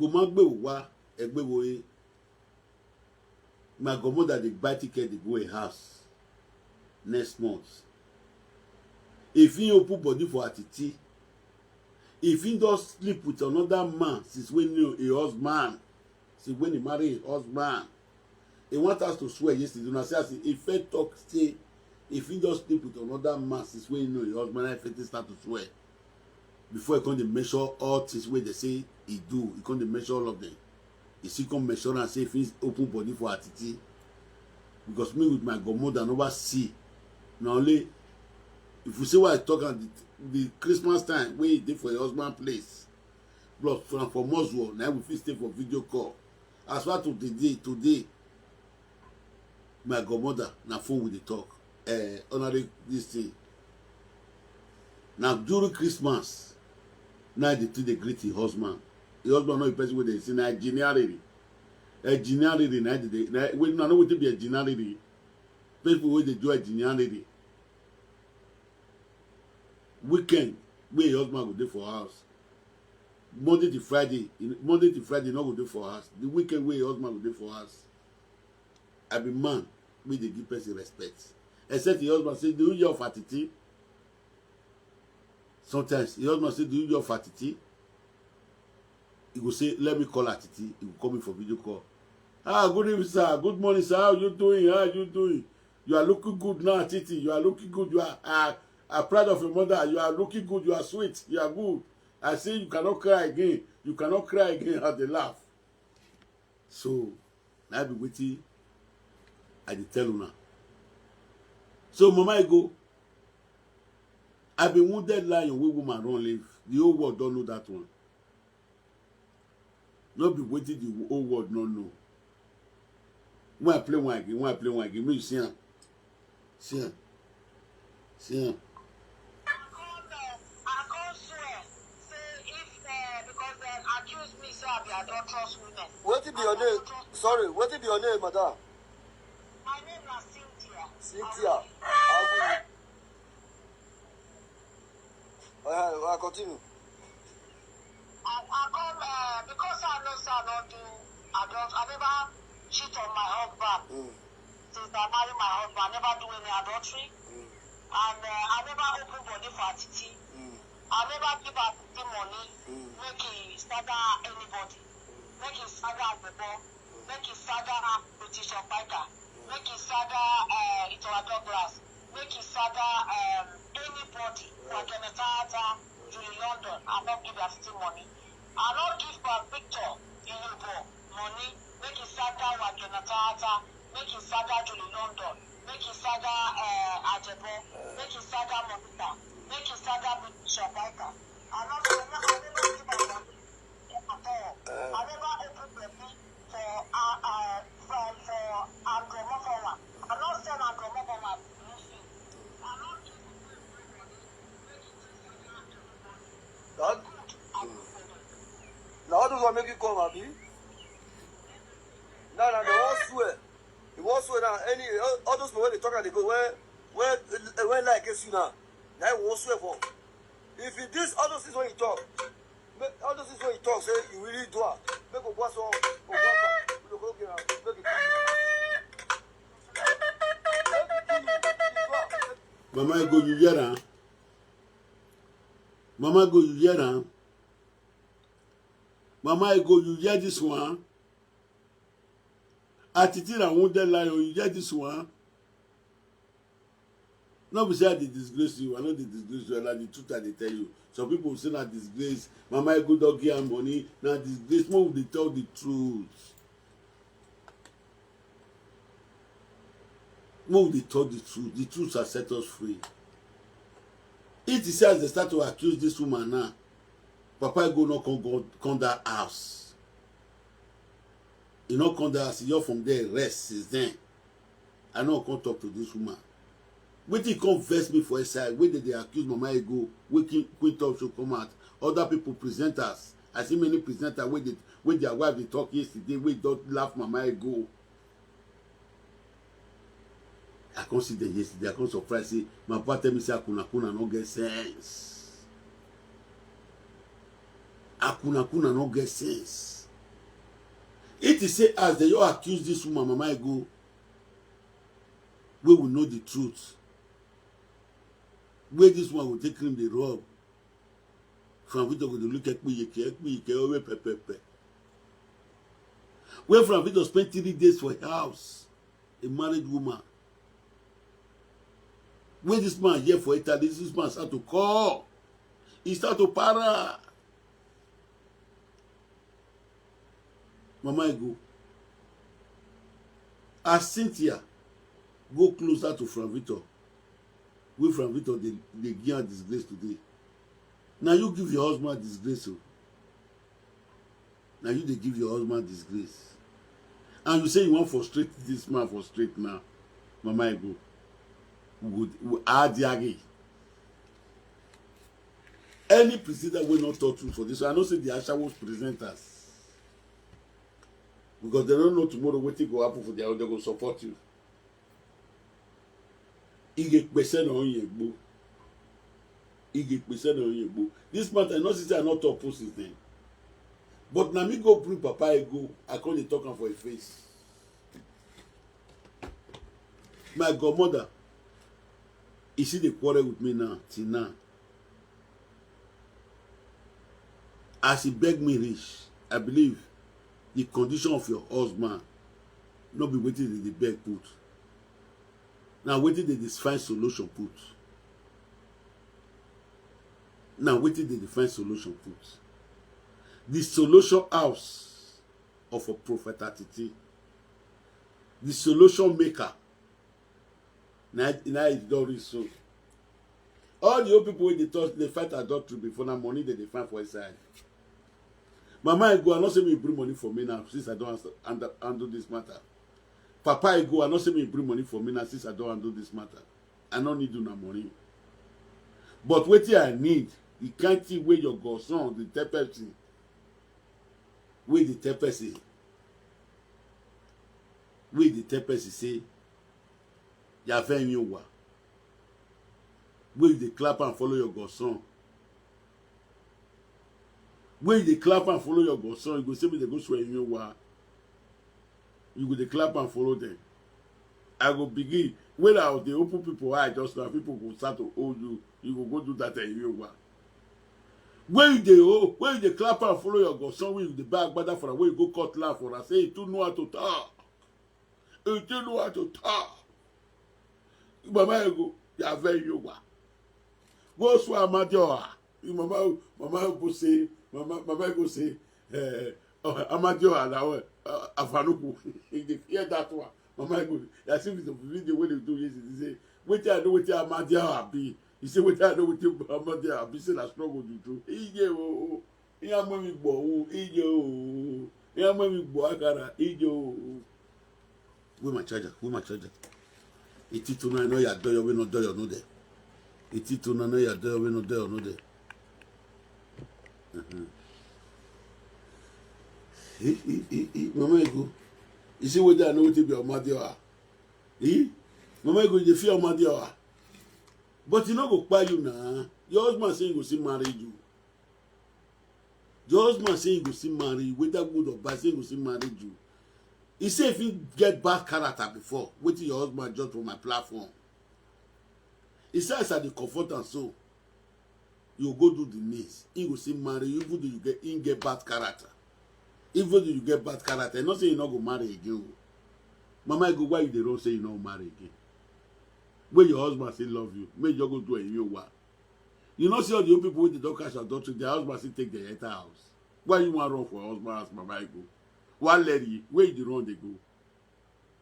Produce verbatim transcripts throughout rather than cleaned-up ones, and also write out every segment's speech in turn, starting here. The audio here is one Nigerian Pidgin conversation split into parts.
Omagbewo wa, Egbewo e. My godmother dey buy ticket dey go her house next month. If he open body for Atiti, if he don sleep with another man since when he husband, since when he marry his husband, he want us to swear yesterday. Una see as he first talk say if he don sleep with another man since when he know his husband, I first start to swear. Before he come dey mention all things wey they say he do, he come dey mention all of them. He still come mention and say if he open body for Atiti, because me with my godmother never see. Na only if you see why I talk am the, the Christmas time wey he dey for your husband place, plus from for Moswell, na we fit stay for video call. As far to the day today, my godmother na phone we dey talk. Eh, honorary this thing. Na during Christmas, na the thing dey greet him husband. Him husband no be person wey dey say na engineering. Engineering na the dey na wey na no wetin be engineering. People wey dey do engineering. Weekend wey him husband go dey for house. Monday to Friday, Monday to Friday no go dey for house. The weekend wey him husband go dey for house. I be man wey dey give person respect. Except him husband say, do you of Atiti? Sometimes him husband say, do you of Atiti? He go say, let me call Atiti. He go call me for video call. Ah, good evening, sir. Good morning, sir. How you doing? How you doing? You are looking good now, Atiti. You are looking good. You are, are, are proud of your mother. You are looking good. You are sweet. You are good. I say you cannot cry again. You cannot cry again. How they laugh. So na be wetin I dey tell una. So Mama Ego, I be wounded lion wey woman run leave. The whole world don know that one. No be wetin the whole world no know. When I play one again, when I play one again, make you see am. See am. See am. I come, uh, I come swear say if, uh, because dem accuse me say I be adulterous women. Wetin be your name? Sorry, wetin be your name, madam? My name na Cynthia. Cynthia. How good? Uh, uh, continue. I, I come, uh, because I know say I don do adult, I never cheat on my husband. Mm. Since I marry my husband, I never do any adultery. Mm. And, uh, I never open body for Atiti. Mm. I never give Atiti money Mm. make he saga anybody. Make he saga Agbebo. Make he saga British Obaika. Make he saga, uh, Itowa Douglas. Make he saga, um, anybody. Wagemetaata, Julie London. I no give Atiti money. I no give Pam Victor Ilubo money. Make he saga Wagemetaata. Make he saga Julie London. Make he saga, uh, Ajebo. Make he saga Monica. Make he saga British Obaika. I no, I no, I never give am money at all. I never open body for, uh, uh, for, for Andrew Mokowa. I no send Andrew Mokowa. That, mm. Na all those one make you come, abi? Now, now they wan swear. You wan swear now. Any all, all those people wey dey talk and dey go, when when when lie against you now, na you wan swear for. If you this all those things wey you talk, make all those things wey you talk say you really do am, make Ogwa so Ogwa ma, you go get am, make you kill you. Make you kill you. You do am. Mama Ego, you hear am? Mama Ego, you hear am? Mama Ego, you hear this one? Atiti na wounded lion, you hear this one? No be say I dey disgrace you, I no dey disgrace you, na the truth I dey tell you. Some people say na disgrace, Mama Ego don give am money, na disgrace. Make we dey tell the truth. Make we dey talk the truth. The truth shall set us free. It is as they start to accuse this woman now. Papa Ego no come go come that house. He no come that house. He just from there rest since then. I no come talk to this woman. Wetin come vex me for inside wey dem dey accuse Mama Ego, wey Queen Queen Talk Show come out, other people presenters. I see many presenters wey dey wey their wife dey talk yesterday wey don laugh Mama Ego. I come see them yesterday, I come surprise say my papa tell me say Akuna Kuna no get sense. Akuna Kuna no get sense. It is say as they all accuse this woman, Mama Ego, we will know the truth. Where this one will take him the rub. From Victor go to look at me, you can't, me, you can't, over pepepe. Where from Victor spent three days for a house, a married woman. When this man here for Italy, this man start to call. He start to para. Mama Ego. As Cynthia go closer to Frank Victor, wey Frank Victor dey dey give am disgrace today. Na you give your husband disgrace o. Na you dey give your husband disgrace. And you say you wan frustrate this man for straight now. Mama Ego. We go we add yagi. Any presenter wey no talk truth for this one, I know say the Ashawo presenters, because they don't know tomorrow wetin go happen for their own, they go support you. Ige pese na onye gbo. Ige pese na onye gbo. This matter, I know say I no talk post his name. But na me go bring Papa Ego, I come dey talk am for him face. My godmother, he still dey quarrel with me now, till now. As he beg me reach, I believe the condition of your husband no be wetin they dey beg put. Na wetin they dey find solution put. Na wetin they dey find solution put. The solution house of a prophet Atiti. The solution maker. Na na e don reach so. All the old people wey dey talk dey fight adultery before, na money dem dey find for inside. Mama Ego, I no say make you bring money for me now since I don handle, handle this matter. Papa Ego, I no say make you bring money for me now since I don handle this matter. I no need una money. But wetin I need, the kind thing wey your godson dey tell person, wey dey tell person, wey dey tell person say, you are very wa. Wey you dey clap and follow your godson. Wey you dey clap and follow your godson, you go say make dem go swear you wa. You go dey clap and follow them. I go begin. When I dey open people eye just now, people go start to hold you. You go go do that thing you wa. When you dey oh, when you dey clap and follow your godson, when you dey buy agbada for am, when you go cut land for am, say you too know how to talk. You too know how to talk. Mama Ego, you are very young. Go swear Amadioha. Mama, Mama Ego say, Mama, Mama Ego say, eh, oh, Amadioha na what? Uh, Afanuku. He dey fear that one. Mama Ego, I see the video wey dem do yesterday. Say, wetin I know wetin Amadioha be. He say, wetin I know wetin Amadioha be. Say na struggle juju. He dey oh, oh. Ihe ama m igbo ọwụ ije oo. Ihe ama m igbo akara ije oo. Where my charger? Where my charger? Iti tuna no ya doyo we no doyo no de. Iti tuna no ya doyo we no doyo no de. Uh-huh. He, he, he, he, Mama Ego. You see what I know to be Amadioha. He? Mama Ego, you dey fear Amadioha. But you no go kpai you na. Your husband say he go still marry you. Your husband say he go still marry you, whether good or bad, say he go still marry you. He say if he get bad character before, wetin your husband judge for my platform. He say as I dey comfort am so, you go do the needs. He go still marry you, even though you get, he get bad character. Even though you get bad character, he no say you no go marry again o. Mama Ego, why you dey run say you no marry again? When your husband still love you, make you just go do a new one. You know, see all the old people wey dey don catch adultery, their husband still take their enter house. Why you wan run for your husband house, Mama Ego? Why Larry? Where you dey run dey go?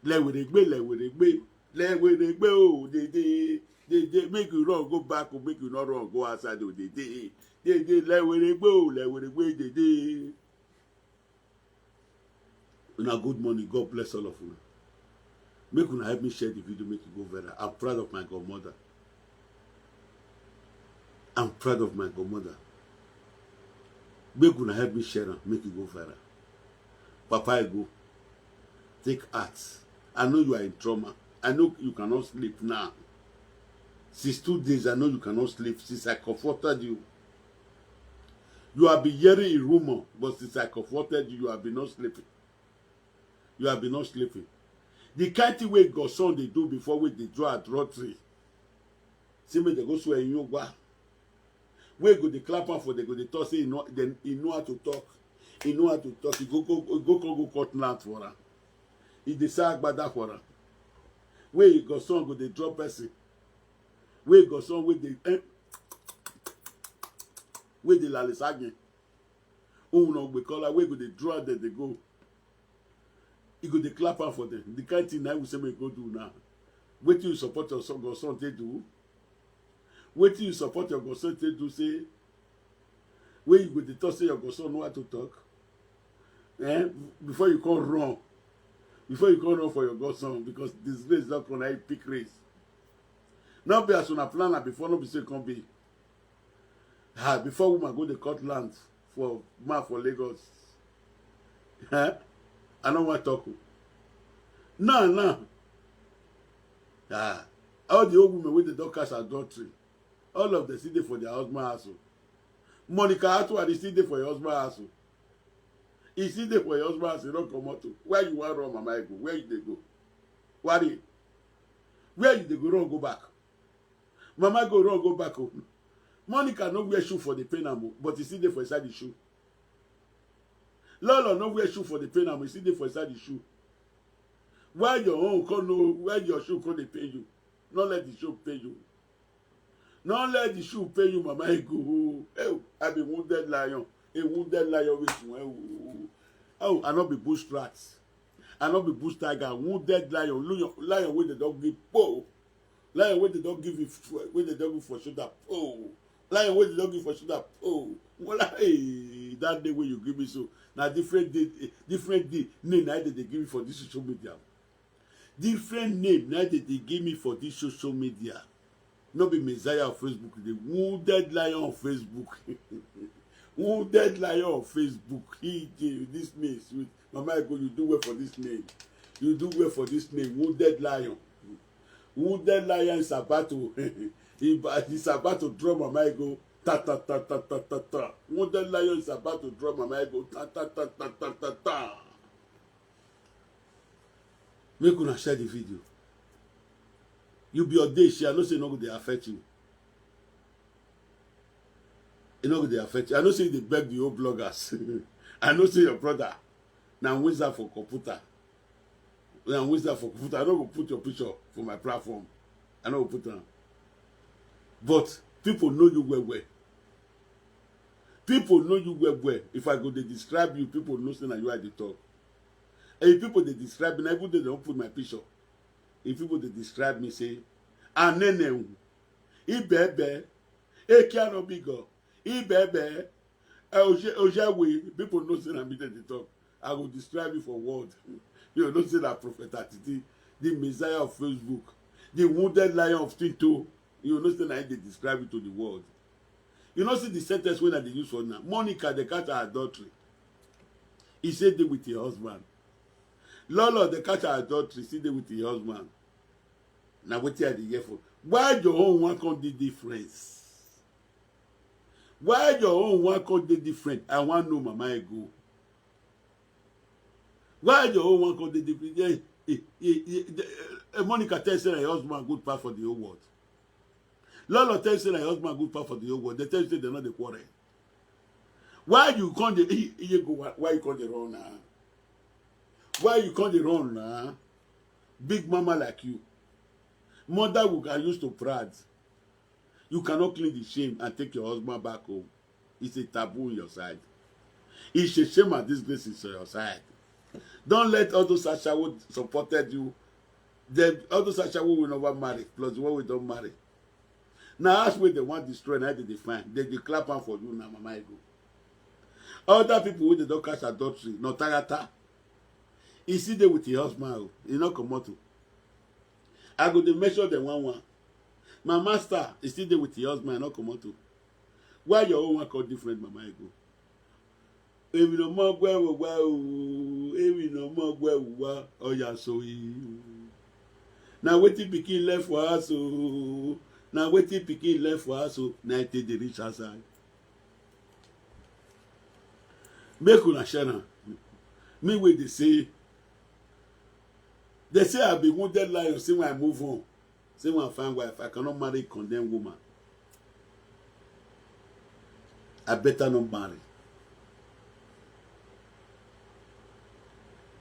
Leweregbe, leweregbe, leweregbe o, dede, dede. Make you run go back o, make you no run go outside o, dede, dede. Leweregbe o, leweregbe, dede. Una good morning. God bless all of una. Make una help me share the video, make it go viral. I'm proud of my godmother. I'm proud of my godmother. Make una help me share am, make it go viral. Papa Ego, take heart. I know you are in trauma. I know you cannot sleep now. Since two days, I know you cannot sleep. Since I comforted you, you have been hearing a rumor, but since I comforted you, you have been not sleeping. You have been not sleeping. The kind thing wey godson dey do before, wey dey draw adultery, say make dem go swear in Yoruba. Wey go dey clap am for, dem go dey talk say e know, dem, e know how to talk. E know how to talk. E go, go, go, go, go cut land for am. E dey sell agbada for am. Wey godson go dey draw person. Wey godson wey dey, eh, wey dey lale sagin. Ohun na ogbe kola wey go dey draw dem dey go. E go dey clap am for dem. The kind thing na we say make go do now. Wetin you support your son, godson take do? Wetin you support your godson take do? Say wey you go dey talk say your godson know how to talk. Eh? Before you come run, before you come run for your godson, because disgrace don come, na you pick race. No be as una plan am before, no be so e come be. Ah, before woman go dey cut land for man for Lagos. Eh? I no wan talk o. Now, now, ah, all the old women wey dey don catch adultery, all of them still dey for their husband house o. Monica Atuari still dey for your husband house o. E still dey for your husband house, e no comot o. Where you wan run, Mama Ego? Where you dey go? Worry. Where you dey go run go back? Mama Ego run go back o. Monica no wear shoe for the pain am o, but e still dey for inside the shoe. Lolo no wear shoe for the pain am, e still dey for inside the shoe. Why your own come no, why your shoe come dey pain you? No let the shoe pain you. No let the shoe pain you, Mama Ego. Hey, I be wounded lion. A wounded lion with one. Oh, I no be bush rat. I no be bush tiger. Wounded lion. Lion, lion wey dem don give po. Lion wey dem don give you, wey dem don give for shoulder po. Lion wey dem don give for shoulder po. Wala, hey, that day wey you give me so, na different day, different day name na dem dey give me for this social media. Different name na dem dey give me for this social media. No be Messiah of Facebook, the wounded lion of Facebook. Wounded lion of Facebook. E dey, this name sweet. Mama Ego, you do well for this name. You do well for this name. Wounded lion. Wounded lion is about to, he ba-, he's about to draw Mama Ego. Ta, ta, ta, ta, ta, ta, ta. Wounded lion is about to draw Mama Ego. Ta, ta, ta, ta, ta, ta, ta. Make una share the video. You be audacious. I know say e no go dey affect you. E no go dey affect you. I know say you dey beg the old bloggers. I know say your brother na wizard for computer. Na wizard for computer. I no go put your picture for my platform. I no go put am. But people know you well well. People know you well well. If I go dey describe you, people know say na you I dey talk. And if people dey describe me, na even though they don't put my picture, if people dey describe me say, Anene, Ibebe, Ekianobigo, Ibebe, eh, Oje-, Ojewe, people know say na me dem dey talk. I go describe you for world. You know say na Prophet Atiti, the Messiah of Facebook, the wounded lion of Tinto. You know say na him dey describe you to the world. You know see the sentence wey I dey use for now. Monica dey catch her adultery. E say dey with her husband. Lolo dey catch her adultery, still dey with her husband. Na wetin I dey hear for. Why your own one come dey different? Why your own one come dey different? I wan know, Mama Ego. Why your own one come dey different? Eh, eh, eh, eh, eh, Monica tell you say na your husband good pass for the whole world. Lolo tell you say na your husband good pass for the whole world. They tell you say they no dey quarrel. Why you come dey, eh, eh, go, why, why you come dey run now? Why you come dey run now? Big mama like you. Mother who can use to pride. You cannot clean the shame and take your husband back home. It's a taboo in your side. It's a shame and disgrace in your side. Don't let all those ashawo supported you. Dem, all those ashawo will never marry, plus the one wey don marry. Na house wey dem wan destroy, na dem dey find. Dem dey clap am for you na, Mama Ego. Other people wey dem don catch adultery, no tarata. E still dey with him husband o, e no comot o. I go dey measure dem one one. My master, e still dey with him husband, e no comot o. Why your own one come different, Mama Ego? Emi no more gwe wo wa o, emi no more gwe wo wa, oya so e. Na wetin pikin left for us o, na wetin pikin left for us o, na e take dey reach outside. Make una share am. Me wey dey say, They say I be wounded lion, say when I move on. Say when I find wife, I cannot marry condemned woman. I better not marry.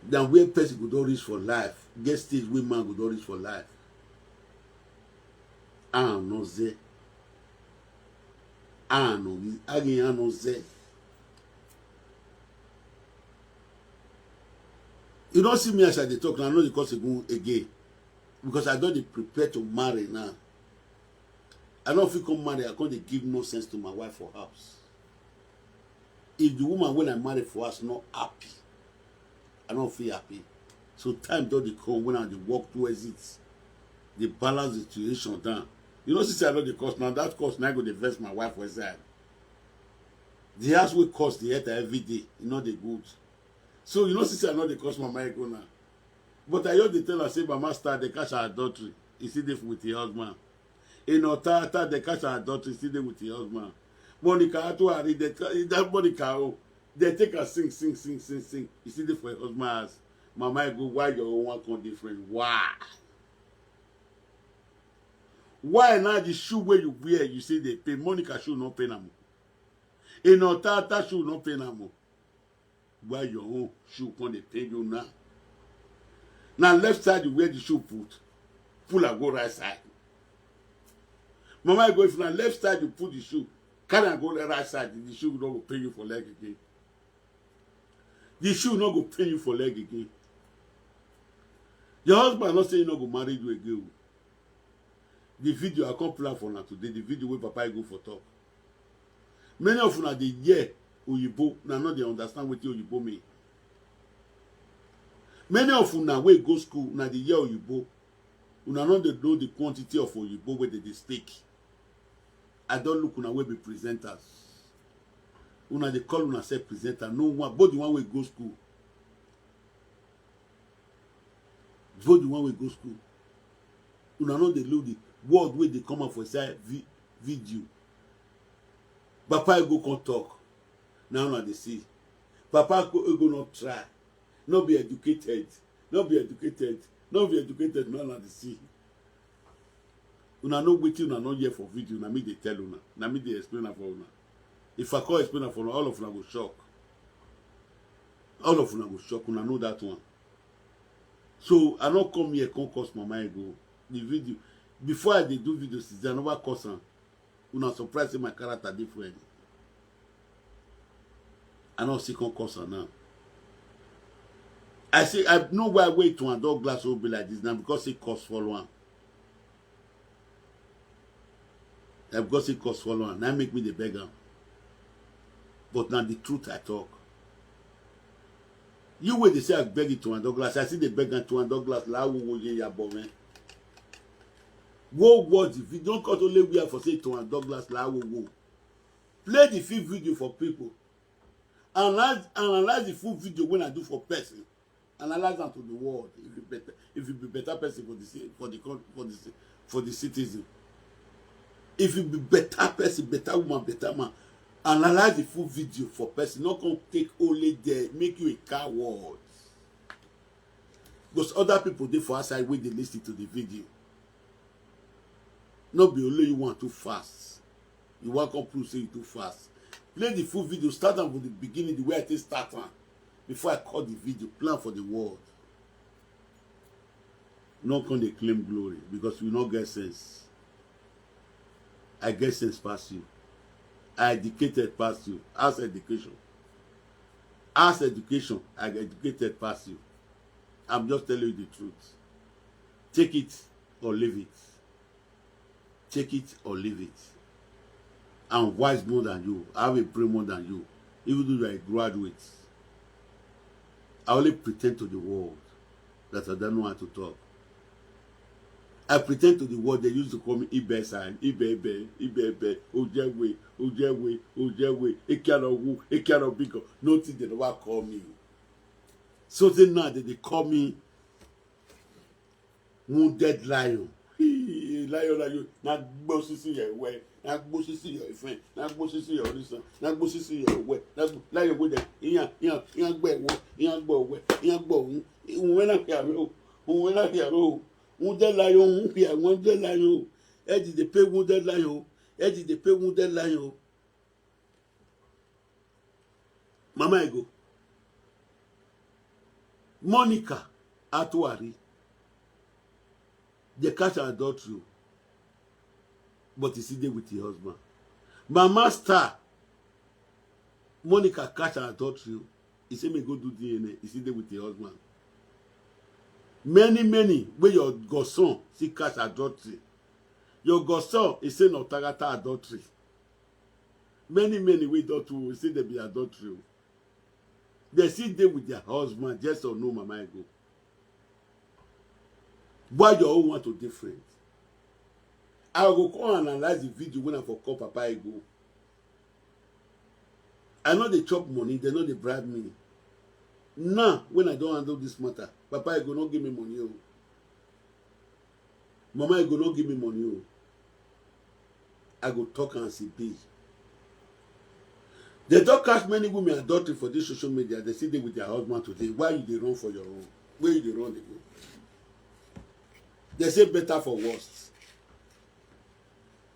Than where person go don reach for life, get stage wey man go don reach for life. Ah, no ze. Ah, no, ah, no ze. You don see me as I dey talk now, I no dey cause again, because I don dey prepare to marry now. I no fit come marry, I come dey give nonsense to my wife for house. If the woman wey I marry for house no happy, I no fit happy. So time don dey come when I dey work towards it, dey balance the situation down. You know, since I no dey curse now, that curse na go dey vex my wife for inside. The house wey curse dey enter every day, e no dey good. So you know, since I no dey curse mama ego now, but I just dey tell her say mama star dey catch her adultery, e still dey with her husband. In Otata, they catch her adultery, still dey with her husband. Monica Atuari, they ca- that Monica, oh, they take her sing, sing, sing, sing, sing. You see the for her husband house. Mama, I go, why your own one come different? Why? Why now the shoe where you wear, you say they pay? Monica shoe no pay no more. In Otata shoe no pay no more. Why your own shoe come dey pain you now? Now left side you wear the shoe put, pull and go right side. Mama, I go, if na left side you put the shoe, carry and go right side, the shoe no go pain you for leg again. The shoe no go pain you for leg again. Your husband not say he no go marry you again. The video I come plan for now today, the video wey Papa go for talk. Many of una dey hear oyibo, una no dey understand wetin oyibo mean. Many of una wey go school, una dey hear oyibo, una no dey know the quantity of oyibo wey dey dey speak. I don look una wey be presenters. Una dey call una sef presenter. No one, both the one wey go school, both the one wey go school, una no dey look the word wey dey come out for inside vi- video. Papa ego come talk. Now una dey see. Papa ego no try. No be educated. No be educated. No be educated. Now una dey see. Una know wetin una no hear for video. Na me dey tell una. Na me dey explain am for una. If I come explain am for una, all of una go shock. All of una go shock. Una know that one. So I no come here come curse mama ego. The video, before I dey do video since I never curse am. Una surprise say my character different. I no see come curse am now. I say I know why wait to and dog glass will be like this now because he curse follow am. Na because he curse follow am, na make me dey beg am. But na the truth I talk. You wey dey say I beg it to and Douglas, I still dey beg am to and Douglas la wo wo ye ya bo me. Go watch the video, don't cut only we are for say to and Douglas la wo wo. Play the full video for people. Analyze, analyze the full video when I do for person. Analyze am to the world. If you better, if you be better person for the ci- for the coun- for the ci- for the citizen, if you be better person, better woman, better man, analyze the full video for person. Not come take only there, make you a coward. Because other people dey for outside wey dey listen to the video. No be only you want too fast. You wan come prove say you too fast. Play the full video, start am from the beginning, the way I take start am. Before I cut the video, plan for the world. No come dey claim glory because you no get sense. I get sense pass you. I educated pass you. As education. As education, I educated pass you. I'm just telling you the truth. Take it or leave it. Take it or leave it. I'm wise more than you. I have a brain more than you. Even though you are a graduate, I only pretend to the world that I don't know how to talk. I pretend to the world they used to call me Ibe San, Ibe Ibe, Ibe Ibe, Ojewe, Ojewe, Ojewe, Ekianogu, Ekianobigo. Nothing they never call me. So they now they, they call me wounded lion. Hee, lion, lion. Na gbosisi your way. Na gbosisi your friend. Na gbosisi your reason. Na gbosisi your way. Na gbo- lion go there. Iyan, iyan, iyan gbe wo. Iyan gbe we. Iyan gbe wo. Iyan gbe wo. Wounded lion, wounded lion, wounded lion. Head dey pain wounded lion. Head dey pain wounded lion. Mama Ego. Monica Atuari. They catch her adultery, but he still dey with her husband. Mama Star. Monica catch her adultery. He say make go do D N A. He still dey with her husband. Many, many wey your godson still catch adultery. Your godson, he say na otagata adultery. Many, many wey don too, he say they be adultery. They still dey with their husband, yes or no, Mama Ego? Why your own want to different? I go come analyze the video when I for call Papa Ego. I no dey chop money, they no dey bribe me. Now, when I don handle this matter, Papa Ego no give me money o. Mama Ego no give me money o. I go talk am as e be. They don catch many women adultery for this social media. They still dey with their husband today. Why you dey run for your own? Where you dey run dey go? They say better for worst.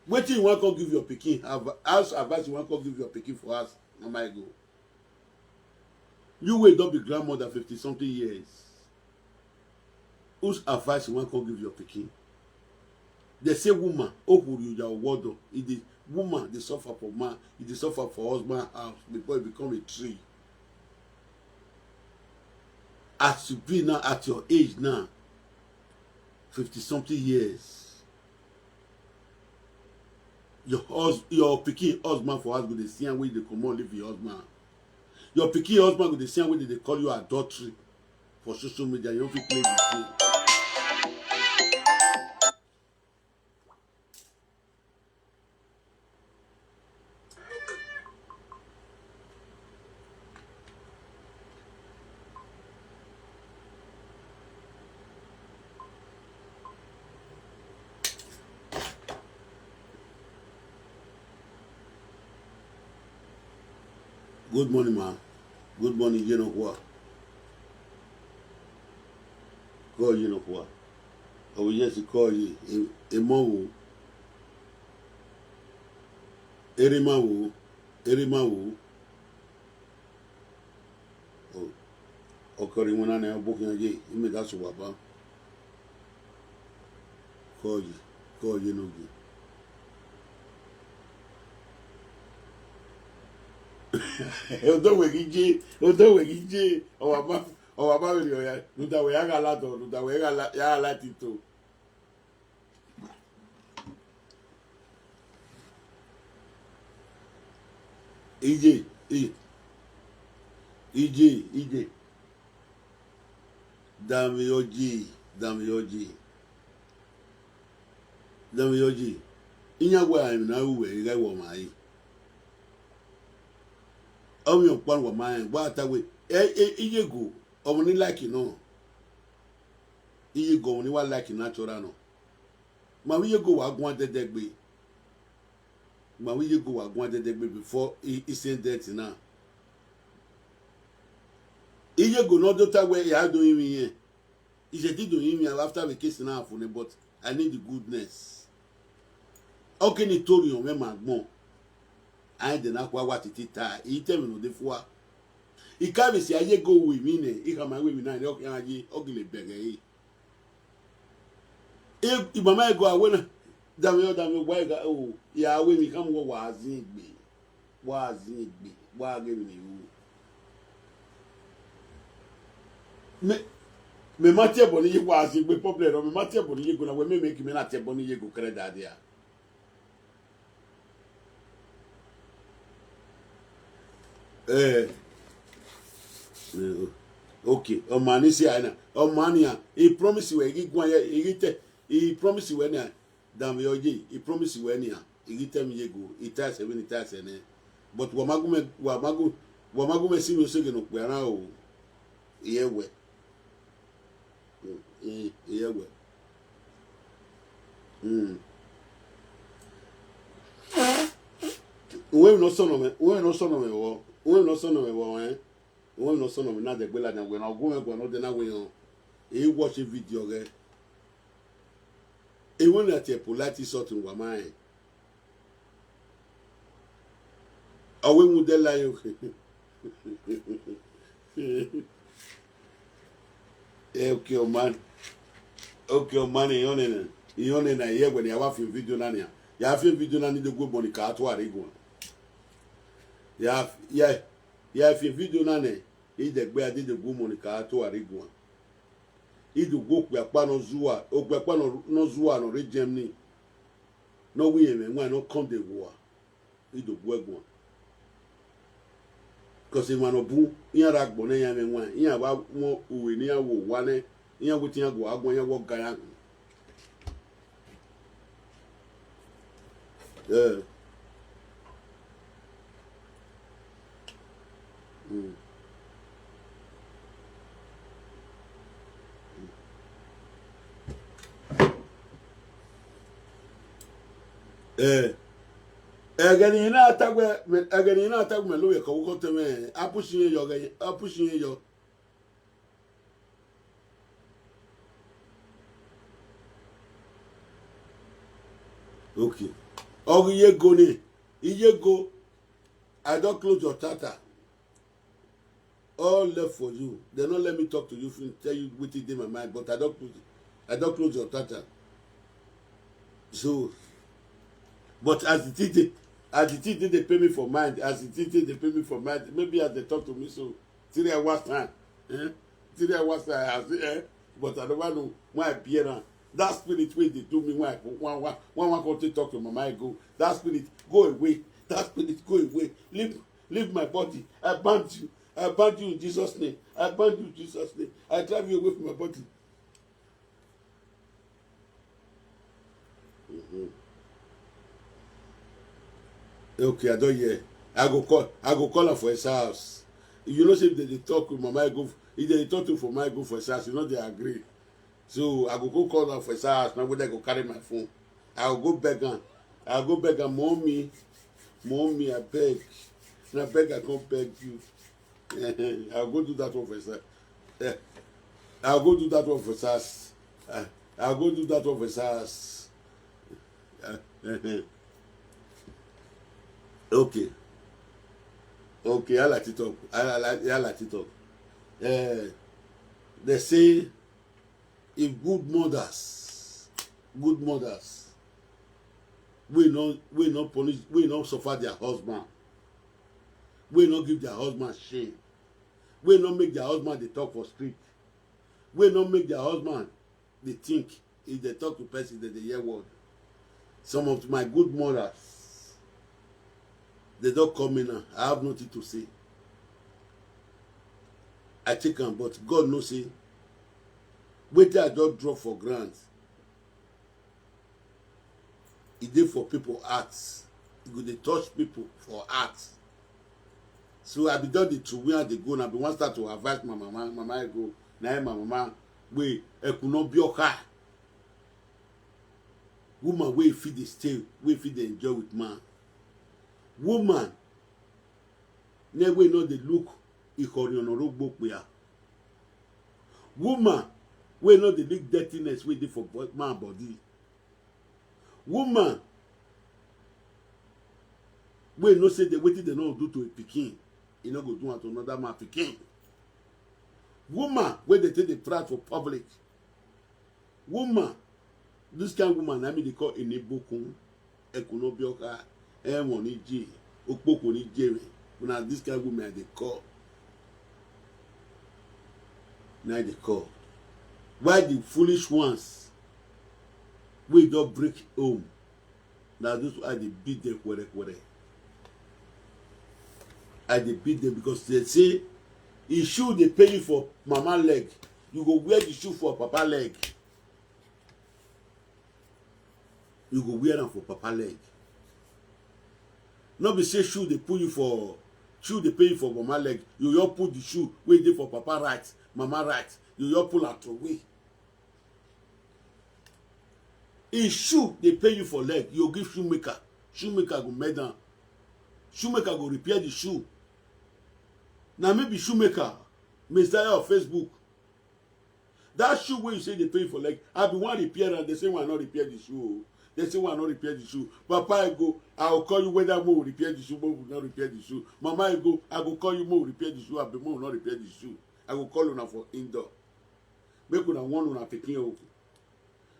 Wetin you wan come give your pikin? Have house advice you wan come give your pikin for house? Mama Ego. You wey don be grandmother fifty something years. Whose advice you wan come give your pikin? They say woman, okwuru ya wodo. It is woman dey suffer for man, it dey suffer for husband house before it become a tree. As you be now at your age now, fifty something years, your hus your pikin husband for house go dey see am wey dey comot leave your husband. Your pikin husband go dey see am wey dey dey call you adultery for social media. You no fit play the game. Good morning, ma. Good morning, Yenohua. Call Yenohua. I will just call you. Emowo. Erimawo. Erimawo. Oh. Okori wana na bokin aje. Ime da su baba. Call you. Call you no good. Odo wegi je. Odo wegi je. Owa ma. Owa ma weri oya. Nuda we aga lato. Nuda we aga la. Ya la tito. Ije, i-, ije, ije. Dami oji, dami oji. Dami oji. Inya gwa ayi na uwe, iga wo mai. Omi okpan wa mai, wa ta we. E, e, ije go. Omo ni like no. Ije go, omo ni wa like natural no. Ma wi ye go wa gwan dedegbe. Ma wi ye go wa gwan dedegbe before he, he send death now. He ye go no do ta we ya do him here. He said he do him here after the case now for but I need the goodness. Okay, ni tori on me ma gbon. I dey na kwa wa titi ta. He tell me no dey for. He carry say I ye go with me ne. He come my way me na. Okay, I ye. Okay, le beg. If, if mama go away na, dami o dami wa ga o ya we mi kam go wa zin gbe, wa zin gbe, wa ge mi o. Me, me ma tie boni ye wa zin gbe problem no, me ma tie boni ye go na we me make me na tie boni ye go kere da dia. Eh. Eh, okay. Omani si aina. Omani ya. He promise we he gwan ya. He te. He promise we na. Dami oji. He promise we ni ya. He tell me ye go. He tell seven. He tell seven. But wamagume wamagu wamagume si mi osege no kwe na o. Ye we. Mm, mm, yeah, well. Mm. Uwe no sono me, uwe no sono me wo, uwe no sono me wo, eh? Uwe no sono me na de gbela na we na ogun me gwa no de na we yo. He watch a video ge. He won't let a polite insult in Wamae. Awe mu de lion. Eh, okay, oh man. Okay, oh man, iyone na. Iyone na ye when ya wa film video na ni. Ya film video na ni de go Monica Atuari go. Ya, ya, ya film video na ni. Ide gbe ade de go Monica Atuari go. Idu go kpe akpa no zua, o kpe akpa no, no zua no re Germany. No we eme nwa no come de go. Idu go egun. Because man no bu, iya ra gbo ne ya me nwa, iya wa mo uwe ni ya wo wa ne, iya wo ti ya go agun, iya wo ga ya. Eh. Mm. Eh. Egeni na tagwe, egeni na tagwe lo ye ko ko te me. Apushi yo ge, apushi yo. Okay. Ogi ye go ni. Iye go. I don't close your tata. All left for you. They don't let me talk to you, fin-, tell you what is in my mind, but I don't close it. I don't close your tata. So, but as the thing they, as the thing they, they pay me for mind, as the thing they, they pay me for mind, maybe as they talk to me, so three hours time, eh? Three hours time, I say, eh? But I don't want to, why I appear now? That spirit wey dey do me, why I, why, why, why, why come take talk to mama I go? That spirit, go away. That spirit, go away. Leave, leave my body. I ban you. I ban you in Jesus' name. I ban you in Jesus' name. I drive you away from my body. Mm-hmm. Okay, I don't hear. I go call, I go call her for his house. You know, say if they dey talk with mama I go, if they dey talk to for mama I go for his house, you know they agree. So I go go call her for his house. Now whether I go carry my phone, I go go beg her. I go beg her, mommy, mommy, I beg. Na beg I come beg you. I go do that one for his house. Eh, I go do that one for his house. Eh, I go do that one for his house. Eh, eh, eh. Okay. Okay, I like to talk. I, I like, I like to talk. Eh, they say if good mothers, good mothers, we no, we no punish, we no suffer their husband, we no give their husband shame, we no make their husband dey talk for street, we no make their husband dey think. If they talk to person, they dey hear word. Some of my good mothers, they don't come in now. I have nothing to say. I take am, but God know say wetin I just drop for ground, e dey for people heart. E go dey touch people for heart. So I be don dey to where I dey go, and I be wan start to advise my mama. Mama I go, na him my mama wey ekun no be oka. Woman wey fit dey stay, wey fit dey enjoy with man. Woman ne wey no dey look ikori onorogbo pia. Woman wey no dey look dirtiness wey dey for bo-, man body. Woman wey know say the wetin dem no do to a pikin, e no go do am to another man pikin. Woman wey dey take dey proud for public. Woman, this kind woman na me dey call Enebokun, Ekunobioka, Ewon Nije, Okpoko Nije. Na this kind woman I dey call. Na I dey call. Why the foolish ones wey don break home, na those I dey beat them kwere kwere. I dey beat them because they say, if shoe dey pay you for mama leg, you go wear the shoe for papa leg. You go wear am for papa leg. No be say shoe dey put you for, shoe dey pay you for mama leg. You just put the shoe wey dey for papa right, mama right. You just pull am throway. If shoe dey pay you for leg, you go give shoemaker. Shoemaker go mend am. Shoemaker go repair the shoe. Na me be shoemaker, Messiah of Facebook. That shoe wey you say dey pain for leg, I be wan repair am, they say wan no repair the shoe o. They say wan no repair the shoe. Papa, I go, I go call you whether mo repair the shoe, mo no repair the shoe. Mama, I go, I go call you mo repair the shoe, abi mo no repair the shoe. I go call una for indoor. Make una warn una pikin o.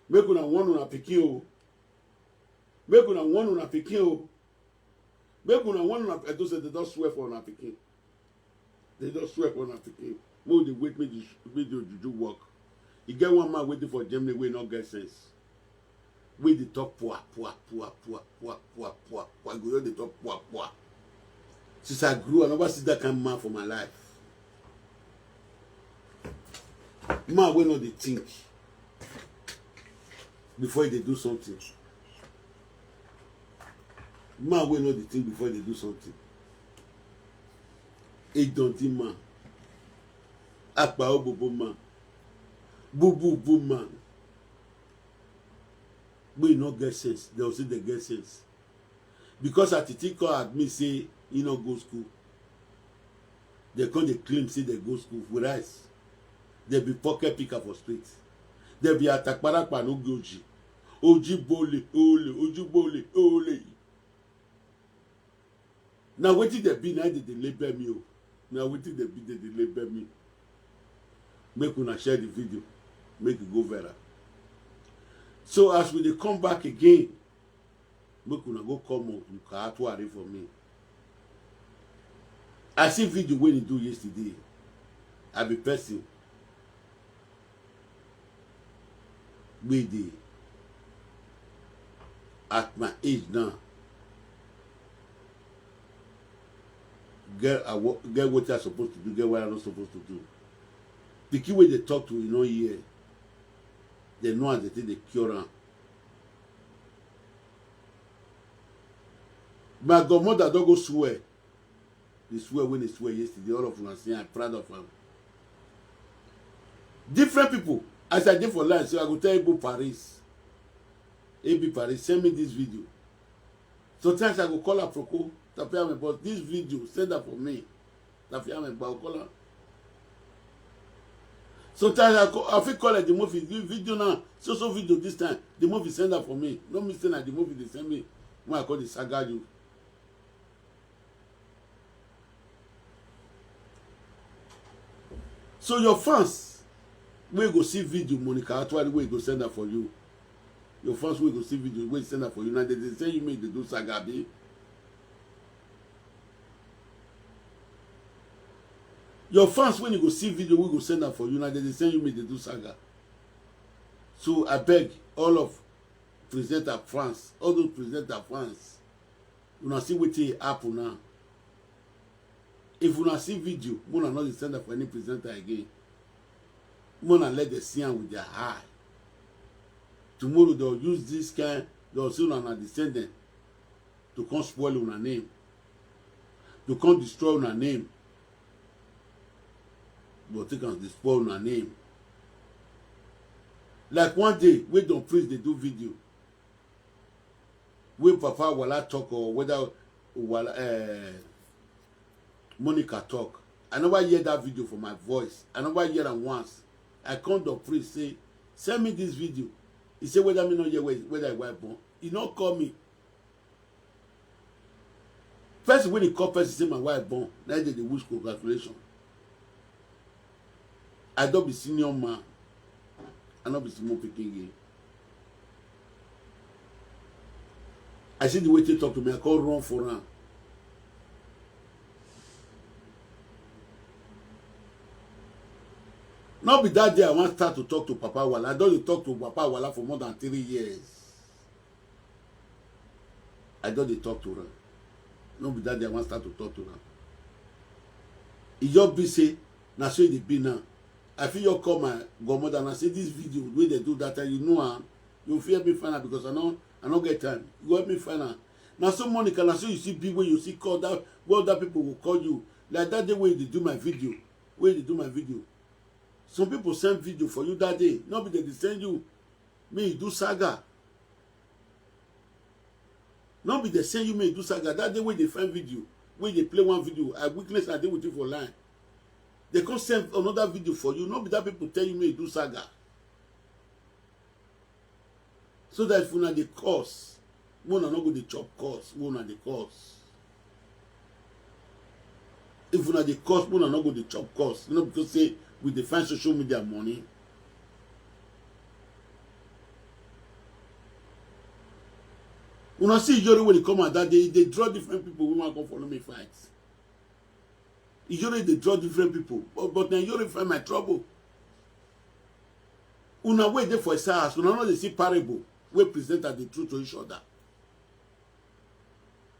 Make una warn una pikin o. Make una warn una pikin o. Make una warn una, I just say they don swear for una pikin. They don swear for una pikin. Make we dey wait make the sh- make the juju work. E get one man waiting for Germany wey no get sense. Wey dey talk pua pua pua pua pua pua pua pua. Go just dey talk pua pua. Since I grew, I never see that kind man for my life. Man wey no dey think before e dey do something. Man wey no dey think before e dey do something. Edonti man, akpa obobo man, bubu bu man. Wey no get sense, dem go say dem get sense. Because Atiti come admit say e no go school. Dem come dey claim say dem go school with rice. Dem be pocket picker for street. Dem be atakparakpa no go oji. Oji bole ole, oji bole ole. Na wetin dem be, na dem dey label me o. Na wetin dem be, dem dey label me. Make una share the video, make e go viral. So as we dey come back again, make una go come up, you can actually for me. I see video wey he do yesterday. I be person wey dey at my age now. Get I wa- get what I supposed to do, get what I not supposed to do. Pikin wey dey talk to, you know, here. They know as they take dey cure am. My godmother don go swear. He swear when he swear yesterday. All of una see, I'm proud of him. Different people. As I dey for line, so I go tell Igbo Paris. A B Paris, send me this video. Sometimes I go call Aproko, Tapiame, but this video, send that for me. Tapiame, but I go call am. Sometimes I, call, I fit call it the movie, the video now, so so video this time. The movie send that for me. No mistake, na the movie they send me when I call the saga you. So your fans wey go see video, Monica Atwari wey go send am for you. Your fans wey go see video wey send am for you, na dem dey send you make you dey do saga, abi? Your fans wey go see video wey go send am for you, na dem dey send you make you dey do saga. So I beg all of presenter fans, all those presenter fans, una see wetin happen now. If una see video, make una no dey send am for any presenter again. Make una let dem see am with their eye. Tomorrow they'll use this kind, they'll say una na descendant to come spoil una name, to come destroy una name. But take am dey spoil una name. Like one day wey Don Prince dey do video, wey Papa Wala talk or whether Wala, eh, Monica talk. I never hear that video for my voice. I never hear am once. I come Don Prince say, send me this video. He say whether me no hear where- whether I wife born. He no call me. Person wey dey call person say my wife born, na dem dey wish congratulation. I don be senior man. I no be small pikin again. I see the way they talk to me, I come run for am. No be that day I wan start to talk to Papa Wala. I don dey talk to Papa Wala for more than three years. I don dey talk to am. No be that day I wan start to talk to am. E just be say na so e dey be now. I fit just call my godmother and say this video wey dem do that time, you know am, you fit help me find am because I no I no get time. You go help me find am. Na so Monica, na so you see big wey you see call that wey other people go call you. Like that day wey you dey do my video, wey you dey do my video. Some people send video for you that day. No be dem dey send you. Me you do saga. No be dem send you me you do saga. That day wey dey find video, wey dey play one video, I witness I dey with you for line. They come send another video for you. No be that people tell you me you do saga. So that if una dey curse, make una no go dey chop curse wey una dey curse. If una dey curse, make una no go dey chop curse. You know, because say we dey find social media money. Una see Ijore wey dey come out that day, e dey draw different people wey wan come follow me fight. Ijore dey draw different people, but, but na Ijore find my trouble. Una wey dey for inside house, una no dey see parable wey presenter dey true to each other.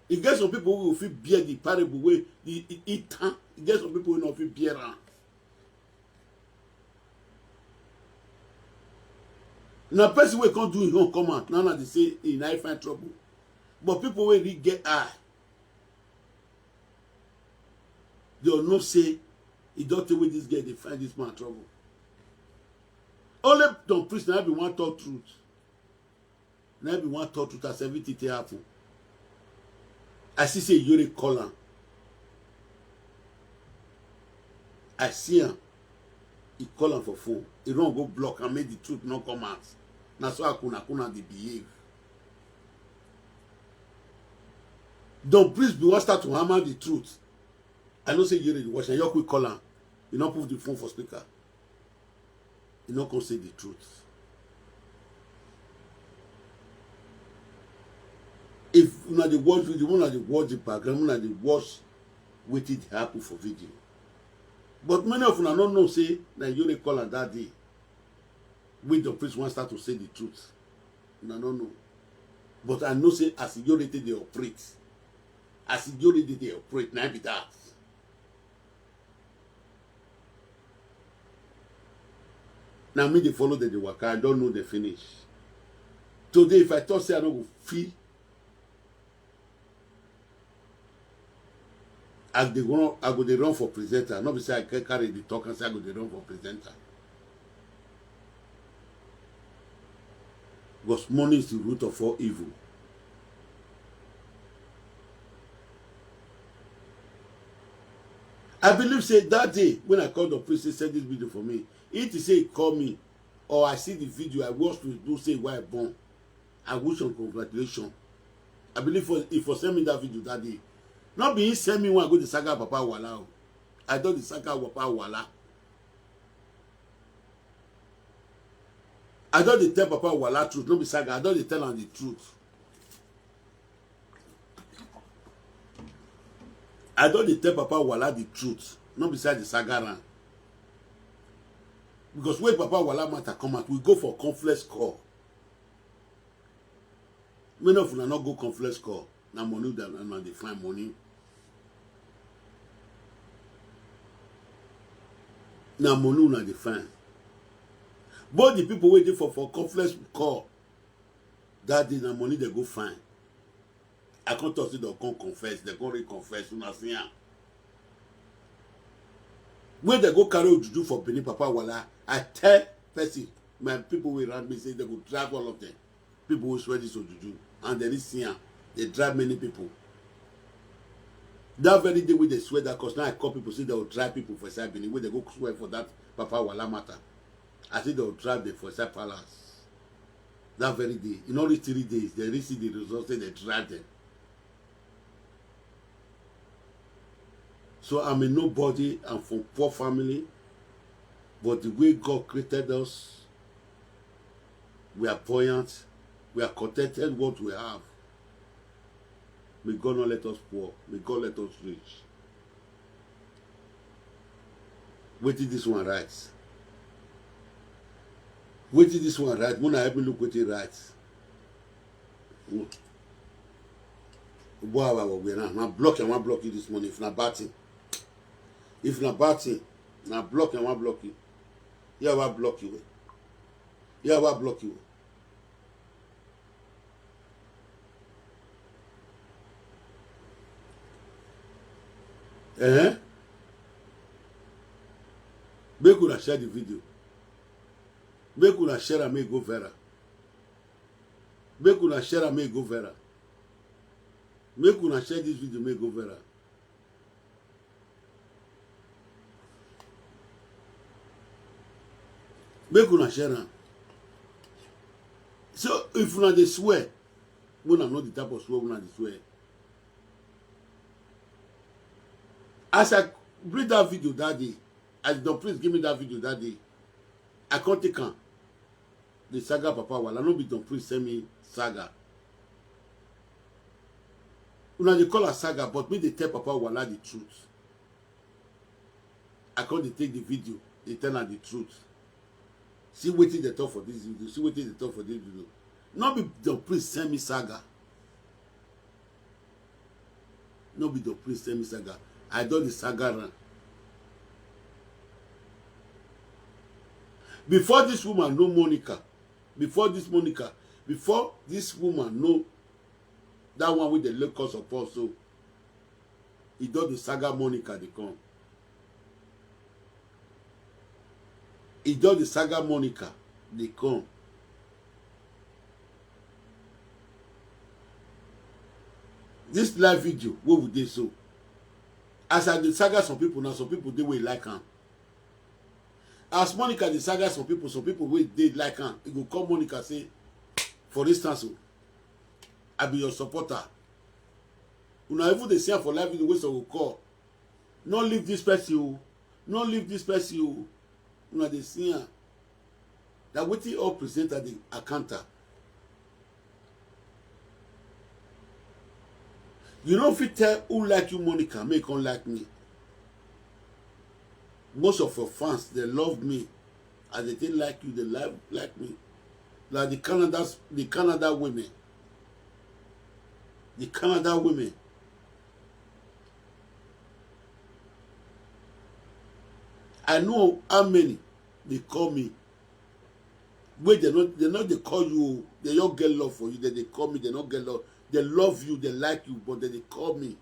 E get some people wey go fit bear the parable wey e, e, e tan. E get some people wey no fit bear am. Na person wey come do him own come out, now na dey say e na him find trouble. But people wey really get eye, they all know say e don tey wey this girl dey find this man trouble. Only Don Priest na be one talk truth. Na be one talk truth as everything take happen. I see say Ijore call am. I see am. He call am for phone. He run go block and make the truth no come out. Na so Akuna Akuna dey behave. Don Priest bin wan start to hammer the truth. I know say Ijore dey watch am. Ijore quick call am. He no put the phone for speaker. He no come say the truth. If una dey watch video, una dey watch the background, una dey watch wetin dey happen for video. But many of una no know say na Ijore call am that day wey Don Priest wan start to say the truth. Una no know. But I know say as Ijore take dey operate, as Ijore take dey operate, na be that. Na me dey follow dem dey waka, I don know dem finish. Today, if I talk say I no go fit, I dey run, I go dey run for presenter. No be say I can carry the talk and say I go dey run for presenter. Because money is the root of all evil. I believe say that day when I call Don Priest, send this video for me. If he say he call me, or I see the video, I watch Facebook say why I born. I wish am congratulations. I believe for, if he send me that video that day, no be he send me one, I go dey saga Papa Wala o. I don dey saga Papa Wala. I don dey tell Papa Wala truth, no be saga. I don dey tell am the truth. I don dey tell Papa Wala the truth, no be say I dey saga am. Because when Papa Wala matter come out, we go for conference call. Many of una no go conference call. Na money that una dey find money. Na money una dey find. Both the people wey dey for, for conference call that day, na money dem go find. I come talk say dem come confess, dem come reconfess, una see am. When dem go carry Ojuju for Benin, Papa Wala, I tell person, my people wey around me, say dem go drive all of them. People wey swear this Ojuju, and dem really see am, dem drive many people. That very day wey dem swear that, cause now I call people say dem go drive people for inside Benin, wey dem go swear for that Papa Wala matter. I say dem go drive them for inside palace. That very day, e no reach three days, dem really see the result, say dem drive them. So I'm a nobody, I'm from poor family, but the way God created us, we are buoyant, we are contented what we have. May God not let us poor, may God let us rich. Wetin this one write? Wetin this one write? Una help me look wetin write. Boy, I will now. Now block, I wan block you this morning. If na bad thing, if na bad thing, now block, I wan block you. Yeah, I wan block you. Yeah, I wan block you. Eh? Make una share the video. Make una share am, make e go viral. Make una share am, make e go viral. Make una share this video, make e go viral. Make una share am. So if una dey swear, una know the type of swear una dey swear. As I bring that video that day, as Don Prince give me that video that day, I come take am. The saga Papa Wala, no be Don Prince send me saga. Una dey call am saga, but me dey tell Papa Wala the truth. I come dey take the video, dey tell am the truth. See wetin dem talk for this video, see wetin dem talk for this video. No be Don Prince send me saga. No be Don Prince send me saga. I don dey saga am. Before this woman know Monica, before this Monica, before this woman know that one wey dey look us up so, e don dey saga Monica dey come. E don dey saga Monica dey come. This live video wey we dey so, as I dey saga some people now, some people dey wey like am. As Monica dey saga some people, some people wey dey like am, e go call Monica say, for instance o, I be your supporter. Una even dey see am for live video wey some go call, no leave this person o, no leave this person o. Una dey see am. Na wetin all presenter dey account am. You no fit tell who like you, Monica, make come like me. Most of your fans, they love me. As they take like you, they like, like me. Like the Canada, the Canada women. The Canada women. I know how many they call me. Wait, they not they not they call you. They don't get love for you. They, they call me. They not get love. They love you. They like you, but they, they call me.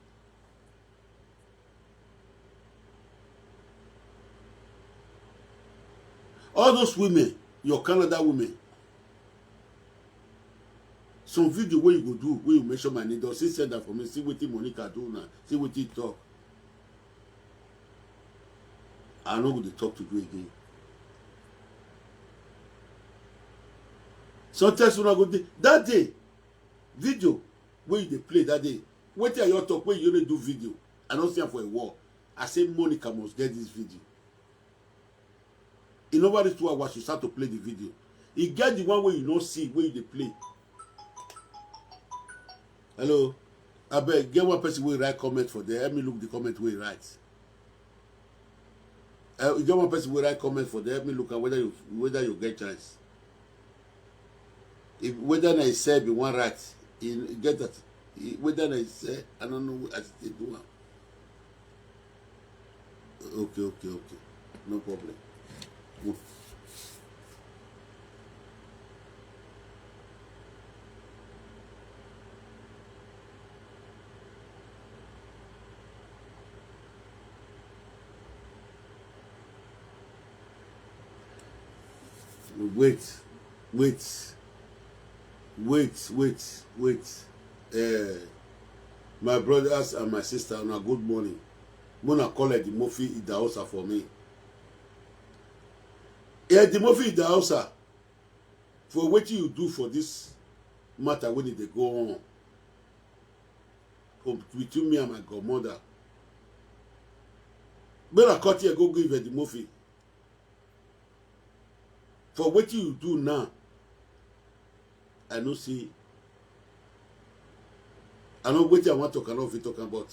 All those women, your Canada women, some video where you go do, where you mention my name, don't say send that for me. See what Monica do now. See what he talk. I no go dey talk to you again. Sometimes when I go dey that day, video wey you dey play that day, wetin I your talk wey you only do video, I no see am for a wall. I say Monica must get this video. In over these two hours, you start to play the video. You get the one where you no see where you dey play. Hello, I beg get one person will write comment for there. Help me look the comment where he writes. Uh, you get one person will write comment for there. Help me look at whether you whether you get chance. If whether na say be one right, you get that. Whether na say I don't know as they do am. Okay, okay, okay. No problem. Wait, wait, wait, wait, wait. Uh, my brothers and my sister, now good morning. Mona call it the Mofi Idaosa for me. Yeah, the Mofi Idaosa, for what you do for this matter when it go on. From between me and my godmother. When I cut here, go give her the Mofi. For what you do now, I no see. I no wait. I want to cannot fit talk about.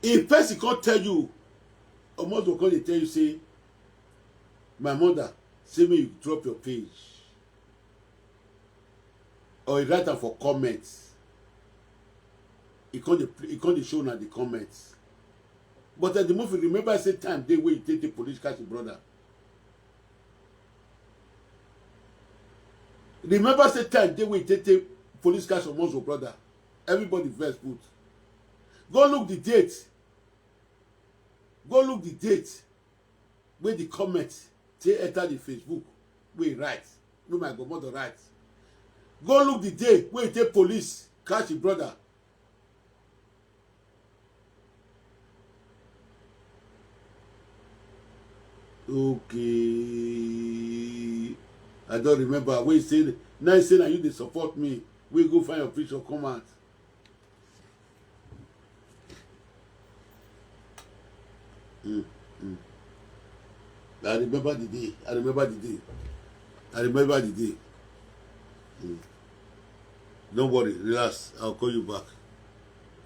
If person can't tell you, almost will come dey tell you say, my mother say me you drop your page. Or you write am for comments. E come dey e come dey show na the comments. But at the movie, remember say time dey wey you take the police catch your brother. Remember say time dey wey you take take police catch your muscle brother. Everybody verse put. Go look the date. Go look the date wey the comment take enter the Facebook wey write. No, my godmother write. Go look the day wey take police catch him brother. Okay. I don't remember. Wey say, now say na you dey support me. We go find your picture, come out. Mm, mm. I remember the day. I remember the day. I remember the day. Mm. Don't worry, relax. I'll call you back.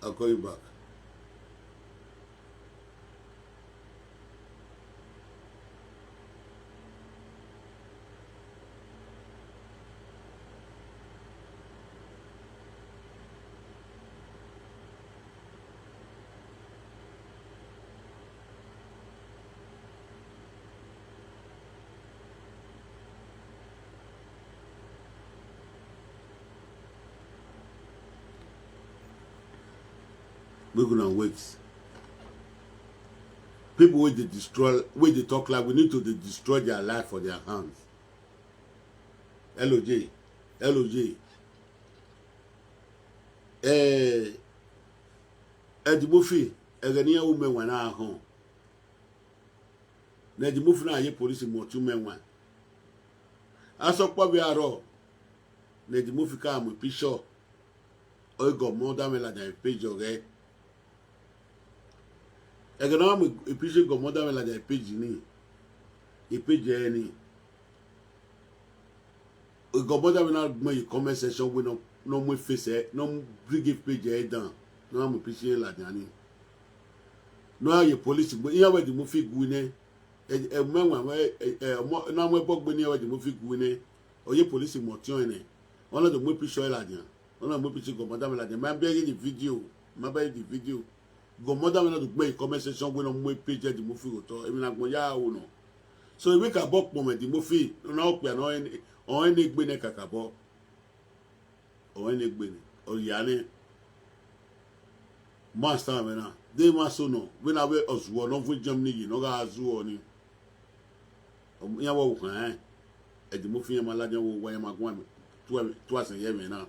I'll call you back. Make una wait. People wey dey destroy, wey dey talk like we need to dey destroy their life for their hands. L O J, L O J. Eh, Eddie Murphy, ẹgẹ ni ẹwọ mẹwàá náà hàn. Na Eddie Murphy na ye police mo tu mẹwàá. Asọkpọ bi arọ. Na Eddie Murphy ka mo picture. Oi go mo da me la da page oge. Ẹgẹ na mo picture go mo da me la da page ni. E page ni. Igọbọdà mi na gbọn yi comment section wey no, no mu face, no bring page e down. No mu picture la dani. No ye police gbe, iya we di mo fi gu ne. E, e, me wa, e, e, e, mo, na mo bo gbe ni we di mo fi gu ne. Oye police mo ti o ne. Ona do mo picture la dani. Ona mo picture igọbọdà mi la dani. Ma be di video. Ma be di video. Igọbọdà mi na do gbọn yi comment section wey no mu page Eddie Murphy go to. Emi na gbọn ya o no. So we ka bo pon Eddie Murphy. Na o pe na o ene gbe ne kaka bo. O ene gbe ne. O ya ne. Master mi na. De ma so no. We na we ozuo no fu Germany yi no ga azuo ni. Ya wo kan. Eddie Murphy ya ma la wo wa ya ma gwa mi. Tu, tu asen ye mi na.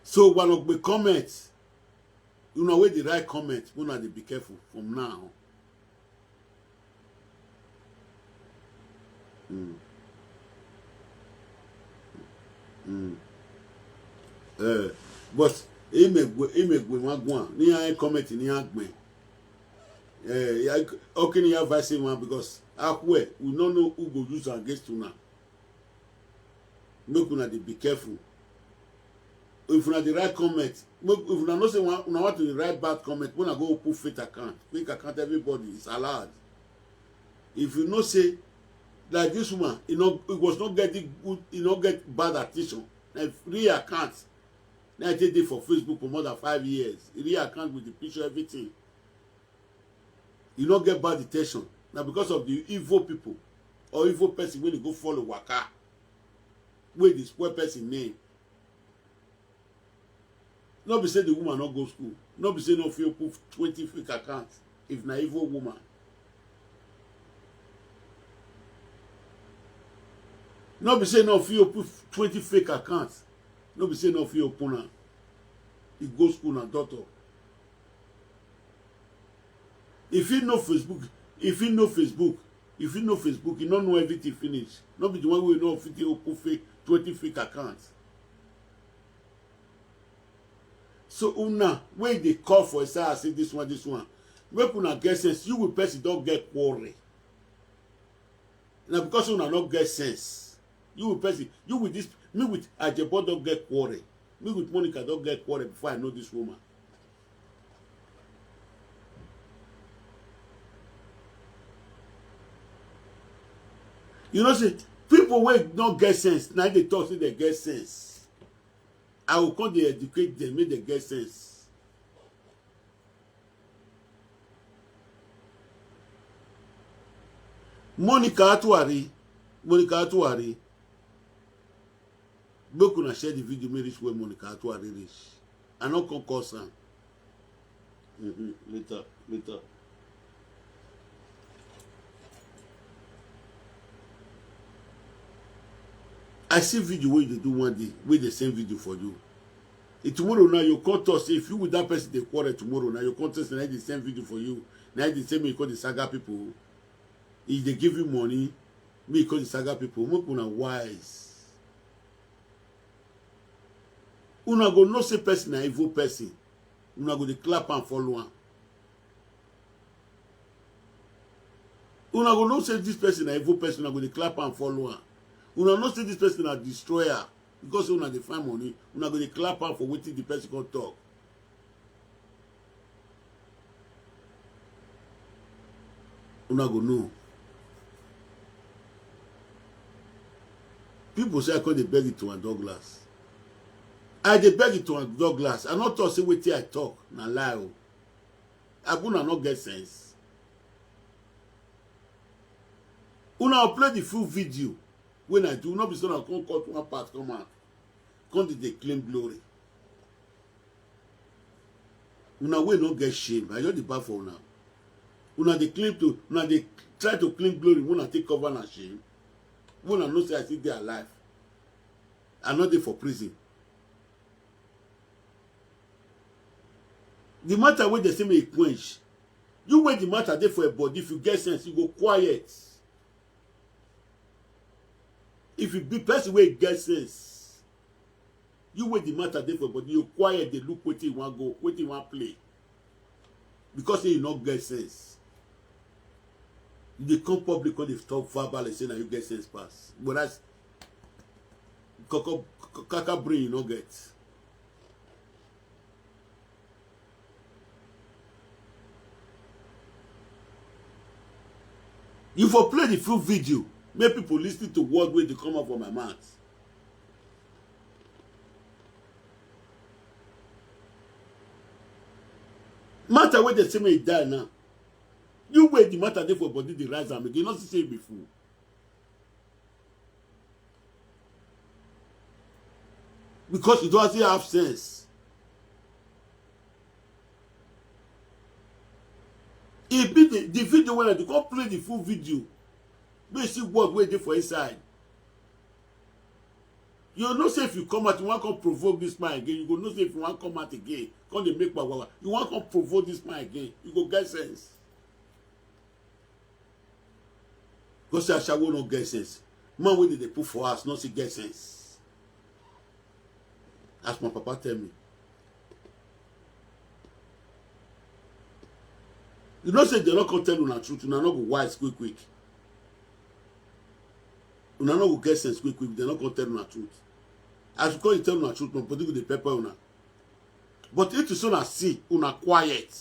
So one of the comments, you know, where they write comments, una dey be careful from now. Mm. Mm. Eh, but imegwe, imegwe magwa ni ya comment ni ya gbe. Eh, ya, okay, ni ya vice man because akwe, we no know who go use am against una. Make una dey be careful. If una dey write comment, make, if una know say una, una want to dey write bad comment, una go open fake account. Fake account, everybody is allowed. If you know say like this woman, you know, it was not getting good, you know, get bad attention. Na real account. Na e take dey for Facebook for more than five years. Real account with the picture, everything. You no get bad intention. Na because of the evil people or evil person wey dey go follow waka, wey dey spoil person name. No be say the woman no go school. No be say no fit open twenty fake accounts if na evil woman. No be say no fit open twenty fake accounts. No be say no fit open am. E go school na doctor. If you know Facebook, if you know Facebook, if you know Facebook, you no know everything finish. No be the one wey no fit open fake, twenty fake accounts. So una wey dey call for inside, say this one, this one. Make una get sense. You with person don get quarrel. Na because una no get sense. You with person, you with this, me with Ajebo don get quarrel. Me with Monica don get quarrel before I know this woman. You know say people wey no get sense, na dey talk say they get sense. I go come dey educate them, make they get sense. Monica Atuari, Monica Atuari, make una share the video, make reach where Monica Atuari reach. I no come cause am. Mm-hmm. Later, later. I see video wey you dey do one day, wey dey send video for you. E tomorrow now you come talk say if you with that person dey quarrel tomorrow, now you come talk say na dey send video for you, na dey send me you call the saga people. If they give you money, Me call the saga people, make una wise. Una go know say person na evil person. Una go dey clap and follow am. Una go know say this person na evil person. Una go dey clap and follow am. Una know say this person na destroyer, because una dey find money. Una go dey clap am for wetin the person come talk. Una go know. People say I come dey beg it to my Douglas. I dey beg it to my Douglas. I no talk say wetin I talk na lie o. Abuna no get sense. Una play the full video when I do. No be so na come cut one part come out. Come dey dey claim glory. Una wey no get shame, I just dey bad for una. Una dey claim to, una dey try to claim glory, una take cover na shame. Una know say I still dey alive. I no dey for prison. The matter wey dey say make e quench, you wey the matter dey for your body, if you get sense, you go quiet. If you be person wey get sense, you wey the matter dey for body, you quiet, dey look wetin you wan go, wetin you wan play. Because say you no get sense. You dey come public, come dey talk verbally say na you get sense pass. But that's koko, kaka brain you no get. You for play the full video, make people listen to word wey dey come out from my mouth. Matter wey dey say make e die now. You wey the matter dey for body dey rise am again, you no see say e be fool. Because you don't still have sense. E be the, the video wey I dey come play the full video. Make you see word wey dey for inside. You know say if you come out, you wan come provoke this man again. You go know say if you wan come out again, come dey make wahala. You wan come provoke this man again, you go get sense. Because say ashawo no get sense. Man wey dey dey put for house no still get sense. As my papa tell me. You know say dem no come tell una truth, una no go wise quick quick. Una no go get sense quick quick, dem no come tell una truth. As you come dey tell una truth, my body go dey pepper una. But if you so na see, una quiet.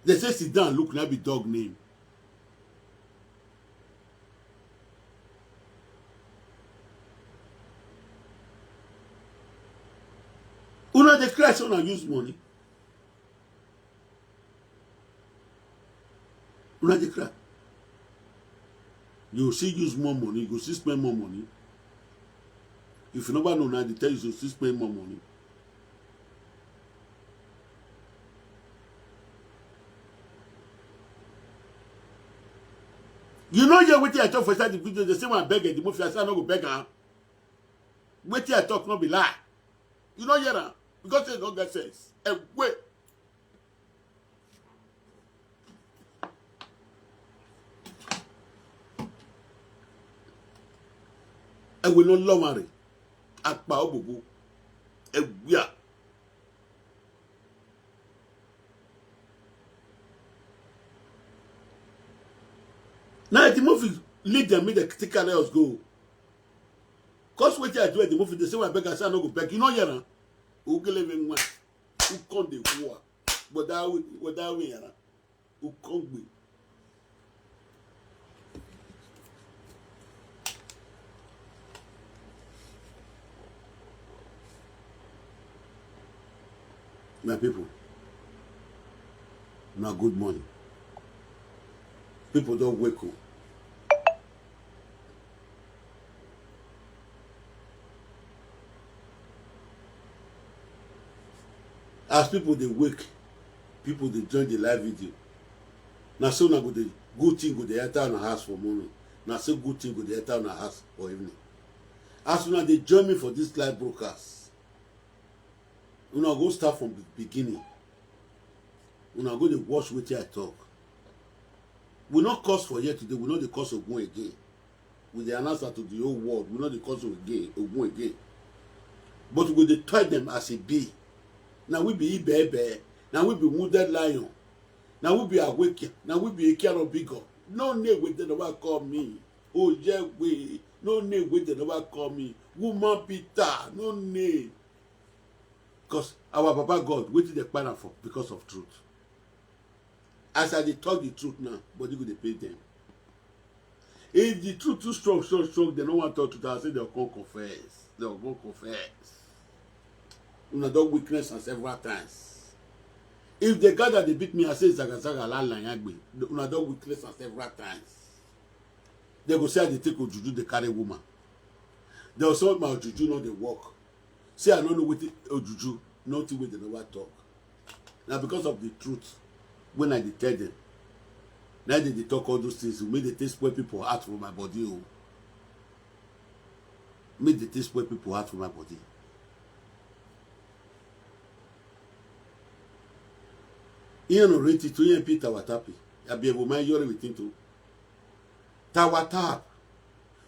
They say sit down, look, na be dog name. Una dey cry say una use money. Una dey cry. You still use more money, you go still spend more money. If you never know now, they tell you to still spend more money. You know, hear wetin I talk for inside the video. They say, "Man, beg the mafia." I say, "I no go beg am." Wetin I talk no be lie. You no hear am because say you no get sense. Ewe. Ewe no lomare. Akpa obogo. Ewia. Now the movie lead them, make the take carry us go. Cause wetin I do at the movie, they say, "I beg," I say, "I no go beg." You no hear am? Ugele me nwa. Who come dey who? But that way, but that way, yana. Who come gbe? My people, now good morning. People don't wake up. As people dey wake, people dey join the live video. Na so na go dey good thing go dey enter una house for morning. Na so good thing go dey enter una house for evening. As una dey join me for this live broadcast, una go start from the beginning. Una go dey watch wetin I talk. We no curse for here today, we no dey curse Ogun again. We dey announce am to the whole world, we no dey curse again, Ogun again. But we dey tell them as e be. Na we be Ibebe, na we be wounded lion, na we be Awake, na we be Ekiaro Bigo. No name wey dem never call me. Oyewe, no name wey dem never call me. Woman Peter, no name. Because our Papa God, wetin dem kpai am for? Because of truth. As I dey talk the truth now, body go dey pain them. If the truth too strong, strong, strong, dem no wan talk truth, I say dem come confess. Dem come confess. Una don witness am several times. If dem gather dey beat me, I say zaga zaga la la yagbe. Una don witness am several times. Dem go say I dey take ojuju dey carry woman. Dem go say my ojuju no dey work. Say I no know wetin ojuju, nothing wey dem never talk. Na because of the truth wey I dey tell them, na dem dey talk all those things. Make dem take spoil people heart for my body o. Make dem take spoil people heart for my body. Ihe no reti to ihe pi tawatapi. Abi ebo mai yore wetin to. Tawatap.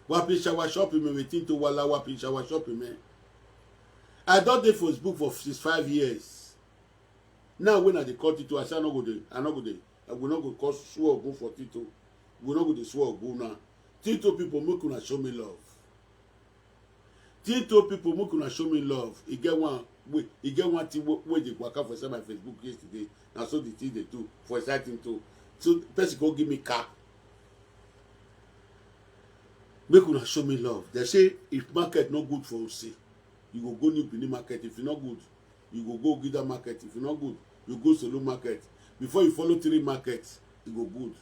Wapi shawa shop me wetin to wala wapi shawa shop me. I don dey Facebook for sixty-five years. Now when I dey call Tito, I say I no go dey, I no go dey, I go no go call swear go for Tito. We no go dey swear go now. Tito people, make una show me love. Tito people, make una show me love. E get one wey, e get one thing wey, wey dey waka for inside my Facebook yesterday. Na so the thing dey do for inside Tito. So person go give me car. Make una show me love. They say if market no good for Ose, you go go New Benin market. If e no good, you go go Ogida market. If e no good, you go Solo market. Before you follow three markets, e go good.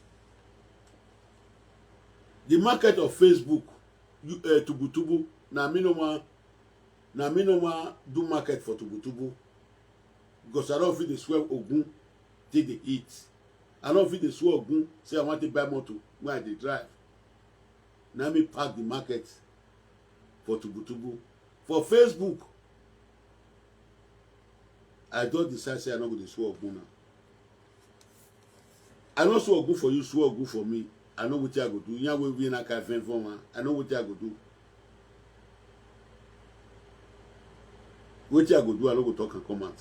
The market of Facebook, you, uh, tubutubu, na me no wan, na me no wan do market for tubutubu. Because I don fit dey swear Ogun take dey eat. I don fit dey swear Ogun say I wan take buy motor wey I dey drive. Na me pack the market for tubutubu. For Facebook, I don decide say I no go dey swear Ogun now. I no swear Ogun for you, swear Ogun for me. I know wetin I go do. Yan wey we na ka ven von ma. I know wetin I go do. Wetin I go do, I no go talk and come out.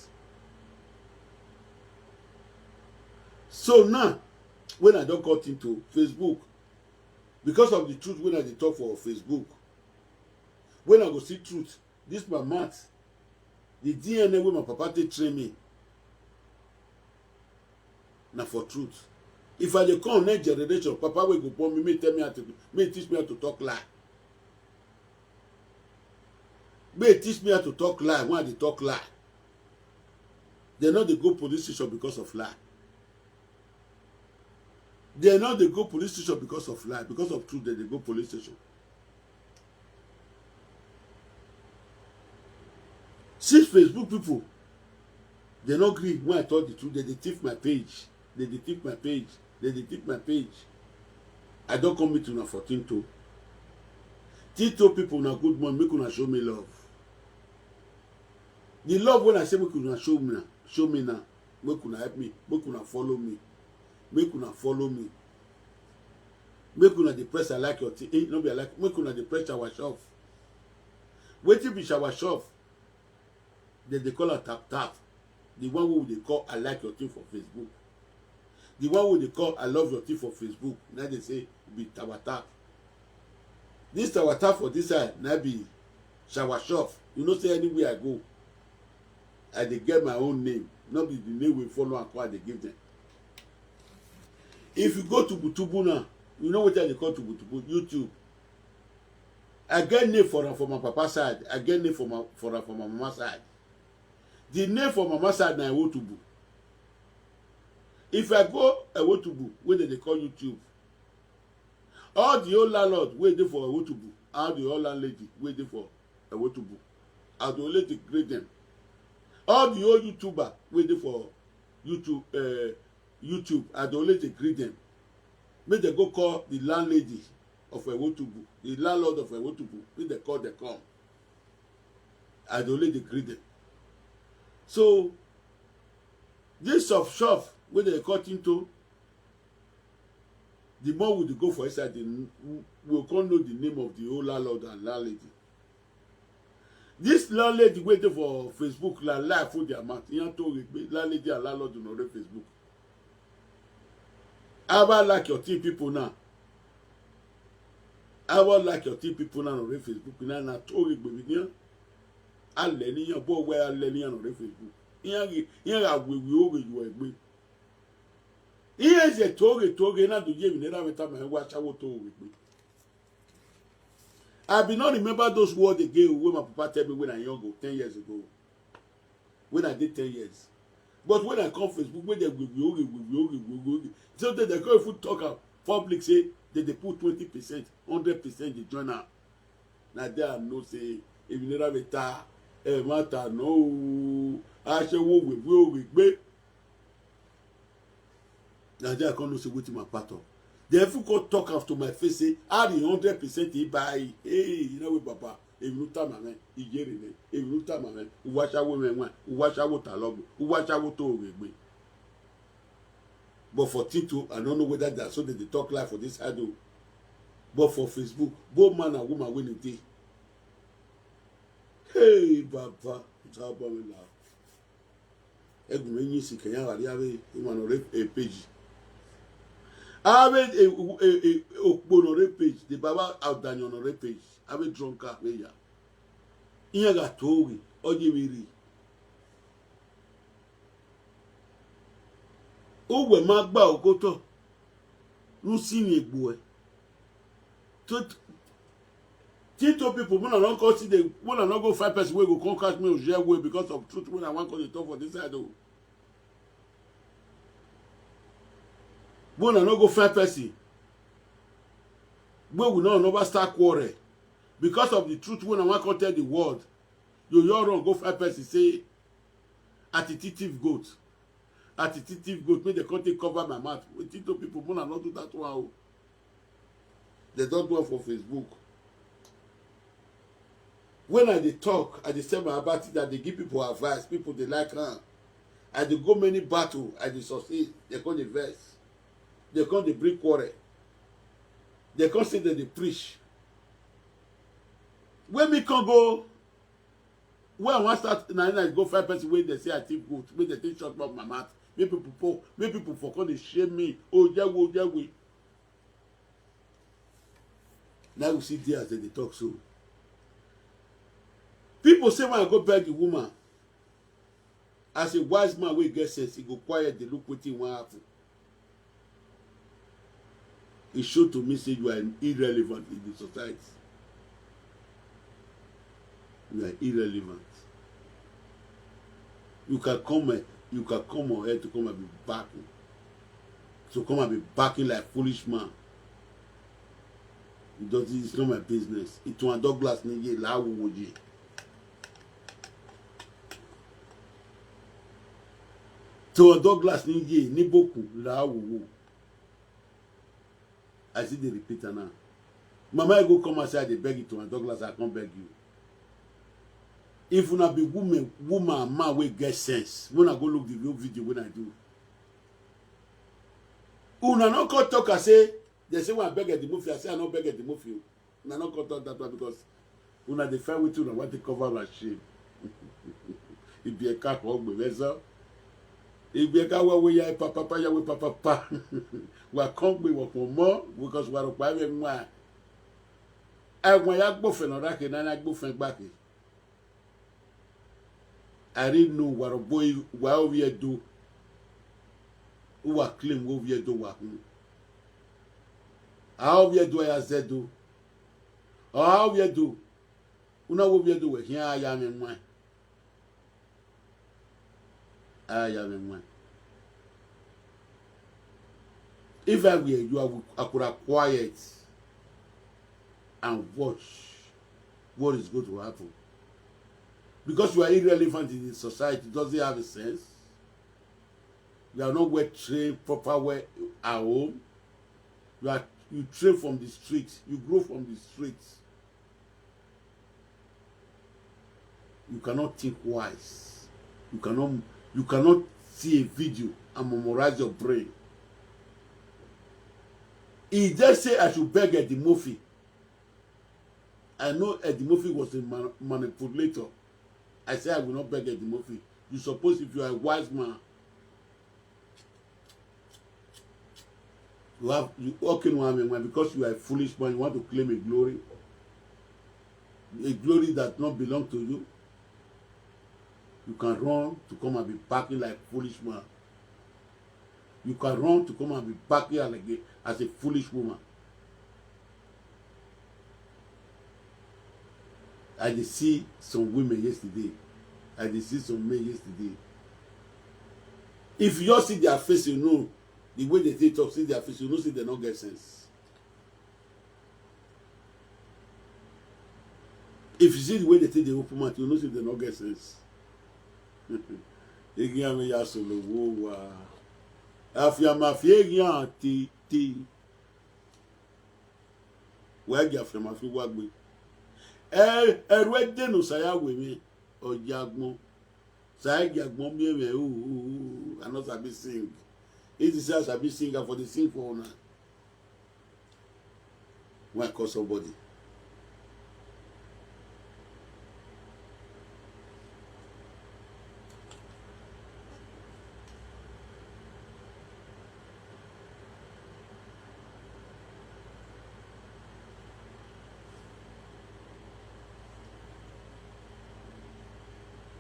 So now, when I don cut into Facebook, because of the truth when I dey talk for Facebook, when I go see truth, this my mouth, the D N A wey my papa take train me, na for truth. If I dey come next generation, papa wey go born me, make tell me how to, make teach me how to talk lie. Make teach me how to talk lie when I dey talk lie. Dem no dey go police station because of lie. Dem no dey go police station because of lie. Because of truth, dem dey go police station. Since Facebook people, dem no gree when I talk the truth, dem dey thief my page. Dem dey thief my page. Dem dey thief my page. I don come meet una for Tinto. Tinto people, na good morning. Make una show me love. The love wey I say make una show me na, show me na. Make una help me. Make una follow me. Make una follow me. Make una dey press I like your thing. Eh, no be I like. Make una dey press our shop. Wetin be our shop? Dem dey call am tap tap. The one wey we dey call I like your thing for Facebook. The one wey dey call I love your thing for Facebook, na dey say be tawatap. This tawatap for this side, na be shower shop. You know say anywhere I go, I dey get my own name. No be the name wey follow am come I dey give them. If you go tubutubu now, you know wetin I dey call tubutubu? YouTube. I get name for am for my papa side. I get name for my, for am for my mama side. The name for mama side na Ewotubu. If I go Ewotubu, wey dem dey call YouTube, all the old landlord wey dey for Ewotubu, all the old landlady wey dey for Ewotubu, I dey always dey greet them. All the old YouTuber wey dey for YouTube, uh, YouTube, I dey always dey greet them. Make dem go call the landlady of Ewotubu, the landlord of Ewotubu, make dem call dem come. I dey always dey greet them. So this shop shop wey dem dey call Tinto, The more we dey go for inside, the n-, we go come know the name of the whole landlord and landlady. This landlady wey dey for Facebook, la lie full their mouth. Iyan to regbe, landlady and landlord no dey Facebook. How about like your team people now? How about like your team people now on Facebook? Now, na to regbe with you. Aleniyan, but where Aleniyan on Facebook? Iyan, iyan, we, we, we, we, we. Iyan is a to re, to re, na do ye, we never better my watch, I will to regbe. I be not remember those words again wey my papa tell me when I young, ten years ago. When I did ten years. But when I come Facebook, when they will be okay, will be okay, will be okay. So they, they can't even talk out public, say that they put twenty percent, hundred percent, they join up. Now there I know say, if you never be ta, eh, matter, no. I say, wo, we, we, we, we. Na there I come know say wetin my part of. They even come talk am to my face say, "How the hundred percent he buy?" Hey, you know what, Papa? If you tell my man, he get it. If you tell my man, who watch out women, who watch out talog, who watch out to regbe. But for Tito, I don't know whether that so they dey talk live for this side o. But for Facebook, both man and woman wey dey dey. Hey, Baba, it's how about we now? Egun me nyi si kenya wari ave, iman on rape a page. Ave a, a, a, okpo on rape page. The Baba out Daniel on rape page. Ave drunk up ya. Iyan ga togi, oje mi ri. Uwe ma gba okoto. Lu si ni egbo e. Tito, Tito people, when I don't come see the, when I don't go find person wey go come catch me or share way because of truth when I want come dey talk for this side o. When I don't go find person, wey we no never start quarrel because of the truth when I want come tell the world. You, you run go find person say, "Ati thief goat. Ati thief goat." Make they come take cover my mouth. Wetin to people, Mona not do that one o. They don't do it for Facebook. When I dey talk, I dey sell my about it, I dey give people advice. People dey like am. I dey go many battle, I dey succeed. They come dey vex. They come dey bring quarrel. They come say that they preach. When me come go, when I wan start, na, na go find person wey they say I thief goat, wey they take short mouth my mouth. Make people poor, make people for come dey shame me. Oh, yeah, oh, yeah, we. Now we see there as they dey talk so. People say when I go beg the woman, as a wise man wey get sense, he go quiet, dey look wetin wan happen. It show to me say you are irrelevant in the society. You are irrelevant. You can come, eh, you can come on air to come and be backing. To come and be backing like foolish man. It doesn't, it's not my business. It's one Douglas Niye, la wo wo ye. To Douglas Niye, ni boku, la wo wo. I see the repeater now. Mama, I go come and say, "I dey beg you to my Douglas, I can't beg you." If una be woman, woman and man wey get sense, when I go look the real video when I do. Una no come talk, I say, they say, "When I beg at the movie," I say, "I no beg at the movie." Una no come talk that one because una dey find wetin una want to cover una shame. Ibi eka ko gbe vesa. Ibi eka wa we ya papa pa ya we papa pa. Wa kon gbe wo pon mo because wa ro pa we nwa. E won ya gbofen no ra ke na na gbofen gba ke. I didn't know wa ro boy wa o we do. U wa claim wo we do wa hun. A o we do ya ze do. A o we do. Una wo we do we hin aya me nwa. Aya me nwa. If I were you, I would, I could have quiet and watch what is going to happen. Because you are irrelevant in the society, does it have a sense? You are not well trained, proper well at home. You are, you train from the street, you grow from the street. You cannot think wise. You cannot, you cannot see a video and memorize your brain. He just say I should beg Eddie Murphy. I know Eddie Murphy was a man- manipulator. I say I will not beg Eddie Murphy. You suppose, if you are a wise man, you have you okay no harm in mind, because you are a foolish man. You want to claim a glory, a glory that not belong to you. You can run to come and be barking like foolish man. You can run to come and be barking like a, as a foolish woman. I dey see some women yesterday. I dey see some men yesterday. If you just see their face, you know the way they take talk, see their face, you know say they no get sense. If you see the way they take dey open mouth, you know say they no get sense. Egi ame ya solo wo wa. Afia mafia egi ati ti. Wa egi afia mafia wa gbe. E eru ede no saya we mi. Ojagbon. Saya egi agbon mi eme. Ooh, ooh, ooh. I no sabi sing. If you say I sabi sing, I for dey sing for una. When I call somebody.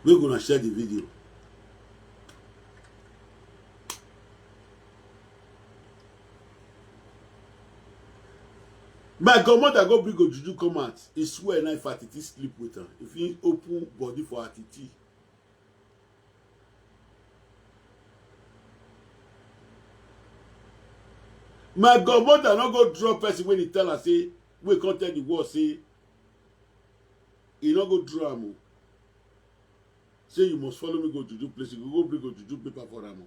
Make una share the video. My godmother go bring ojuju come out. He swear na if Atiti sleep with am, if he open body for Atiti. My godmother no go draw person when he tell her say, we come tell the world say, he no go draw am o. Say you must follow me go juju place, you go go bring go juju paper for am o.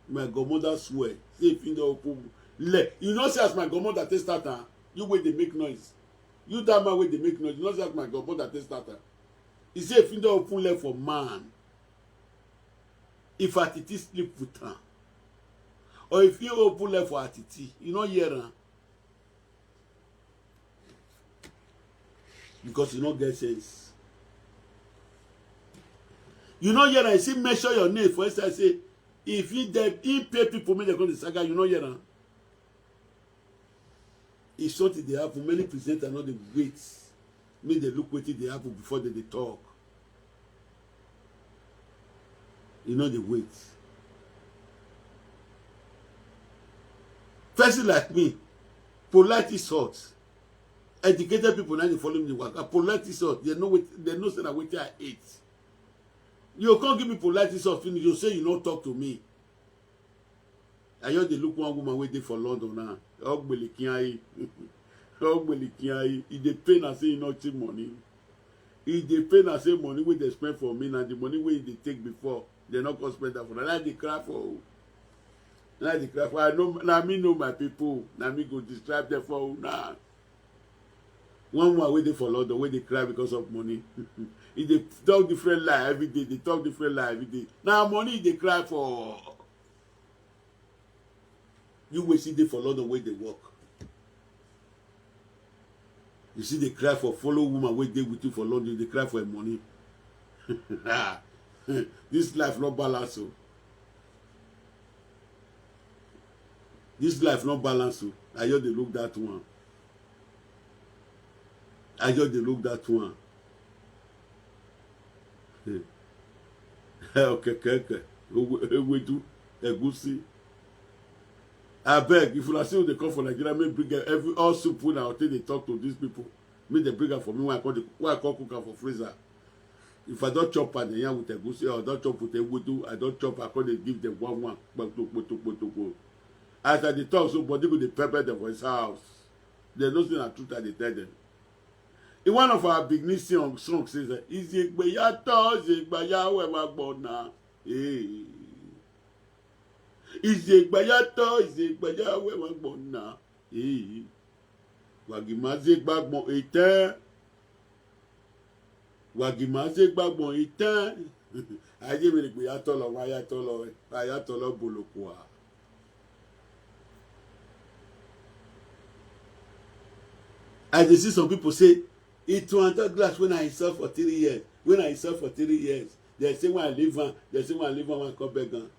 My godmother swear say if he don open le, you know say as my godmother take start am, you wey dey make noise, you that man wey dey make noise, you know say as my godmother take start am. He say if he don open leg for man, if Atiti sleep with am, or if he open leg for Atiti, you no hear am. Because you no get sense. You no hear am. You see, measure your name for inside. Say, if he dem he pay people make dem come dey saga, you no hear am. If something dey happen, many presenters no dey wait make dem look wetin dey happen before dem dey talk. You no dey wait. Person like me, polite insult. Educated people na dey follow me dey waka. Polite insult. They know wait, they know say na wetin I hate. You come give me polite insult finish, you say you no talk to me. I just dey look one woman wey dey for London now. Ogbele kiai. Ogbele kiai. E dey pain am say e no see money. E dey pain am say money wey dem spend for me na the money wey e dey take before. Dem no come spend am for am. Na dey cry for o. Na dey cry for. I know, na me know my people. Na me go describe them for una. One woman wey dey for London wey dey cry because of money. E dey talk different lie every day. Dey talk different lie every day. Na money e dey cry for. You wey still dey for London wey dey work. You still dey cry for fellow woman wey dey with you for London, you dey cry for her money. This life no balance o. This life no balance o. I just dey look that one. I just dey look that one. Hmm. Okay, okay, okay. Ewe- Ewedu, egusi. Abeg, if una see who dey come for Nigeria, make bring every all soup wey una take dey talk to these people. Make dem bring am for me when I come dey, when I come cook am for freezer. If I don chop am, dem yarn with egusi, or I don chop with ewedu, I don chop, I come dey give dem one one. Kpotokpotokpotokpo. As I dey talk so, body go dey pepper dem for his house. Dem know say na truth I dey tell dem. In one of our Benin song, song says, eh, Izegbe ya to, Izegbe ya we ma gbona. Eh. Izegbe ya to, Izegbe ya we ma gbona. Eh. Wagima zegba gbon ete. Wagima zegba gbon ete. Aye mere gbe ya to lo, wa ya to lo, wa ya to lo bolokwa. I dey see some people say, "It to another glass when I sell for three years. When I sell for three years." They say, "When I leave am," they say, "When I leave am, I come beg am."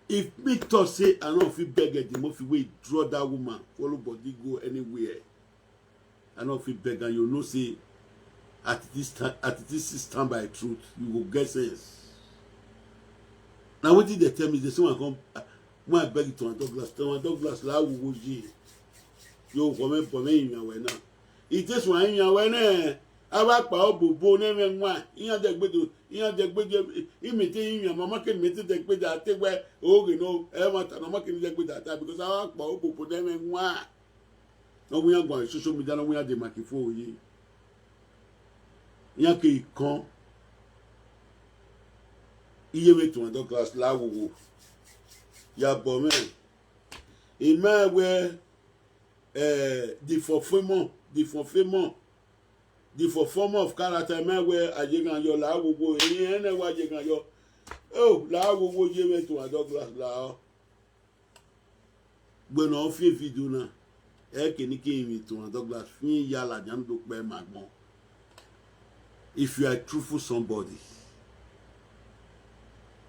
If me talk say I no fit beg Eddie Murphy wey draw that woman, follow body go anywhere, I no fit beg am. You know say at this time, at this stand by truth, you go get sense. Na wetin dey tell me, dey say when I come, ah, when I beg Thomas Douglas, Thomas Douglas la wo wo ye. Yo, come and come and you now. It is when you are when, eh, awa pa obobo ne me nwa. Iya de gbedo, iya de gbedo, imite iya mama ke mete de gbedo ate we, oh, you know, e ma ta no ma ke de gbedo ate because awa pa obobo ne me nwa. No we are going social media, no we are the microphone ye. Iya ke kon. Iye we to another class la wo wo. Ya bo me. Ima we, eh, the fulfillment, the fulfillment, the fulfillment of character. Ima we ayegan yo la wo wo. Iye ne wa ayegan yo. Oh, la wo wo ye we to another class la. When I feel video na, e ke ni ke mi to another class. Fin ya la jan do pe magbon. If you are a truthful somebody,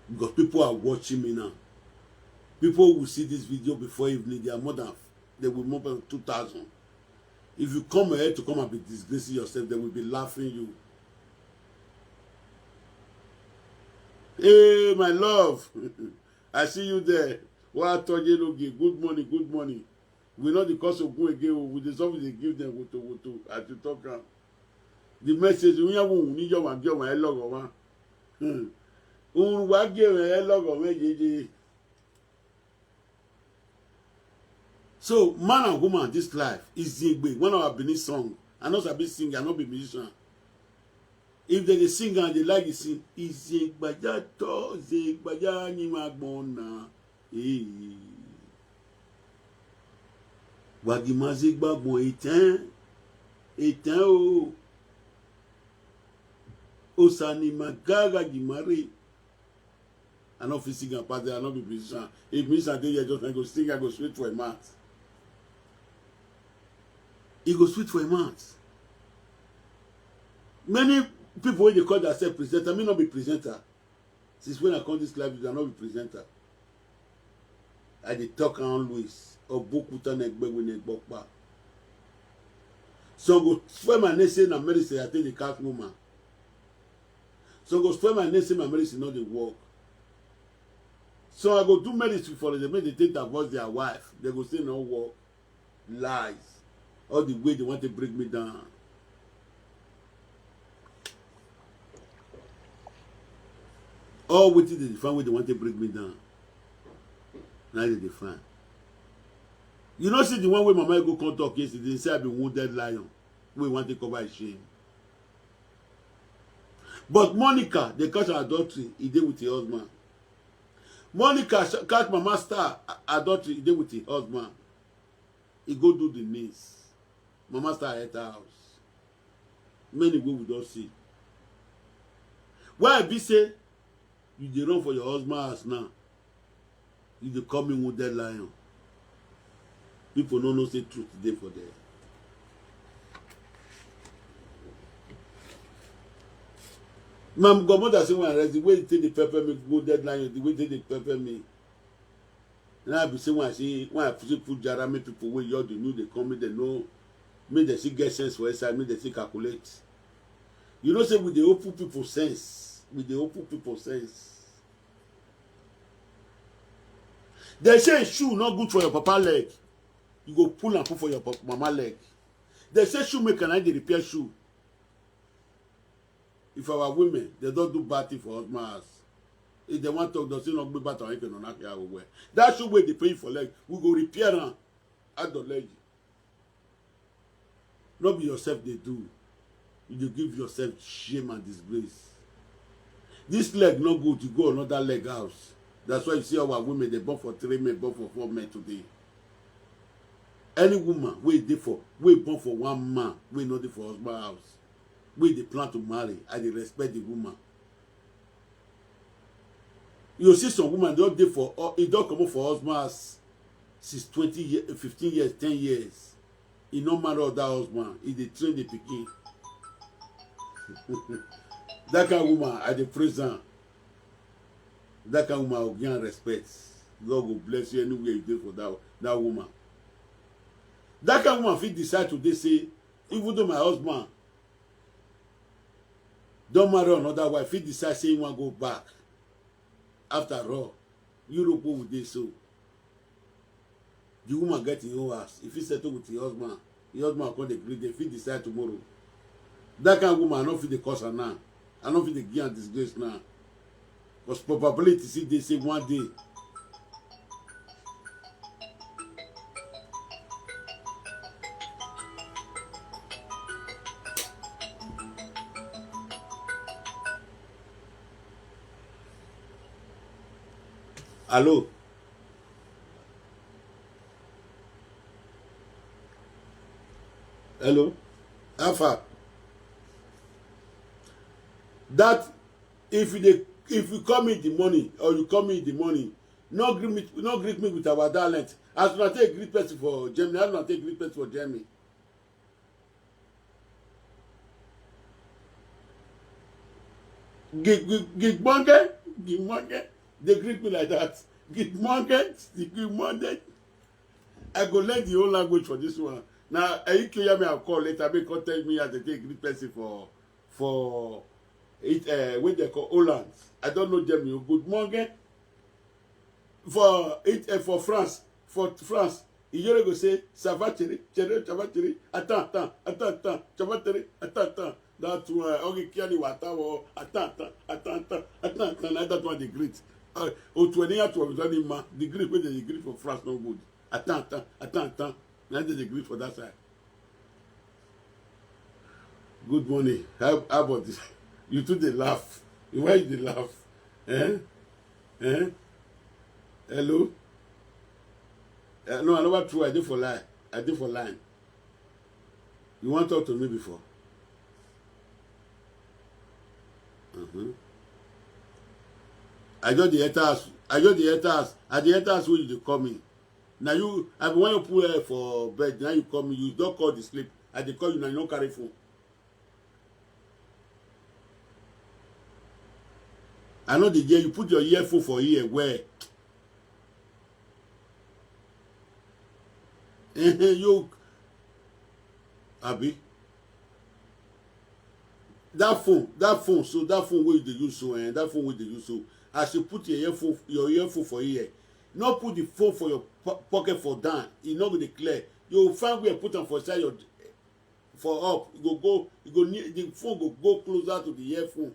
because people are watching me now. People will see this video before evening. They are more than, they will more than two thousand. If you come ahead to come and be disgracing yourself, they will be laughing you. Hey, my love. I see you there. Wa toje loge. Good morning, good morning. We know the cause of go again. We dey solve dey give them woto woto as you talk am. The message we have, we need your one, your one, log one. Hmm. Un wa give a log one, ye, ye. So man and woman, this life is Zigbe. One of our Benin song. I no sabi sing, I no be musician. If they dey sing and they like the sing, is Zigbaja to, Zigbaja ni ma gbon na. Eh. Wagima Zigba gbon eten, eten o. Osani magaga gimare. I no fit sing and pass there, I no be musician. If musician dey here, just I go sing, I go sweet for a month. E go sweet for a month. Many people wey dey call themselves presenter, me no be presenter. Since when I come this live, I no be presenter. I dey talk am always. Obukuta na egbe we na egbopa. Some go swear my name say na medicine I take dey catch woman. Some go swear my name say my medicine no dey work. So I go do medicine for them, make they take divorce their wife. They go say no work. Lies. All the way they want to break me down. All wetin they define wey they want to break me down. Now they define. You know, see the one wey Mama Ego come talk yesterday, say I be wounded lion. We want to cover his shame. But Monica, they catch her adultery, he dey with her husband. Monica sh- catch Mama Star a- adultery, he dey with her husband. He go do the nails. Mama Star enter house. Many wey we don see. Why I be say you dey run for your husband house now? You dey call me wounded lion. People no know say truth dey for there. My godmother say when I rest, the way they take the pepper me, wounded lion, the way they take the pepper me. Now I be say when I say when I put put jara, make people wey you dey know they come, make they know, make they see get sense for inside, make they see calculate. You know say we dey open people sense, we dey open people sense. They say shoe not good for your papa leg, you go pull and put for your papa, mama leg. They say shoemaker na dey repair shoe. If our women, they don't do bad thing for us, mas. If they want to, they say no be bad thing, no knock your way. That shoe wey they pay for leg, we go repair am. Add the leg. No be yourself they do. You dey give yourself shame and disgrace. This leg no good, you go another leg house. That's why you see our women, they born for three men, born for four men today. Any woman wey dey for, wey born for one man, wey no dey for husband house, wey dey plan to marry, I dey respect the woman. You see some woman don dey for, uh, e don comot for husband house since twenty years, fifteen years, ten years. E no marry other husband, e dey train the pikin. That kind woman, I dey praise am. That kind woman go give am respect. God go bless you anywhere you dey for that, that woman. That kind woman fit decide today say, even though my husband don marry another wife, fit decide say he wan go back. After all, Europe wey we dey so, the woman get im own house. If he settle with im husband, im husband come dey greet dem, fit decide tomorrow. That kind woman, I no fit dey curse her now. I no fit dey give am disgrace now. Because probability still dey say one day. Hello. Hello. How far? That if you dey, if you call me in the morning or you call me in the morning, no greet me, no greet me with our dialect. As una take greet person for Germany, as una take greet person for Germany. Gig, gig, gig monkey, gig monkey. They greet me like that. Gig monkey, gig monkey. I go learn the whole language for this one. Now, Eike Yami, I'll call later. Make come tell me as they take greet person for, for it, uh, what they call Holland. I don't know them. You good morning. For it, uh, for France, for France, Iyore go say, "Ça va, chérie, chérie, ça va, chérie? Attends, attends, attends, attends, ça va, chérie? Attends, attends." That one, okay, Kiani Watawo, attends, attends, attends, attends, attends, attends. Now that one they greet. Uh, Otueni Atuwa, the greet where they greet for France, no good. Attends, attends, attends, attends. Now they greet for that side. Good morning. How, how about this? You too dey laugh. Why you dey laugh? Eh? Eh? Hello? Eh, no, I never true. I dey for line. I dey for line. You wan talk to me before? Mm-hmm. I just dey enter house. I just dey enter house. I dey enter house wey you dey call me. Na you, I be wan put air for bed. Now you call me. You don call the sleep. I dey call you now. You no carry phone. I no dey hear you. Put your earphone for ear well. Ehen, you, abi? That phone, that phone, so that phone wey you dey use so, eh, that phone wey you dey use so, as you put your earphone, your earphone for ear, no put the phone for your po-, pocket for down. E no go dey clear. You find where put am for inside your, for up. You go go, you go need, the phone go go closer to the earphone.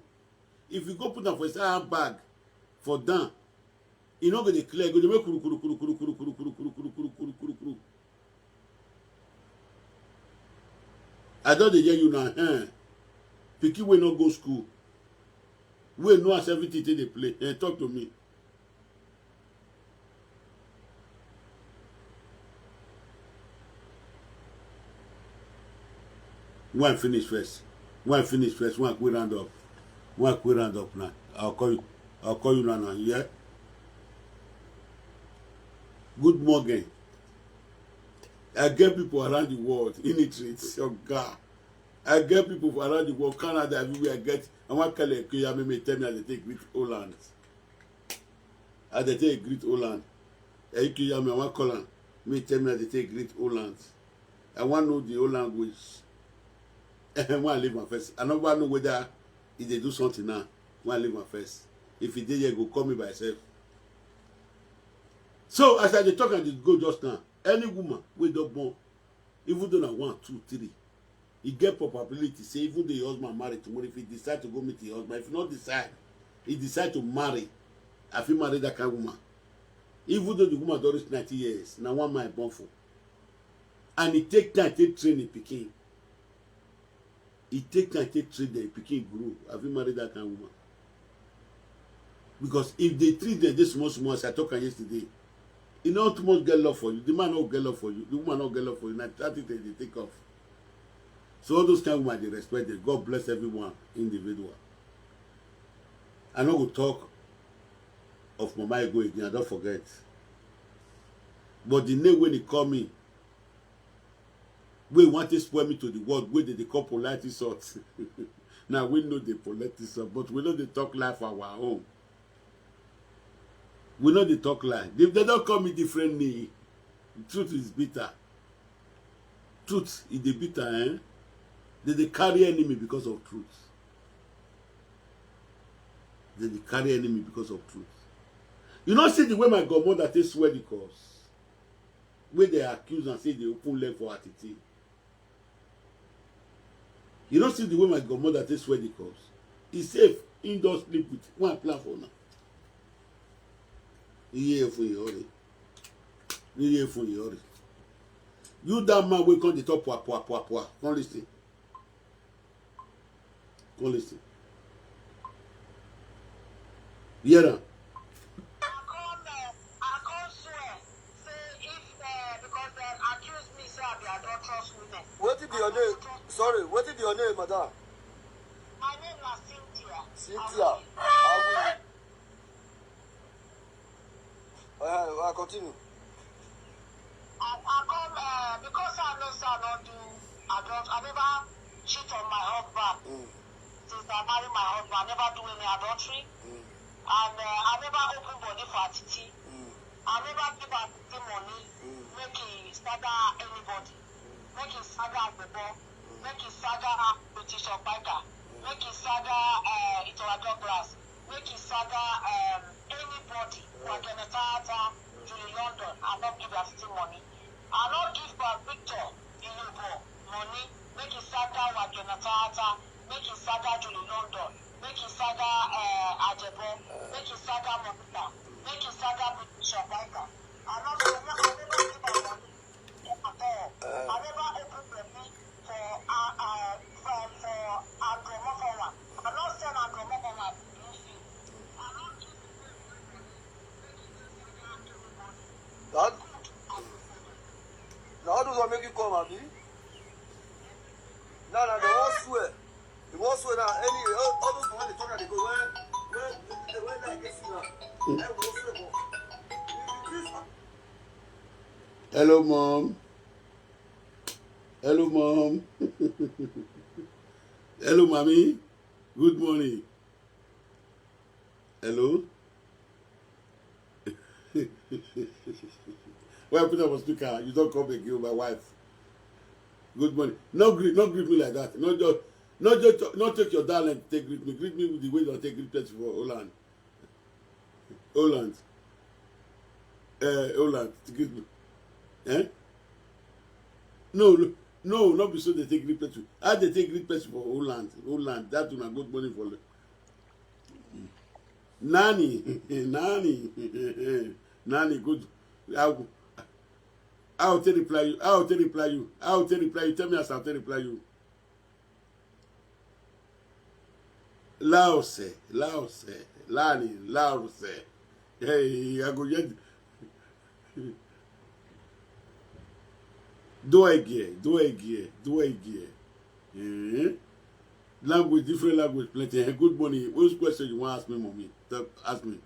If you go put am for inside handbag for down, e no go dey clear. E go dey make kuru kuru kuru kuru kuru kuru kuru kuru kuru kuru kuru kuru kuru. I don dey hear you now. Eh? Pikin wey no go school, wey know as everything take dey play. Eh, talk to me. When I finish first. When I finish first. When I quick round up. When I quick round up now. I'll call you. I'll call you now. Now, yeah. Good morning. I get people around the world. Illiterate, your guy. I get people for around the world, Canada, everywhere. I get, I want Kale Kuyami, me tell me as they take greet Holland. As they take greet Holland. Hey, Kuyami, I want call am. Me tell me as they take greet Holland. I want know the whole language. When I leave my first, I never know whether if they do something now. When I leave my first, if he dey here, go call me by himself. So as I dey talk and dey go just now, any woman wey don born, even though na one, two, three, e get probability say even though your husband marry tomorrow, if he decide to go meet your husband, if he not decide, he decide to marry, I fit marry that kind of woman. Even though the woman don reach ninety years, na one man I born for. And e take time take train the pikin. E take time take train the pikin grow. I fit marry that kind of woman. Because if they treat them this small small, as I talk am yesterday, e no too much get love for you. The man no get love for you. The woman no get love for you. Na that thing they take off. So all those kind of women, they respect them. God bless everyone individual. I no go talk of Mama Ego again. I don't forget. But the name when he call me, Wey want to spoil me to the world, wey dey dey call polite insult. Now we know the polite insult, but we no dey talk life our own. We no dey talk lie. If they don't call me different name, truth is bitter. Truth is the bitter, eh? They dey carry enemy because of truth. They dey carry enemy because of truth. You no see the way my godmother take swear the cause. Wey they accuse and say they open leg for Atiti. You no see the way my godmother take swear the cause. He safe. He just sleep with one plan for now. He here for your hurry. He here for your hurry. You that man wey come dey talk pwa pwa pwa pwa. Come listen. Come listen. Hear am. I come, uh, I come swear say if, uh, because dem accuse me say I be adulterous women. Wetin be your name? Sorry, wetin be your name, madam? My name na Cynthia. Cynthia. Awi. Uh, I continue. I, I come, uh, because I know say I no do, I don't, I never cheat on my husband. Mm. Since I marry my husband, I never do any adultery. Mm. And, uh, I never open body for Atiti. Mm. I never give Atiti money, mm, make he saga anybody. Mm. Make he saga Agbebo. Mm. Make he saga British Obaga. Mm. Make he saga, uh, Itola Douglas. Make he saga, um, anybody. Mm. Wa Gene Tata, Julie London. I no give Atiti money. I no give Brad Victor Ilobo money. Make he saga Wa Gene Tata. Make he saga Julie London. Make he saga, uh, Ajebo. Make he saga Monica. Make he saga British Obaga. I no give, I never give am money at all. I never open body for, uh, uh, for, for Andrew Mokola. I no send Andrew Mokola. That, na all those one make you come, abi? Now, now, they wan swear. They wan swear now. Any, all, all those one dey talk and dey go. When, when, when that get you now, they wan swear for. Hello, mom. Hello, mom. Hello, mommy. Good morning. Hello? Why put up a speaker? You don't come again, my wife. Good morning. No greet, no greet me like that. No just, no just, no take your darling take greet me. Greet me with the way you take greet person for Holland. Holland. Uh, Holland. Greet me. Eh? No, no, no, not be so they take greet person. How they take greet person for Holland? Holland. That una good morning for. Nani, Nani, Nani, good. How, how to reply you? How to reply you? How to reply you? Tell me as I to reply you. Laose, Laose, Lani, Laose. Hey, I go get. Do I get? Do I get? Do I get? Eh? Language, different language, plenty. Eh, good morning. Which question you want ask me, mommy? Tell, ask me.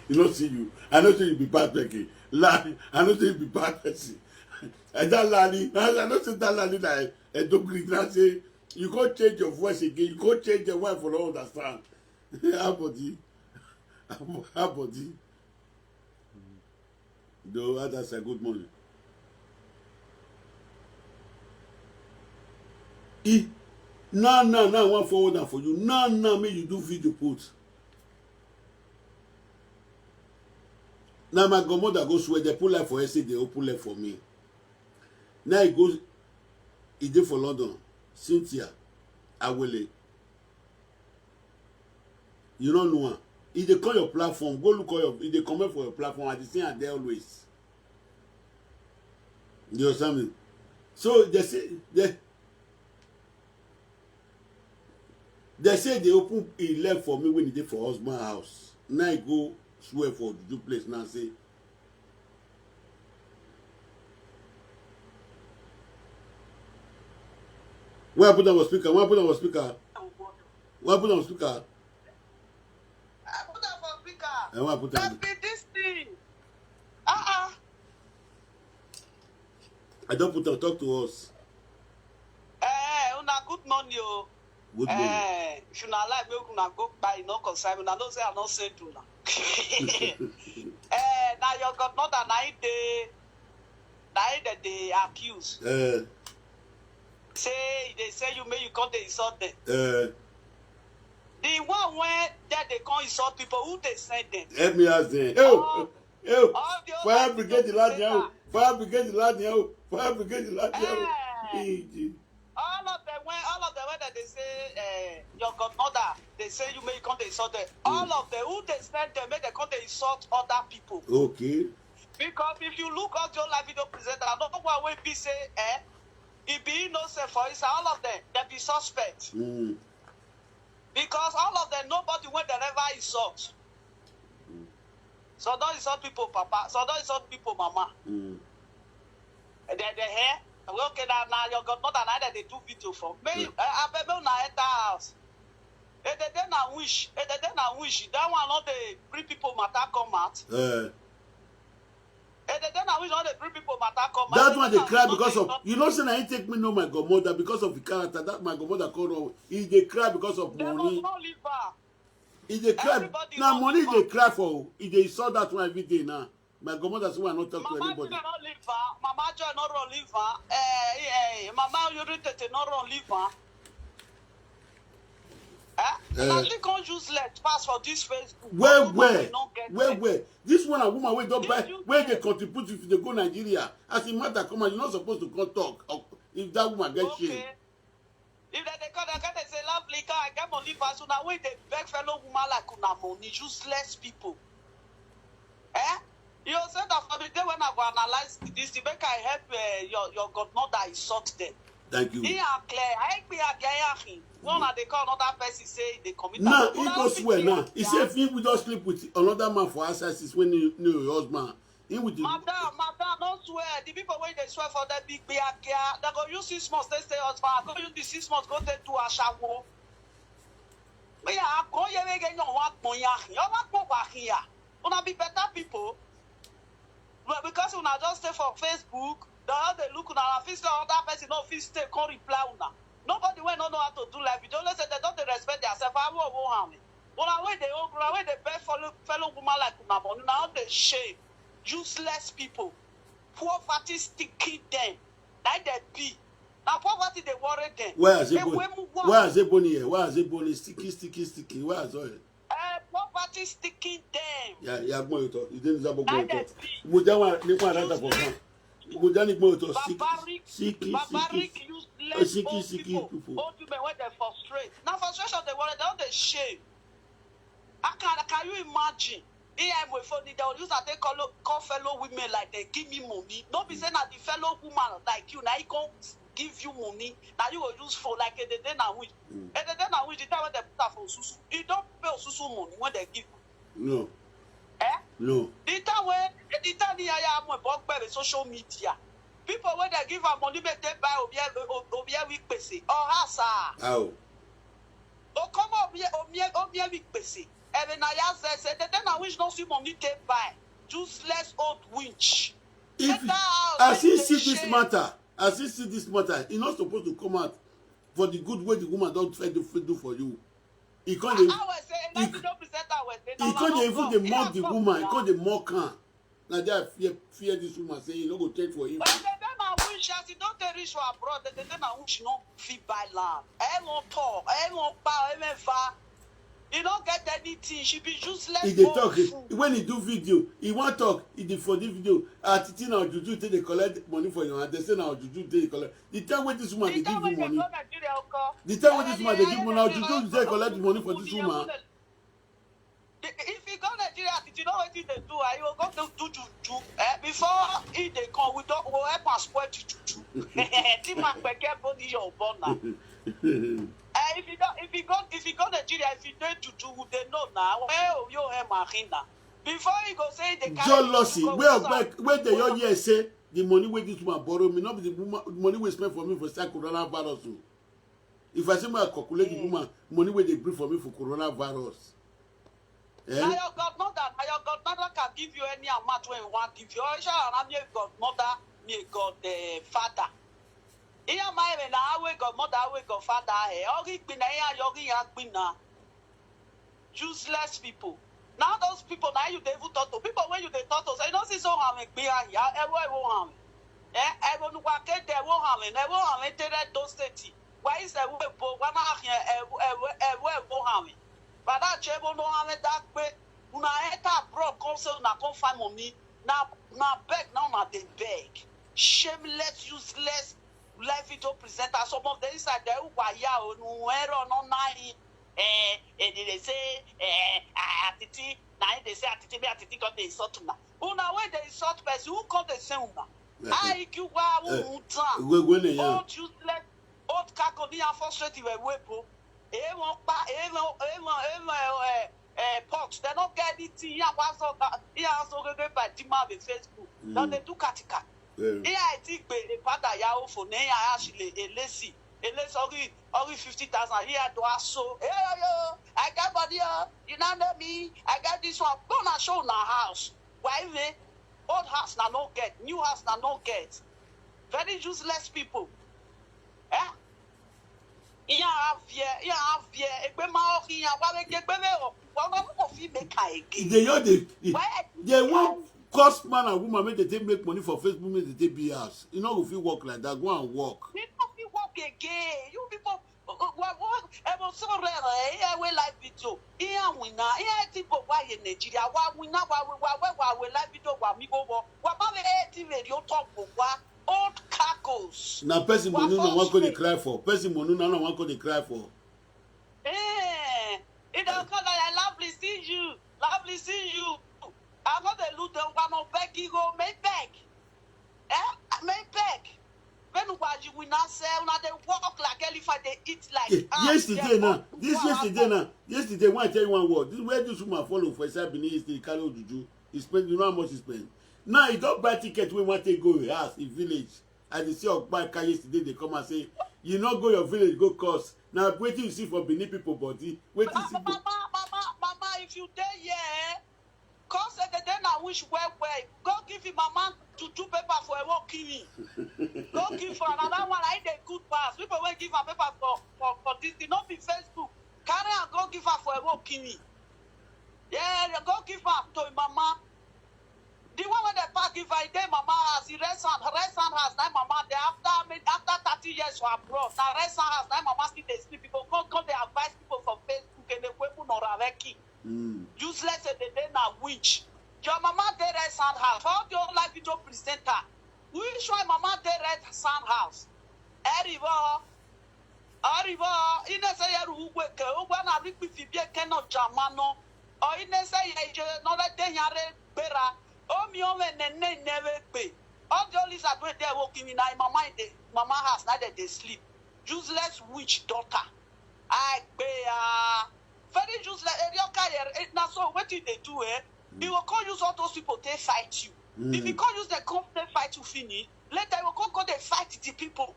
You know, see you. I know say you be bad person. Lie. I know say you be bad person. And that Lani, I know say that Lani like a dog green. I say you can't change your voice again. You can't change your wife for all understand. How body? How body? Though others say good morning. E now now now I wan forward am for you. Now now make you do video put. Now my godmother go swear they put life for her say they open life for me. Now he go, he dey for London. Cynthia Awele. You don't know am. If they call your platform, go look all your, if they comment for your platform, I dey see am there always. You understand me? So they say they, they say they open e leg for me when he dey for husband house. Now he go swear for juju place now say. Where I put down speaker? Where I put down speaker? Why put on speaker? I put am for speaker. I want put on. That be this thing. Uh-uh. I don't put on. Talk to us. Eh, una good morning o. Good morning. Eh, if una like make una go buy, no concern una. Know say I no send una. Eh, na your godmother na him dey, na him dem dey accuse. Uh, Say e dey say you make you come dey insult them. uh, The one wey dem dey come insult people, who dey send them? Help me ask them. Oh, oh, All the fire old brigade people land say now. that. Fire brigade land now. Fire brigade land now. Eh. Easy. All of them when all of them when they say uh, your godmother, they say you make you come dey insult them. All of them who dey send them make they come dey insult other people. Okay. Because if you look all your live video presenter, no one wey be say eh, e be innocent for inside all of them. They be suspect. Mm. Because all of them nobody wey dem ever insult. So don insult people papa, so don insult people mama. Mm. They dey hear. Okay, na na your godmother na dem dey do video for. Make you, eh, abeg make una enter house. Edede na wish, edede na wish. That one no dey bring people matter come out. Uh, Edede na wish no dey bring people matter come out. that one Edede dey na cry wish no because dey of, you know say na him take me know my godmother because of the character. That my godmother come run. He dey cry because of They money. must not leave her. He dey cry. Everybody Na run money he leave dey cry for. He dey insult that one every day now. My godmother say I no talk to Mama anybody. Joy no leave her. Mama Joy no run leave her. Eh, eh, Mama Yuri Tete no run leave her. Eh? Eh. Na she come useless pass for this Facebook. Well, People well, wey no get well, sense. well. This one, a woman wey don buy, This you wey dey get. Contribute if you dey go Nigeria. As the matter come out, you no suppose to come talk. Oh, if that woman get shame. Okay. If they dey call, they call, they say, "Lovely, come, I get money for you." Now we dey beg fellow woman like una money, useless people. Eh? You say that for the day when I go analyze this thing, make I help uh, your, your godmother insult them. Thank you. He are clear. I agree, I agree. One of they call another person say they commit Now a- he Una go no swear fit now. see He am. say if he will just sleep with another man for outside since when he knew your husband. He with the Madam, madam, no swear. The people wey dey swear for them big beer care. They go use six months, they stay husband. Go use the six months, go take two ashawo. Me, I go here again, you want money. You want money here. Una be better people. Well, because una just stay for Facebook, they all dey look una, una fit say other person no fit stay, come reply una. Nobody wey no know how to do life, you only say they don't dey respect themselves. I will go harm. Una wey dey old, una wey dey beg fellow, fellow woman like una money, una all dey shame. Useless people. Poverty still kill them. Like they be. Na poverty dey worry them. Why is They it Bonnie? wey move on. Why is it Bonnie here? Why is it Bonnie? Sticky, sticky, sticky. Why is it? Eh, poverty sticking them. Yeah, yeah, gbọ́n ìtọ́. You didn't have a Like gbọ́n they ìtọ́. be. Mo já wa nípa aláta for fun. Mo já ní gbọ́n ìtọ́. Sticky, Barbaric, sticky, sticky. barbaric, Eh, useless sticky, old sticky people. People. Old women wey dey frustrate. Na frustration dey worry, they don dey shame. How can, can you imagine? A I M wey phone dey use am take call, call fellow women like they give me money. No be say na the fellow woman like you, na he come give you money. Na you go use phone like edede na wish. Mm. Edede na wish, the time wey they put am for osusu, he don pay osusu money wey they give am. No, Eh? No. The time wey, the time ni yaya mo bọ gbẹrẹ social media. People wey dey give am money make they buy obie obie wi pese. Or house ah. How? Okomo obie obie obie wi pese. Ebe na ya say say the time na wish no see money take buy. Useless old winch. If Take that out, as he make see the this shame. Matter, as he see this matter, he not supposed to come out for the good way the woman don't try to do for you. He can't. I will say, and he- I don't present that way. He can't even dey mock the woman. He can't dey mock her. Now they fear fear this woman say he no go take for him. But the time I wish as you don't take reach for abroad, the time I wish no fit buy land. I won't poor. I won't power. I won't far. You don't get anything. She be useless. He dey Old talk fool. When he do video, he wan talk. He dey for the video. Ah, Titi na juju take dey collect money for your hand. They say na juju take dey collect. The time wey this woman dey The give time when you they money, go Nigeria, okay. the time wey this woman dey give money, na juju take collect money for this woman. If you go Nigeria, did you know what they do? I will go do do juju. Eh, before he dey come, we don't we help and spoil the juju. Team and get body your born now. Eh, if you don't, if you go, if you go Nigeria, if you dey juju, we dey know now. Well, you help Marina. Before he go say he dey carry Jealousy. juju go Where use back am. Where the young year say the money wey this woman borrow me, not be the woman money wey spend for me for inside coronavirus o. If I say make I calculate the woman money wey dey bring for me for coronavirus. Na your godmother, na your godmother can give you any amount wey you wan give you. Orisha na me godmother, me god eh, father. Iya ma eme na awe godmother, awe godfather eh. Ori gbina iya yori ya gbina. Useless people. Now those people now you dey even talk to people wey you dey talk to say you no see so ham gbin ya ewo ewo ham. Eh, ewo nukwa kete ewo ham na ewo ham tere do state. Why is ewo ebo wa na ahia ewo ewo ewo ewo ham. But that chebo no ham that pe una enter abroad come say una come find money. Na na beg now una dey beg. Shameless, useless live video presenter. Some of the inside there who are ya onu ero no nine. Eh, and they say eh ah, atiti na him dey say atiti me atiti come dey insult una. Una wey dey insult person who come dey say una. I Q wa who down. Gwegwe ne ya. Old useless, old kako ni a frustrate we wepo. E won pa, e won e won e won eh eh pot. They don't get anything. Ya wa so ya so gege by Dima be Facebook. Now they do katika. Very. Ihe a ti gbere pada ya ofo na ihe a shile elesi elesi ọgị ọgị fifty thousand ihe a do aso eyoyo I get money o, you no know me, I get this one, go na show na house. Why me? Old house na no get, new house na no get. Very useless people. Eh? Ihe a vie ihe a vie egbe ma ọkụ ihe a gwa ege egbe me ọkụ gwa ọkụ kò fi me ka ege. They just dey Why they wan cause man and woman make they take make money for Facebook, make they take build house. E no go fit work like that. Go and work. We no fit work again. You people, uh, uh, wa- wa- ẹ mọ sọ rẹ rẹ ẹ wẹ live video. Ihe a win na ihe ti gbogbo ayé Nàìjíríà wa win na wa wẹ wa wẹ wa wẹ live video wa mi gbogbo wa bá wẹ ẹ ti rẹ rí o tọ gbogbo wa old cargoes. Na person money na wan go dey cry for. Person money na wan go dey cry for. Eh, e don come like lovely see you, lovely see you. I no dey look dem one of beg you go make beg. Eh, make beg. When you are you will not sell, now they walk like elephant, they eat like Ye- yesterday now, this yesterday now, yesterday when I tell you one word, this where this woman follow for inside Benin yesterday carry ojuju. He spend, you know how much he spend. Now he don buy ticket wey wan take go him house, him village. I dey see Okpaika yesterday dey come and say, you no go your village go cause. Na wetin you see for Benin people body, wetin you see for Mama, mama, mama, if you dey here, come say the day na wish well well. Go give him mama to do paper for a walk in. Go give for another one. I dey good pass. People wey give am paper for for for this thing, no be Facebook. Carry am go give am for a walk in. Yeah, go give am to him mama. The one wey dem pack give her, e dey mama house, e rest hand, rest hand house na mama dey after after thirty years for abroad. Na rest hand house na mama still dey sleep. People come come dey advise people for Facebook and dey wepu no raveki. Mm. Useless and dey dey na witch. Your mama dey rest hand house. How the whole life video presenter? Which one mama dey rest hand house? Eribo. Aribo, inese ya ru ugwe ke ugwe na rikpi fibie ke no jamano. O inese ya ije no le de ya re gbera. O mi o we ne ne ne we gbe. O the only side wey dey work in na mama in the mama house na dey dey sleep. Useless witch daughter. I gbe ya. Very useless. Erioka here na so wetin dey do eh. He will come use all those people take fight you. If he come use them come take fight you finish, later he will come go dey fight the people.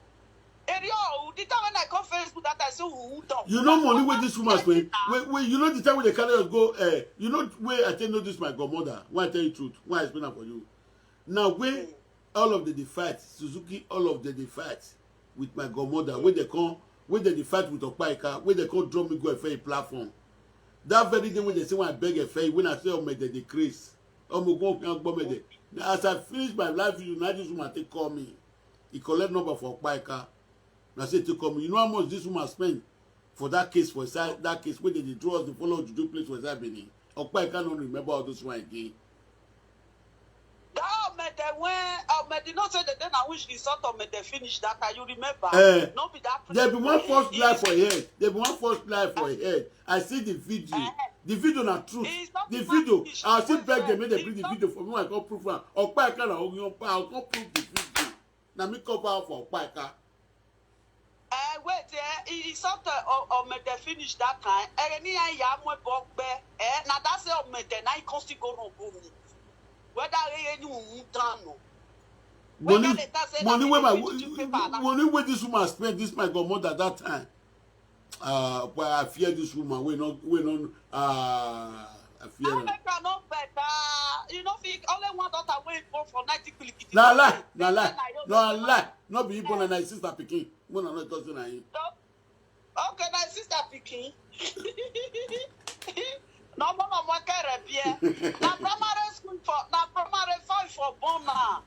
Erio, the time when I come Facebook that I say who down. You know money wey this woman spend. Wait, wait, you know the time wey they carry us go. Uh, you know where I tell you this my godmother. Why I tell you truth? Why I explain am for you? Now when all of them dey fight, Suzuki, all of them dey fight with my godmother. Wey they come, wey they dey fight with Okpaika, wey they come draw me go Efeyi platform. That very day when they say when I beg Efeyi, when I say Omede dey craze, Omogun Okin Agbomede. As I finish my life, you now this woman take call me. He collect number for Okpaika. Na say take call me. You know how much this woman spend for that case for inside that case wey dey dey draw us dey follow juju place for inside Benin. Okpaika no remember all those one again. That Omede when Omede no say the day na which result Omede finish that time you remember? Eh, No be that There be one first lie for head. There be one first lie for head. I see the video. The video na truth. The video. I still beg them make they bring the video for me. I come prove am. Okpaika na Ogun Okpa. I come prove the video. Na me cover am for Okpaika. Eh, wait, eh, he, he sort of uh, Omede finish that time. Eh, ni ya ya mo bogbe. Eh, na that say Omede na he come still go run go me. Whether he any who down no. Money, Whether they tell say money na wey me my finish the paper na money wey this woman spend this my godmother that time. Uh, but I fear this woman. We no, we no. Uh, I fear How her. make I no better? You know, fit only one daughter wey born for ninety kilikiti. Na lie, na lie, na lie. No be Igbo na na sister pikin. Una no talk say na him. Okay, na sister pikin. No more no more care beer. Na primary school for na primary four for born na.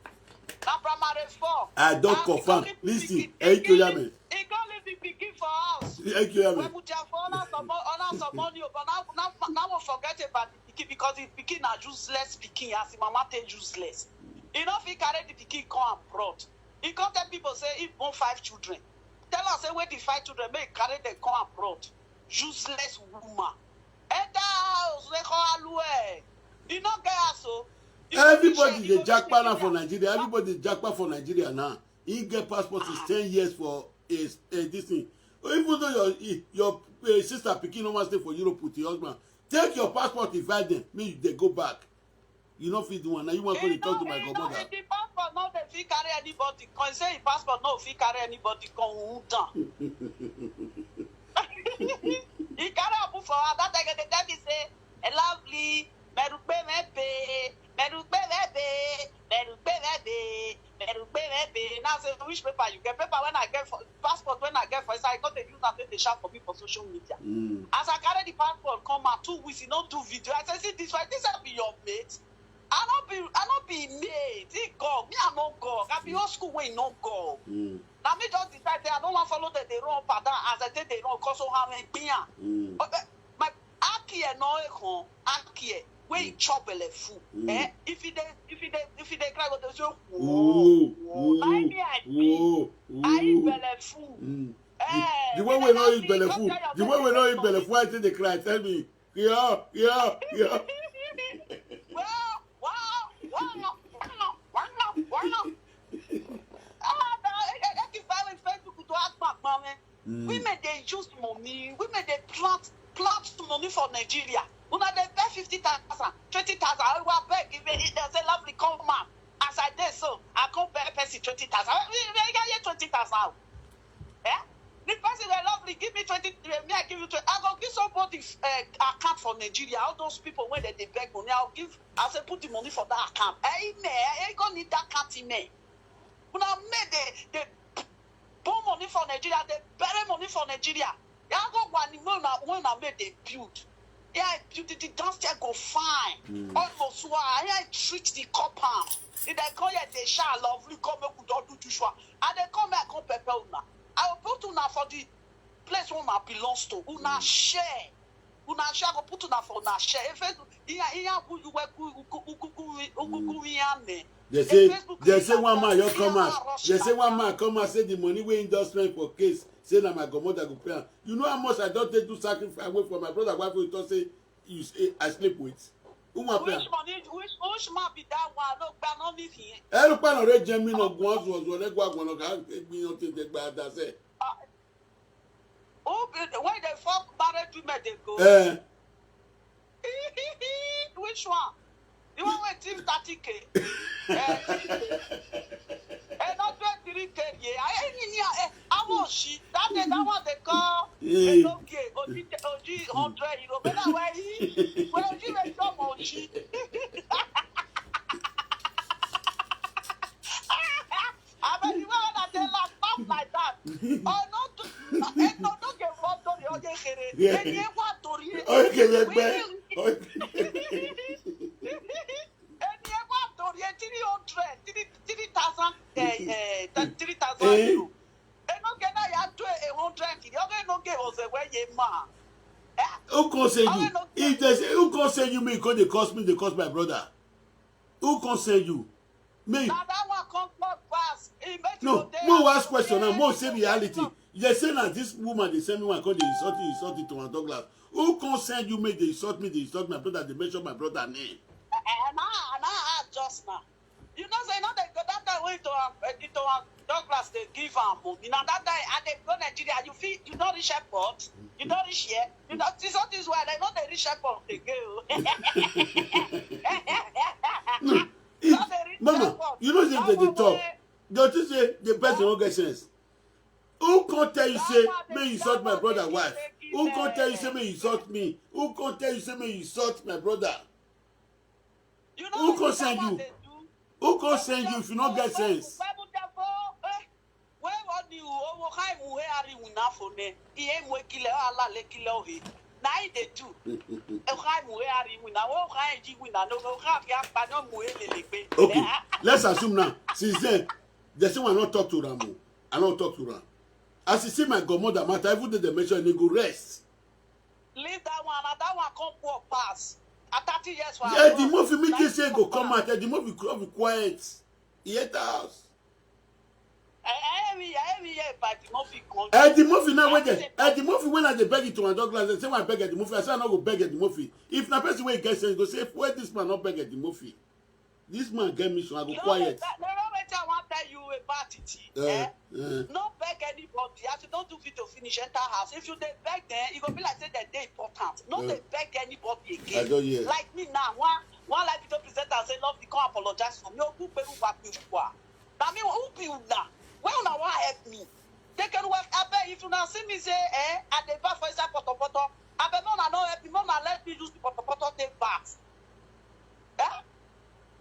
Na primary four. I don And confirm. he go leave Listen, the hey, pikin- Kiyame. He go leave the pikin for house. Hey, Kiyame. When we tell for honor some mo- honor some money, but now now now we forget about the pikin because the pikin na useless pikin as the mama take useless. He no fit carry the pikin come abroad. He come tell people say he born five children. Tell us say wey the five children make he carry them come abroad. Useless woman. Enter house, they call Alue. You no get house o. You no fit Everybody share, you dey no fit japa now share. For Nigeria. Everybody dey japa for Nigeria now. He get passport is ten years for a, a this thing. Even though your your uh, sister pikin no wan stay for Europe with your husband, take your passport, invite them, make they go back. You no fit do one. Now you wan go dey talk to my He no- godmother. He the passport no dey fit carry anybody. Come say his passport no fit carry anybody. Come who down. He carry am put for her. That time they tell me say, "A lovely, merugbe mebe, merugbe mebe, merugbe mebe, merugbe mebe." Now say which paper you get? Paper when I get for passport when I get for inside, I got the use and take the shout for me for social media. Mm. As I carry the passport come out two weeks, he no do video. I say, "See this one, this one be your mate." I no be I no be mate. He go. Me I no go. I be old school wey no go. Mm. Na me just decide say I don't want follow them. They run up and down as I take they run cause so how many pian. Mm. But uh, my akie no ekon akie wey he chop belle full. Mm. Eh? If he dey if he dey if he dey cry go dey say Ooh, whoa whoa. Na ooh, me I be. ooh, I eat ooh. Belle full. Mm. Eh, The me way dey we no laugh eat me, belle come full. tell your The way friend we no say eat belle something. Full, I take the cry. Tell me, yeah, yeah, yeah. Wow, wow, wow, wow, wow, wow. Ah, na, eh, eh, eh, if I will Facebook to ask my mama. Mm. Women dey use money. Women dey plant plant money for Nigeria. Una dey pay fifty thousand, twenty thousand. I will beg if they they say lovely come man. As I dey so, I come pay person twenty thousand. We we get here twenty thousand. Eh? The person wey lovely give me twenty, me I give you twenty. I go give somebody uh, account for Nigeria. All those people when they, they beg money, I'll give. I say put the money for that account. Hey man, I go need that account in me. Una make they they born money for Nigeria, they bury money for Nigeria. Ya go one when una when una make they build. Yeah, build the downstairs go fine. Mm. Almost why I treat the compound. If they come here, they shall lovely come make we don't do this one. And they come here, come prepare una. I will put una for the place where una belongs to. Una share. Una share go put una for una share. If it, iya iya gu yu we gu gu gu gu gu gu gu iya ne. They say they say one man you come out. They say one man come out say the money wey he just spend for case say na my godmother go pay am. You know how much I don take do sacrifice away for my brother wife wey talk say you say I sleep with. Who wan pay am? Which money? Which which man be that one? No gba no need him. Ẹrú pàrọ̀ rẹ jẹ́ mi náà gun ọ̀sùn ọ̀sùn ọ̀rẹ́ gun àgbọ̀nà ká gbìyànjú ti dẹ̀gbà àdàsẹ̀. Who be when they fuck married women they go? Ẹ Which one? The one wey thief thirty k. Eh, eh, not twenty-three k ye. I ni ni eh, how much she? That day that one they call Eh. Enoke Oji Oji hundred euro. But that way he, well, he may come Oji. I bet you when I tell laugh, laugh like that. Oh no, do- eh, no, don't get one story. Okay, here. Yeah. Eh, eh, one story. Okay, yeah, We- man. Eh, eh, one story. Eh, three hundred, three three thousand. Eh, eh, that three thousand Eh. euro. Eh, no get now. You do a hundred. You get no get was a way you man. Eh? Who come say you? How I no If they say who come say you me come dey curse me dey curse my brother. Who come say you? Me. Now that one come talk pass. He make No, you dey mo house ask question now. Mo today. Say reality. They say na this woman dey send me one come dey insult you insult it to one Douglas. Who come send you make dey insult me dey insult my brother dey mention my brother name? Eh, na na ask just now. You know say no dey go that time wey to am eh, to am Douglas dey give am money. Na that time I dey go Nigeria. You fit you don reach airport. You don reach here. You don this all this while I no dey reach airport again. Oh. No, it, No dey reach mama, airport. You know say That they dey one talk. wey- Don't you say the person no get sense? Who come tell you say make you insult my brother wife? Who come tell you say make you insult me? Who come tell you say make you insult my brother? You Who come send you? Who come send you if you no get sense? Where what do you over high muhe ari wina for ne? Iye mwekile ala lekile ohe. Na e dey do. Oha muhe ari wina. Oha eji wina. No oha ki apa no muhe lelepe. Okay, let's assume now. Since then, the same one not talk to Ramu. I don't talk to Ram. As you see my godmother matter, every day they mention they go rest. Leave that one. And that one come poor pass. At thirty years for Eddie Murphy make you say go come out. Eddie Murphy come be quiet. He ate the house. Every year, every year, but Eddie Murphy come. Eddie Murphy now when they Eddie Murphy when I dey beg it to my dog glass, they say why I beg Eddie Murphy. I say I no go beg Eddie Murphy. If na person wey get sense go say where this man not beg Eddie Murphy. This man get mission. I go quiet. No, no, no, wait, I want tell you about it. Eh, eh. No beg anybody. As you don't do video finish, enter house. If you dey beg them, you go be like say that they important. No, they beg anybody again. I don't hear. Like me now, one one live video presenter say love me, come apologize for me. Ogun peru wa pe wa. Na me who be una? Where una wan help me? They can work. I bet if una see me say, eh, I dey back for inside poto poto. I bet no, una no help me. No, una let me use the poto poto take bath. Eh?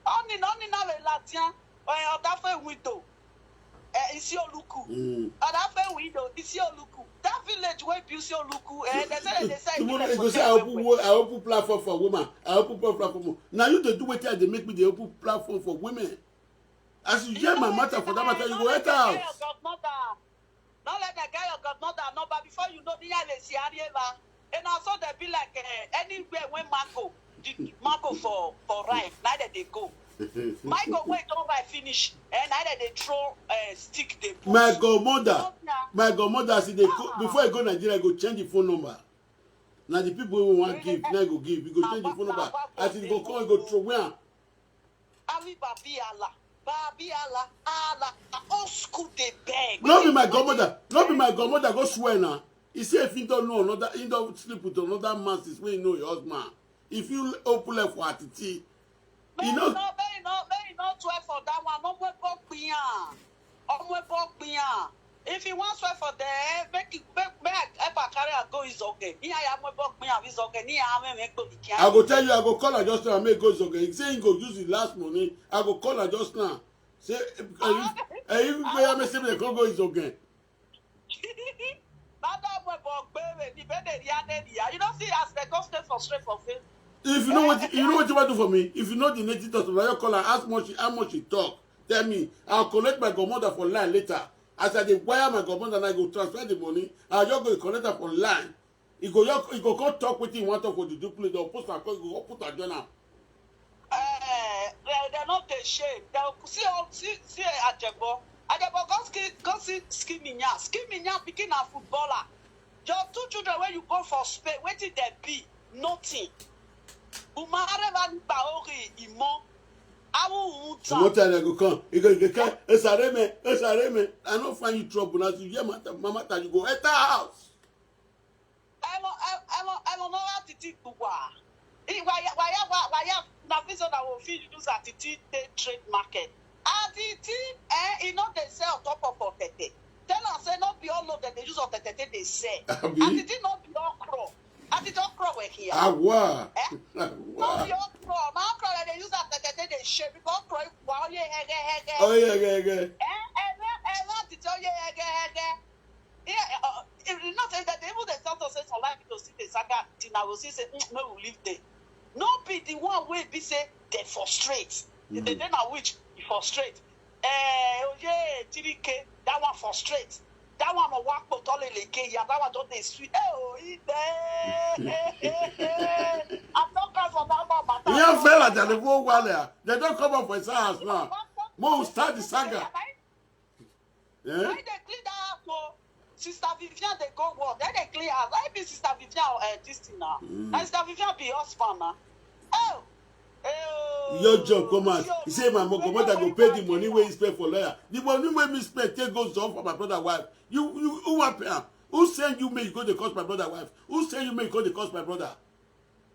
Oni na oni na le latian. Eh, odafe window. Eh, isi oluku. Odafe window, isi oluku. That village wey be isi oluku. Eh, they say they say. Tomorrow you go say I open I open platform for woman. I open platform for woman. Now you dey do wetin I dey make me dey open platform for women. As you hear my matter for that matter, you go enter house. No let that guy your godmother number before you know the year they see Arieva. And also they be like uh, anywhere when mango, the mango for for ripe, neither they go. Mango wey don ripe finish, and neither they throw uh, stick they put. My godmother, my godmother, as they go before I go Nigeria, I go change the phone number. Now the people we want give, now go give. You go change the phone number. As it go come, go throw where. Awi babi ala, babi ala, ala. All school they beg. No be my godmother. No be my godmother. Go swear now. He say if he don't know another, he don't sleep with another man since when he know your husband. If you open left for Atiti, he know. No, no, no, no, twelve for that one. No more bog beyond. No more bog beyond. If he wants swear for there, make it make make I ever carry and go is okay. He I am a bog me and is okay. Ni I am a go be I go tell you, I go call her just now and make go is okay. He say he go use the last money. I go call her just now. Say, are you are you where me say me go go is okay. Bàbá ọmọ ẹ̀bọ̀ gbére ní bẹ́ẹ̀ ni ìyá ní ìyá. You don't see as they go straight for straight for face. If you know what you know what you want to do for me, if you know the native doctor, you call her, ask much how much she talk. Tell me, I'll collect my godmother for line later. As I dey wire my godmother and I go transfer the money, I just go collect her for line. He go just, he go come talk wetin he wan talk for the duplicate or post am come go put am join am. Eh, they they no dey shame. They go see all see see Ajebo. Ajebo go ski go see Skiminya. Skiminya pikin na footballer. Your two children wey you born for Spain, wetin dem be? Nothing. Umareva nípa orí ìmọ̀. Awu ń tàn. Sometime I go come, he go he go come, Esareme, Esareme. I no find you trouble as you hear my matter, you go enter house. Emo emo emo no wa titi gbugba. Waya waya waya na fi so na wo fi use atiti take trade market. Atiti eh e no dey sell on top of otete. Tell am say no be all of them dey use otete take dey sell. Atiti no be okro. Atiti okro we here. Awa. Eh? Awa. No be okro. Na okro dem dey use otete take dey share because okro wa oye hege hege. Oye hege hege. Eh eh eh atiti oye hege hege. Yeah, uh, if you know say that they even dey tell us say some life to see the saga till na go see say mm, no we leave there. No be the one wey be say they frustrate. Mm. They dey na which e frustrate. Eh, oye, three K, that one frustrate. That one mo wa po to le le ke ya, that one don dey sweet. Eh, oh, e dey. I'm not cry for that one matter. Yeah, fella, the whole while there. They don't come up for his house now. Mo start the saga. Eh? Why they clean that house for Sister Vivian they go work. Then they clean house. I be Sister Vivian uh, this thing now. Mm. And Sister Vivian be husband now. Oh. Your job come out. He say my mother go pay the money wey he spend for lawyer. The money wey me spend take go solve for my brother wife. You you who wan pay am? Who send you make you go dey curse my brother wife? Who send you make you go dey curse my brother?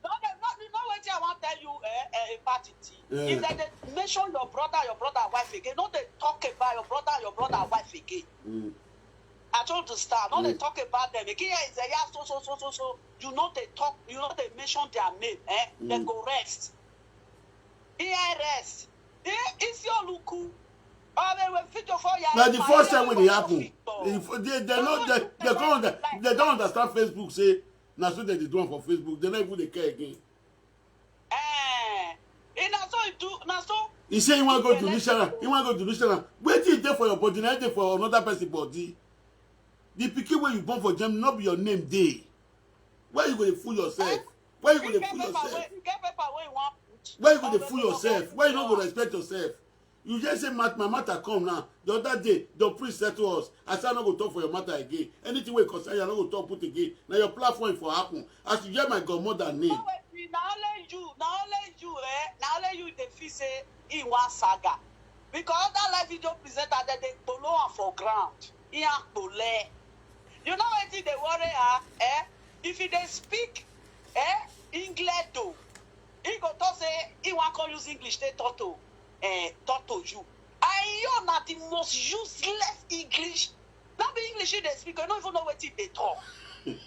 No, they no, you know what I want tell you, eh, eh, Patiti. Yeah. If they, they mention your brother, your brother wife again, no, they talk about your brother, your brother wife again. Mm. I don't understand. No dey talk about them again. Here is a, yeah, so so so so so. You know they talk. You know they mention their name. Eh? They go rest. Here rest. Eh? It's your luku. Oh, they will fit your for your. Na the first time when e happen, if they they no they they don't under- they don't understand Facebook say na so they dey do am for Facebook, they no even dey care again. Eh. E na so e do. Na so. He say he wan go do missionary, he wan go do missionary. Wetin dey for your body na dey for another person body. The pikin wey you born for Germany no be your name dey. Why you go dey fool yourself? Why you go dey fool yourself? Get paper wey you wan put. Why you go dey fool yourself? Why you no go respect yourself? You just say mat my matter come now. The other day, the priest said to us, I say I no go talk for your matter again. Anything wey concern you, I no go talk put again. Na your platform for happen. As you hear my godmother name. No wait, na only you, na only you, eh? Na only you dey feel say he wan saga. Because other live video presenter dem dey kpolo am for ground. He a kpole. You know wetin dey worry her? Eh? If he dey speak, eh, English though, he go talk say he wan come use English take talk to, eh, talk to you. And you na the most useless English. No be English he dey speak, you no even know wetin he dey talk.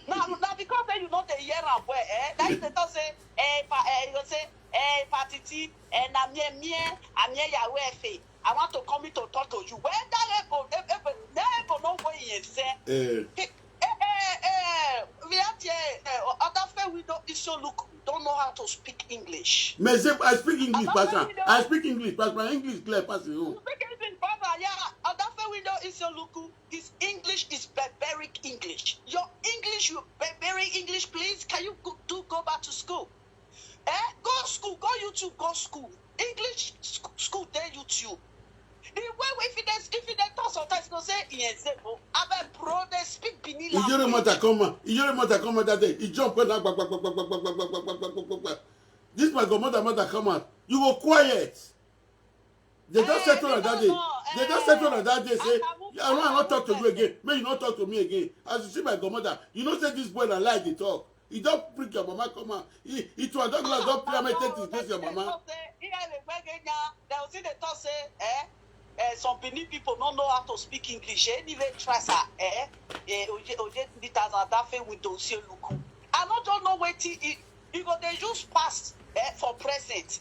Na na because say you no dey hear am well, eh? Na him dey talk say, eh, pa, eh, you go say, eh, patiti, eh, na mie mie, amie yawe efe. I want to come in to talk to you. Well, that ego, ego, ego no go in say. Eh, Eh, eh, eh, we have here, eh, other fair window issue look, don't know how to speak English. Me say I speak English, Pastor. I speak English, Pastor. My English clear, Pastor. You speak English, Pastor, yeah. Other fair window issue look, his English is barbaric English. Your English, you barbaric English, please. Can you go, do go back to school? Eh? Go school, go YouTube, go school. English sc- school dey YouTube. The way we if you dey if you dey talk sometimes you go say Iyenzebo. Abeg bro dey speak Benin Ijore language. Mata come out. Ijore Mata come out that day. He jump when gba gba gba gba gba gba gba gba gba gba gba gba. This my godmother mother come out. You go quiet. They just Eh, settle on that because day. no, They just eh, settle on that day. Say, Akamu- I don't want to talk to you Akamu- again. May you not talk to me again. As you see my godmother, you know say this boy na lie dey talk. You don bring your mama come out. He he to a dog glass don play make take disgrace your mama. Dem go still dey talk say eh, eh, some Benin people no know how to speak English. Eh, anyway, try sir. Eh, eh, oje oje three thousand that fair window see luku. I no don know wetin e e go dey use past eh, for present.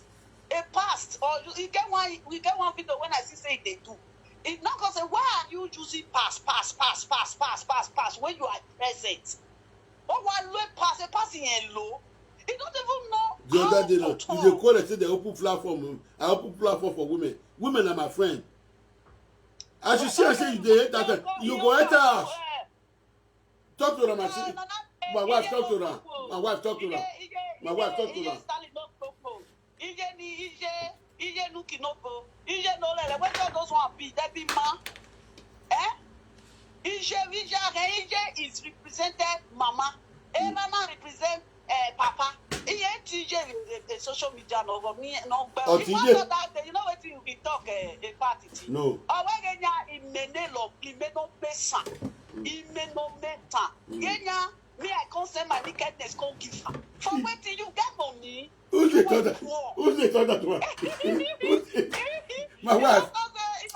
A past or you- e get one we get one video when I see say e dey do. E no go say why are you using past past past past past past past when you are present. Ó wá lo past a past yẹn lo. E no even know The how other day to now, talk. you dey call and say they open platform. I open platform for women. Women are my friend. As you see, I say you dey hate that time. You go enter house. Talk to them. I say, my wife talk to them. My wife talk to them. My wife talk to them. Iye ni iye iye nuki no go. Iye no lele. Wetin all those one be? They be ma. Eh? Iye iye iye is represented mama. Eh, mama represent eh, papa. Iye ti iye the social media no go me no gbe. Oh, You ti want iye. That day, you know wetin you be talk eh, a party. No. Owegenya imene lo imeno pesa. Imeno meta. Genya me I come send my nakedness come give her. For wetin you get money? Who dey talk that? Who dey talk that one? Who dey- My wife.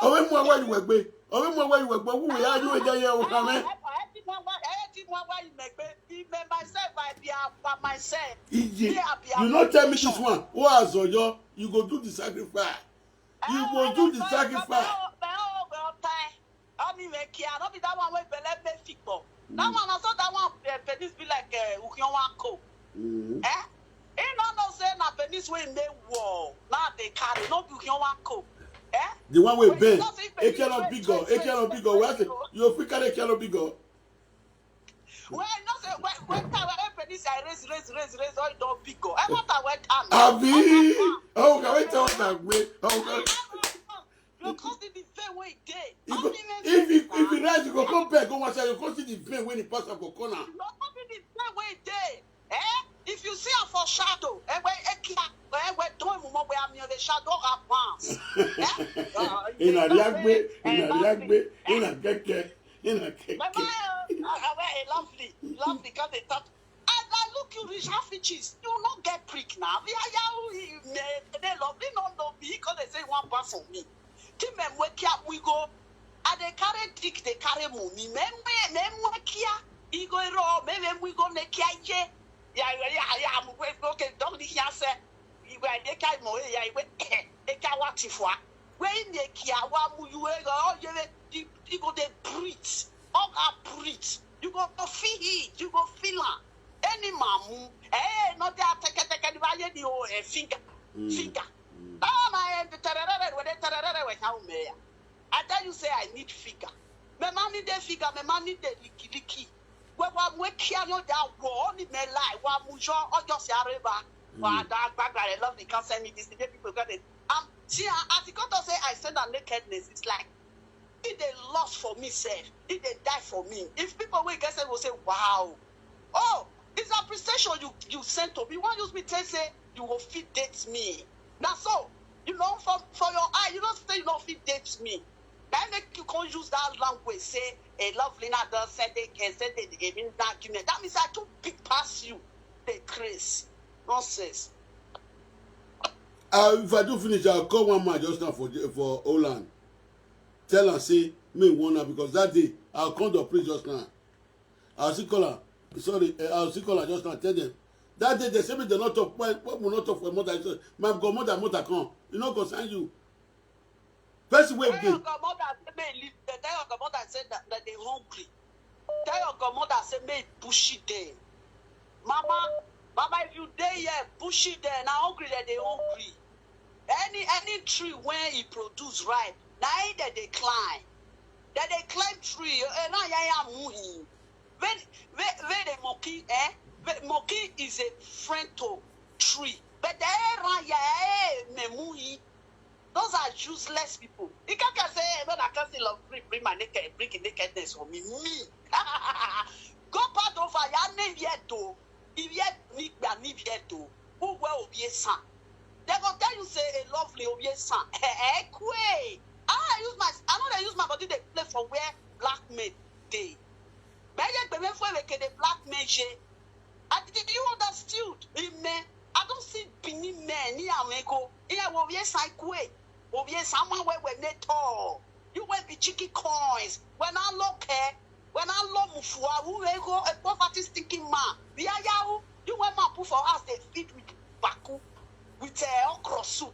Ọwọ́ mú ọwọ́ ìwẹ̀ gbé. Ọwọ́ mú ọwọ́ ìwẹ̀ gbé. Wúwo ya yóò jẹ́ yẹ ọkàn mẹ́. Ẹ ti mú ọwọ́ ìmẹ̀gbẹ́. Ìmẹ̀ myself, I be a by myself. Iye. Me, I be a You no tell me this politician. One. Who has Oyo? You go do the sacrifice. You go do the sacrifice. Ọmọ ìwé kíá, no be that one wey belle make figure. That one na so that one eh, penis be like uh, Ukionwa co. Mm. Eh? He no know say na penis wey make war. Now they carry no be Ukionwa co. Eh? The one wey But you bend. know say penis Ekelo wey bigger. straight, Ekelo straight, bigger. Where I say straight, you fit carry Ekelo bigger. Well, you know say when when time when penis I raise raise raise raise all don bigger. I want I went am. Abi. Oh, can we tell that way? Oh, You come see the vein wey e dey. if you if you if you rise, you go come back. Go one side. You go see the vein when the pass up for corner. You come see the vein wey e dey. Eh? If you see am for shadow, eh, wey ekia, eh, wey don mumo wey am the shadow advance. Eh? Uh, Ina you know riagbe, say, eh, ina lovely. Riagbe, ina keke, ina My keke. man, uh, uh, well, eh, lovely, lovely, because they talk. And I look you, reach half inches. You not get prick now. We are yahoo, eh, they love me, no, no, me, because they say one pass on me. Team them wake up, we go. And they carry Big dey carry money. Me me me mu kia. Igo ro me me mu igo ne kia ye. Ya ya ya ya mu we go ke dog di kia se. Igwe de kai mo ya igwe. E ka wa ti fwa. We ne kia wa mu yu e go o ye we di di go dey breathe. O ga breathe. You go feel it. You go feel am. Any mamu. Eh, no dey take take di ba ye di o e finger. Finger. Ah, my tererere we dey tererere we ka o me ya. I tell you say I need figure. Me ma need a figure, me ma need a licky licky. We wa mu kia no da wo ni me lie, wa mu jo ojo si areba. Wa da gbagba re love the can send me this, the people got it. Um, see, uh, as the to say I send a nakedness, it's like, if they lost for me, sef, if they die for me, if people will get say, will say, "Wow, oh, it's appreciation you you send to me." Why use me tell say you go fit date me? Na so, you know, for for your eye, you don't say you don't fit date me. That make you can't use that language. Say a lovely na don send it, can send it, they mean that argument. That means I too big pass you. They craze. Nonsense. Uh, if I do finish, I'll call one man just now for for Holland. Tell am say me one now because that day I'll come to preach just now. I'll still call her. Sorry, eh, I'll still call her just now. Tell them that day they say me they not talk. Why why we not talk for mother? He say, "My God, mother, mother come. You no concern you." Person wey Tell dey your godmother say make e leave there. Tell your godmother say that, that they hungry. Tell your godmother say make e push it there. Mama, mama, if you dey here, push it there. Na hungry that they hungry. Any any tree when e produce ripe, na it that they climb. That they climb tree. Eh, na ya ya muhi. When when when the monkey, eh? When monkey is a friend to tree, but they run ya eh, me muhi. Those are useless people. You can't say, "Hey, when I can't see love, bring, bring my naked, bring the nakedness for me." Me. Go part over your name yet, though. If yet, Nick, Nick yet, though. Who will be a son? They go tell you, say, "A lovely, will be a son." Eh, eh, quay. I use my, I know they use my body, they play for where black men they. But yet, the way for the black men, je. I, do you understood? Amen. I don't see Benin men near Amego. Here, will be a sign quay. Will be a someone where we net all. You will be chicken coins. When I look here, when I love Mufua, who will go a poverty stinking man. We are yahoo. You went man put for us, they feed with baku, with uh, okra soup.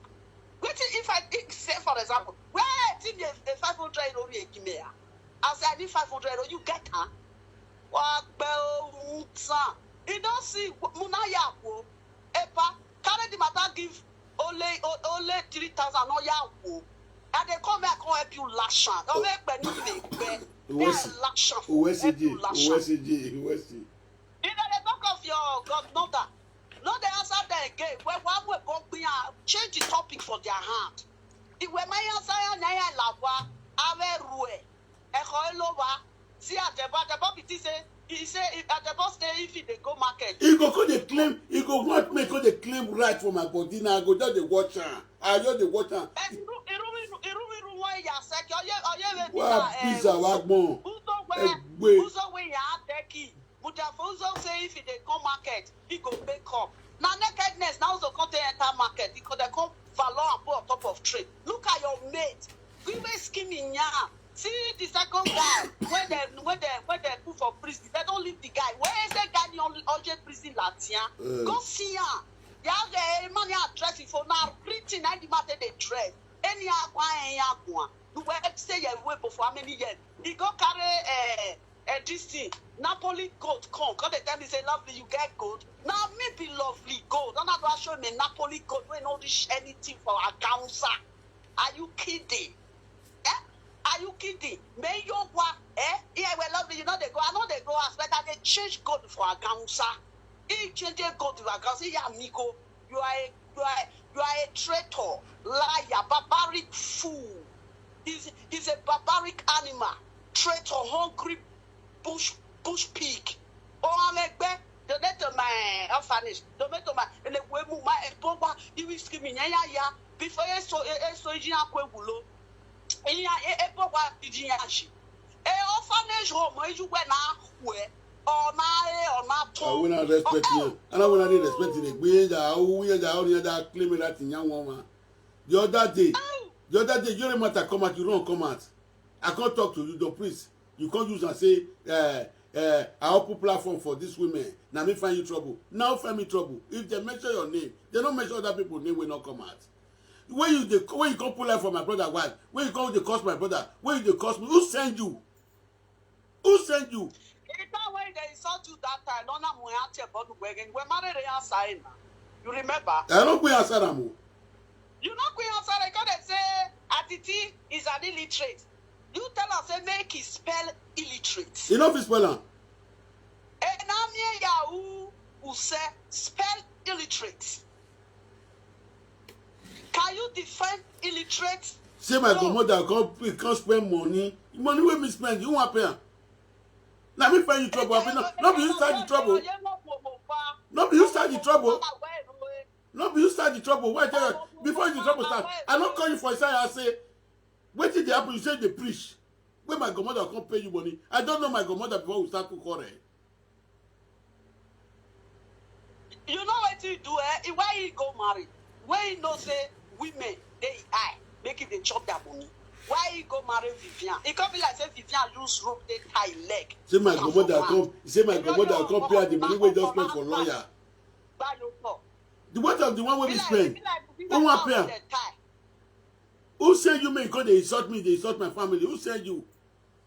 Wait till if I think, say, for example, where I think a five hundred euro, give me. I say, "I need five hundred euro, you get her." Wa gbe ohun tan. You don't see Munaya wo. Epa, carry the matter, give only only three thousand no ya wo. And they come here, come help you lash out. Oh, make when you dey pay. They Uwesi. Lash out. Uwesi Help ji, you lash out. Uwesi ji, Uwesi. If they talk of your godmother, no, they answer them again. When one will go bring out, change the topic for their hand. The way my answer ya na ya lawa, awe rue. Echo elowa. See at the bar, the bar say, he say, if at the bar say if he dey go market. He go come dey claim, he go want me come dey claim right for my body now. I go just dey watch am. I just dey watch am. Eh, iru iru iru iru iru wọn ya sẹkẹ ọyẹ ọyẹ rẹ bí Wa na eh, biza wa gbọn. Uzo wẹ Egbe. Uzo wẹ ya dẹki. Mutafo Uzo say if he dey come market, he go make up. Na nakedness na Uzo come take enter market. He go dey come valor and put on top of tray. Look at your mate. We wey skin in yam. See the second guy wey dem wey dem wey dem put for prison. They don leave the guy. Wey say guy ni oje prison latia. Eh. Go see am. Ya the man ya dress for now. Pretty na the matter dey dress. Any agwa any agwa. You were say you wait for how many years? He go carry uh, uh, this thing. Napoli gold come. Come they tell me say, "Lovely, you get gold." Now me be lovely gold. Don't have to show me Napoli gold. We no reach anything for Agansa. Are you kidding? Eh? Are you kidding? May your wa eh? Yeah, well, lovely, you know they go. I know they go as but they change gold for Agansa. He change gold to Agansa. Yeah, amigo. You are a you are you are a traitor, liar, barbaric fool. He's he's a barbaric animal, traitor, hungry bush bush pig. Oh, I'm a bear. Donate to my orphanage. Donate to my and the way move my epowa. You will scream in ya ya. Before you so so you are going below. Iya epowa ijiyashi. E orphanage home you were na hwe. Or na e or na to. I will not respect you. And I will not respect you. We are who we are the only that claim that in young woman. The other day, the other day, your matter come out, you don't come out. I come talk to you, the priest. You come use and say, uh, uh, I open platform for these women. Now me find you trouble. Now find me trouble. If they mention your name, they don't mention other people name will not come out. When you dey, when you come pull life for my brother wife, when you come dey curse my brother, when you dey curse me, who send you? Who send you? The time when they insult you that time, Nona Muhache Bodu Wegen, we married the outside. You remember? I don't go answer am o. You not going outside because they say Atiti is an illiterate. You tell us say make he spell illiterate. You know if you spell am. Enamie Yahoo who say spell illiterate. Can you defend illiterate? Say my No. Godmother come come spend money. Money wey me spend, you wan pay am. Na me find you trouble. Abi no, no be you start the trouble. No be you start the trouble. No be you start the trouble. Why tell you? Before the trouble start, I no call you for inside. I say, wetin dey happen? You say dey preach. When my Godmother come pay you money, I don't know my Godmother before we start to quarrel. You know what you do, eh? Why he go marry? When he know say women they eye, make it they chop their money. Why he go marry Vivian? It can't be like say Vivian use rope they tie leg. Say my Come Godmother for come. Say my Godmother come pay her the money wey just spend for lawyer. Buy your cup. The what of the one wey Be we like, spend? be like, be Who wan like pay how am? They tie. Who send you make you come dey insult me, dey insult my family? Who send you?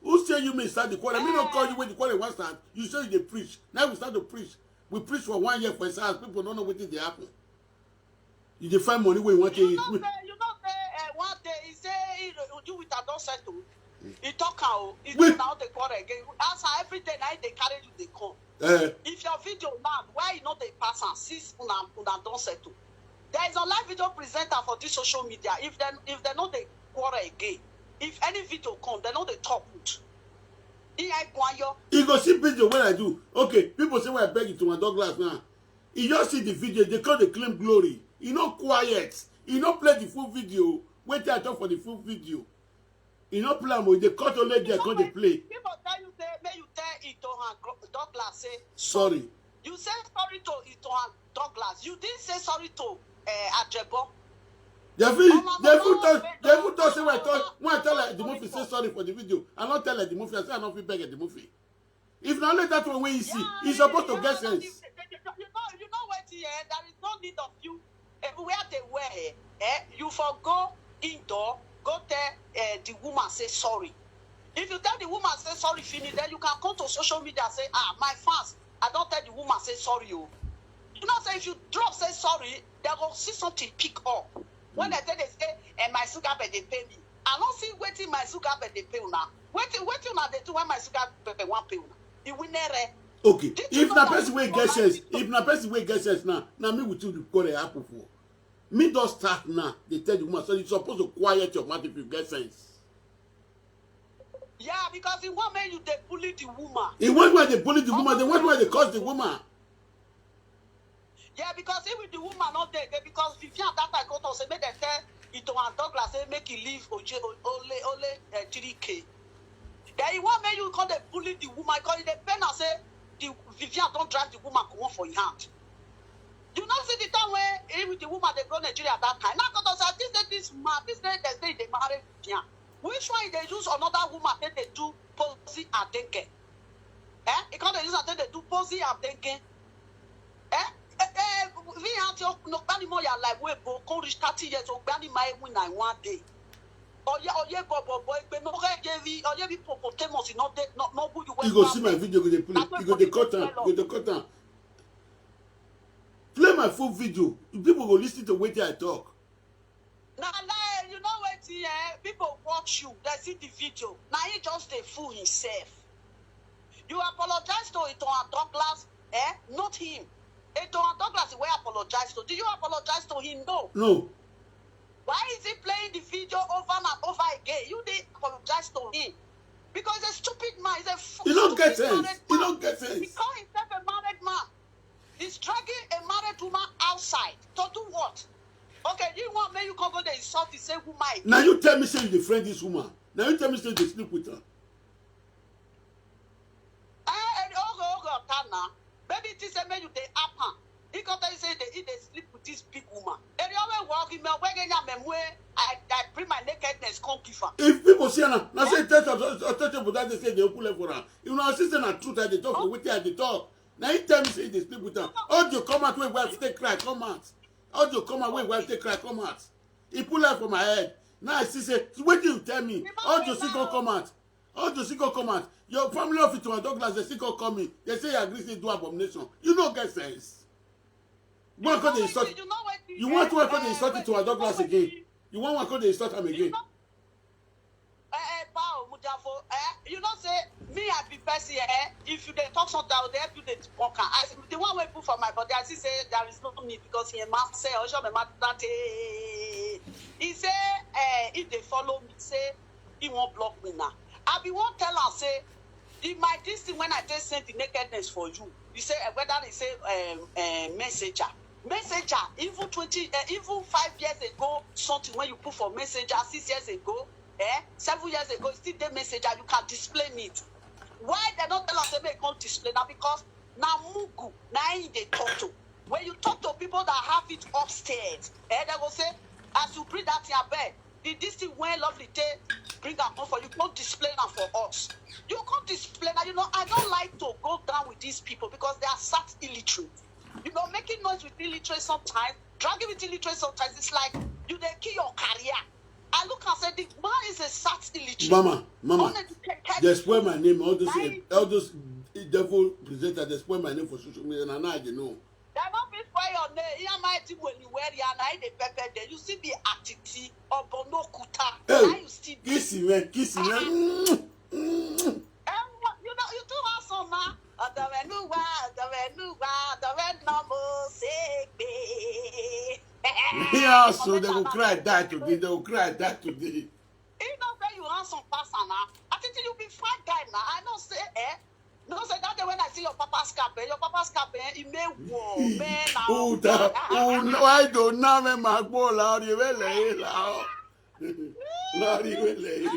Who send you make start the quarrel? Me no call you when the quarrel wan start. You say you dey preach. Now we start to preach. We preach for one year for inside house. People don't know wetin dey happen. You dey find money wey you wan take You eat. know say, you know say, uh, one day he say he, you with her don settle. He talk how he Wait. do now the quarrel again. As her every day now they carry you they come. Eh, If your video now, why you not they pass and since una una don settle? There is a live video presenter for this social media. If they if they know they quarrel again, if any video come, they know they talk good. He ain't quiet. You go see video when I do. Okay, people say when I beg it to my Douglas now. You just see the video, they call the claim glory. You know quiet. You no play the full video. Wait till I talk for the full video. You no play am o. They cut only there, come dey play. People tell you say, may you tell it to her gro- Douglas say Sorry. You say sorry to it to her Douglas. You didn't say sorry to uh, Ajebo. They fit, they fit talk, they fit talk say when I talk, when I tell like the movie say sorry for the video. I not tell like the movie. I say I not feel beg at the movie. If not let that one wey you see, you supposed to get sense. You know, you know what? Yeah, there is no need of you. Everywhere they were, eh? You for go indoor, go tell uh, the woman say sorry. If you tell the woman say sorry, finish, then you can come to social media and say, ah, my fans, I don't tell the woman say sorry. Oh. You know, say if you drop say sorry, they go see something pick up. When I tell they say, and my sugar but they pay me. I don't see waiting my sugar but they pay now. Waiting, waiting now they do when my sugar but they want pay now. You win there. Okay, if na person wey get sense, if na person wey get sense now, na me with you go dey happen for. Me don start now. They tell the woman, so you supposed to quiet your mouth if you get sense. Yeah, because he want make you dey bully the woman. He want why they bully the woman. They want why they curse the woman. Yeah, because even the woman not there, they, because Vivian that I got to say make them tell it to her Douglas say make he leave Oje only only uh, three K. Then he want make you call the bully the woman because the pen and say the Vivian don't drive the woman come for your hand. You not see the time where he with the woman they go Nigeria that time. Now because I think that this man, this day they say they marry Vivian. Which one they use another woman then they do posy and dengue? Eh? He can't use and then they do posy and dengue. Eh? Eh, eh, we have your no gbani more your life we bo come reach thirty years o gbani my win na one day. Oye oye bobo boy pe no get J V oye bi popotamus no dey no no good you You go see my video, go dey play. You go dey cut am. You go dey cut am. Play my full video. People go listen to wetin I talk. Na lie, you know wetin eh? People watch you, they see the video. Now he just dey fool himself. You apologize to Itohan Douglas, eh? Not him. Itohan Douglas wey apologize to. Do you apologize to him? No. No. Why is he playing the video over and over again? You dey apologize to him because he's a stupid man. He's a f- You don't get stupid sense. married You man. Don't get sense. He call himself a married man. He's dragging a married woman outside to do what? Okay, you want me you come go dey insult the same woman again? Now you tell me say you dey friend this woman. Now you tell me say you dey sleep with her. Eh, eh, ogo ogo tana. Maybe it is say make you dey happen. He come tell you say he dey he dey sleep with this big woman. Eri owe wo gi me owe ge nya me mue. I I bring my nakedness, come give am. If people see am now, na say tell some some some people that dey say dey open leg for am. You know, see say na truth I dey talk for wetin I dey talk. Na him tell me say he dey sleep with am. Audio come out wey wife take cry come out. Audio come out wey wife take cry come out. He put leg for my head. Now I see say wetin you tell me. Audio still go come out. Audio still go come out. Your family of it to my Douglas dey still go call me. Dey say you agree say do abomination. You no get sense. Wan come dey insult. You want wan come dey insult it to my Douglas again. You wan wan come dey insult am again. Eh, eh, bow, Mujafo, eh, you know say me I be person, eh, if you dey talk something, I go dey help you dey debunk am. As the one wey put for my body, I see say there is no need because he man say, Ojo me mata te. He say, eh, if they follow me, say he won't block me now. I be won't tell am say the my this thing when I take send the nakedness for you. You say, eh, whether they say, um, eh, messenger, messenger, even twenty, eh, even five years ago, something when you put for messenger six years ago, eh, seven years ago, still dey messenger, you can display it. Why they don't tell us say make come display? Now because na mugu, na him dey talk to. When you talk to people that have it upstairs, eh, they go say, as you bring that thing, abeg, the this thing when lovely take bring am come for you, come display am for us. You come display now. You know, I don't like to go down with these people because they are such illiterate. You know, making noise with illiterate sometimes, dragging with illiterate sometimes, it's like you dey kill your career. I look and say the man is a such illiterate. Mama, mama, Uneducated dey spoil my fool. Name. All those Like- all those devil presenters dey spoil my name for social media, na now I dey know. They no fit spoil your name. Here my team when you wear ya na the pepper there. You see the attitude of Bonokuta. Hey, Now you still be. Kiss me, kiss me. Mm, mm. Eh, you know, you too handsome now. Ọ̀dọ̀wẹ̀núwà, ọ̀dọ̀wẹ̀núwà, ọ̀dọ̀wẹ̀nàmọ́ ṣègbè. Yeah, so they go cry die today. They go cry die today. You know say you handsome pass am na. I think you be fine guy na. I know say, eh. No say that day when I see your papa scalp, eh, your papa scalp, eh, he may war, man. Uta, un, why do na me magbo la ori wele la o. La ori wele.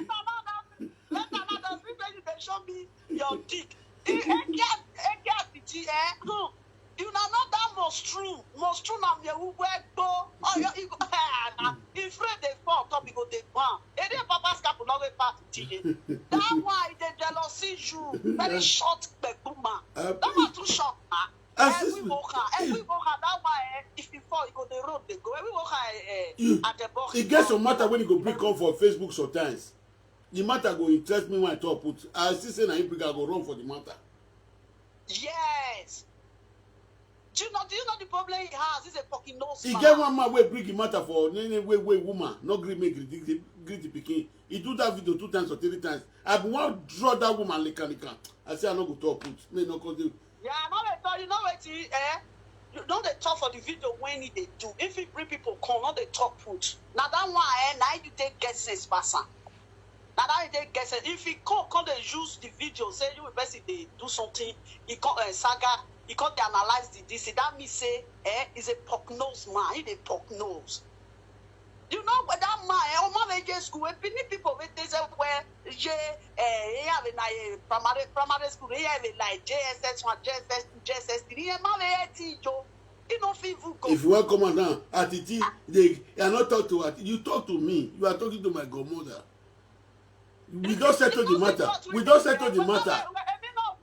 Later now, those people you dey show me your dick. Eke eke abiti, eh. Hmm. You na not that monstru. Monstru na me who wear go. Oh, you, you go. Eh, na. If rain dey fall, come you go dey burn. Ede papa scalp no wey pass today. That one e dey jealousy you. Very short gbegbu man. That one too short, man. As Every this- worker, every worker, that one, eh, if you fall, you go the road, they go. Every worker, eh, You- at the box. E get some matter when you go bring come for Facebook sometimes. The matter go interest me when I talk put. I see say na him bring, I go run for the matter. Yes. Do you know? Do you know the problem he has? He's a fucking nose. E get one man wey bring the matter for nene wey wey woman no gree make gree gree the pikin. He do that video two times or three times. I be wan draw that woman lika lika. I say I no go talk put. Make no come dey. Yeah, I no dey talk. You know wetin? Eh, you no dey talk for the video when he dey do. If he bring people come, no dey talk put. Na that one, eh, na you take get sense pass am. Na that you take get sense. If he come, come dey use the video, say you person dey do something, he come, eh, saga, he come dey analyze the this. That mean say, eh, he's a pork nose man. He dey pork nose. You know what that man, eh, o man wey dey school, wey Benin people wey dey say where ye, eh, he have a na a primary primary school, he have a like J S S one, J S S two, J S S three. He man wey eighteen yo, he no fit even go. If you wan come out now, Atiti, they I no talk to Atiti. You talk to me. You are talking to my godmother. We don settle the matter. We don settle the matter.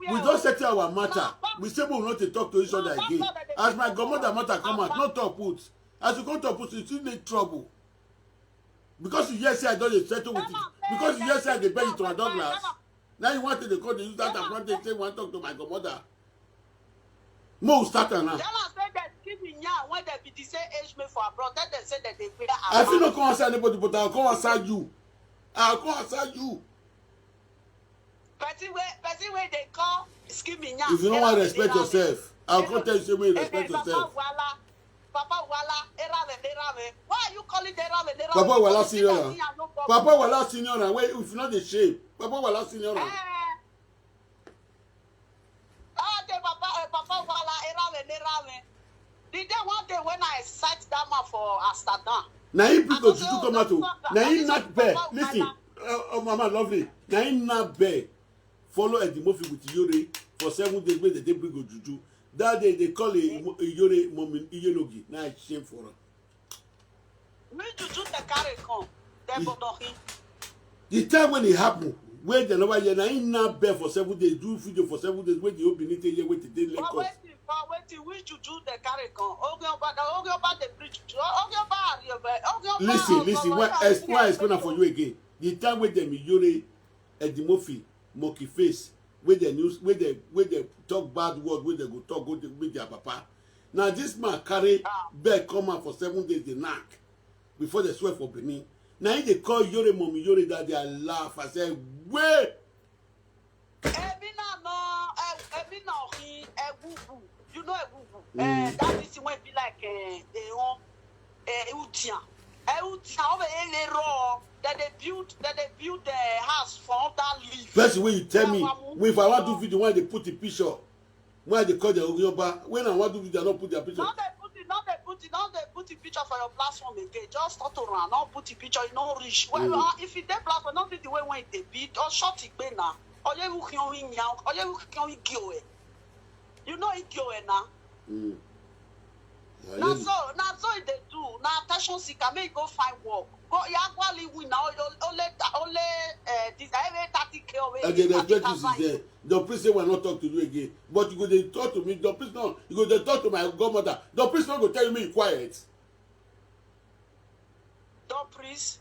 We don settle our matter. We say we no dey talk to each other again. As my godmother matter come out, no talk put. As you come talk put, you still make trouble. Because you hear say I don dey settle with it. Because you hear say I dey beg you to my Douglas. Now you want to dey come dey use that advantage say you wan talk to my godmother. Mo start am now. Tell am say dem give me yarn when dem be the same age mate for abroad. Tell dem say dem dey wear I fit amount. No come answer anybody, but I come answer you. I come answer you. Person wey person wey dey call skin me yarn. If you no wan respect yourself, I come tell you say make you respect Papa yourself. Wala, Papa Wala, Erawe, Erawe. Why are you calling the Erawe, Erawe? Papa Wala Because you senior see am. me, I no go. Papa Wala senior am. Wait, if you no dey shame, Papa Wala senior am. Eh. Ah, the Papa, eh, Papa Wala, Erawe, Erawe. The day one day when I sight that man for Amsterdam. Na him bring Ojuju come out o. Na him knack bell. Listen, uh, uh, Mama Lovely. Na him knack bell. Follow Eddie Murphy with Iyore for seven days wey dem dey bring Ojuju. That day they call a Iyore Momin Iyelogi. Na I shame for am. Me juju dey carry come. Dem go don him. The time when it happen, wey dem never hear, na him now beg for seven days, do video for seven days, wey the whole Benin take hear wetin dey For Lagos. Wetin, for Wetin, which juju dem carry come? Ogeoba, na Ogeoba dey preach juju. Ogeoba, Ogeoba, Listen, listen, why I, why I explain am for you again? The time wey dem Iyore, Eddie Murphy, Monkey Face, wey dem news, wey dem, wey dem talk bad word, wey dem go talk go dey meet their papa. Na this man carry beg come out for seven days dey knack before dem swear for Benin. Na him dey call Iyore, Mummy Iyore, that day I laugh. I say, "Wey!" Èmi náà nà, ẹ, èmi náà rí ẹwúwú. You know ẹwúwú? Eh, that is when be like, eh, eh, on, eh, Udian. Eh, Udian, over here, they raw. Then they build, then they build the house for under leaf. Person wey you tell me, if I wan do video, when I dey put the picture, when I dey call the Ogeoba, when I wan do video, I no put their picture. No dey put it, no dey put it, no dey put the picture for your platform again. Just talk to am, no put the picture, e no reach. Well, uh, if you dey platform, no be the way when e dey be, or short e gbe na. Or you can only nyam, or you can only give away. You know e give away na. Mm. Na so, na so e dey do. Na attention seeker, make e go find work. Go, you actually win now. Only, only, uh, this, every thirty K or I dey respect you since then. Don Prince say we no talk to you again. But you go dey talk to me. Don Prince no, you go dey talk to my godmother. Don Prince no go tell you make you quiet. Don Prince.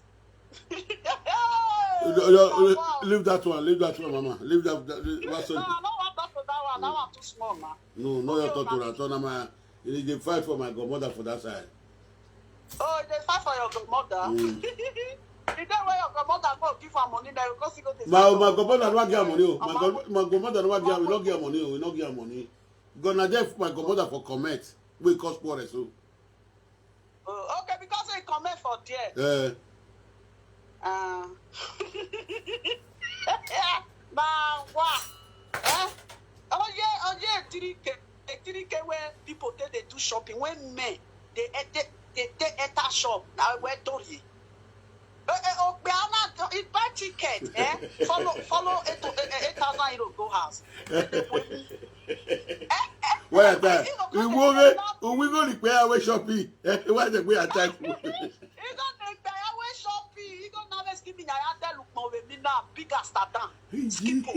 No, no, no, leave that one. Leave that one, mama. Leave that. that leave, what's No, on? I don't want to talk to that one. That one too small, man. No, no, you talk to that. Talk na my. You dey fight for my godmother for that side. Oh, they fight for your godmother. Mm. The day where your godmother go give her money, now you go see go dey My fight my for godmother no get money o. My Mama. god my godmother no get, we no get money o. We no get money. Gonna there my godmother for comment. We cause quarrel so. Oh, okay, because he comment for there. Eh. Uh, now what? Eh? Oh yeah, oh yeah, three K, eh, three K where people take they do shopping. When men they eh, they they take enter shop now where Tori. Eh, eh, oh, be ana, it buy ticket, eh? Follow, follow eight, eh, eh, eight thousand euro go house. Eh, eh, Why at eh, that? you know, We come go dey we we go the player we shopping. Why the way attack? He don dey gbaya wey shopping. He don now let's give me na ya tell Lukman with me now big as Satan. Skipo.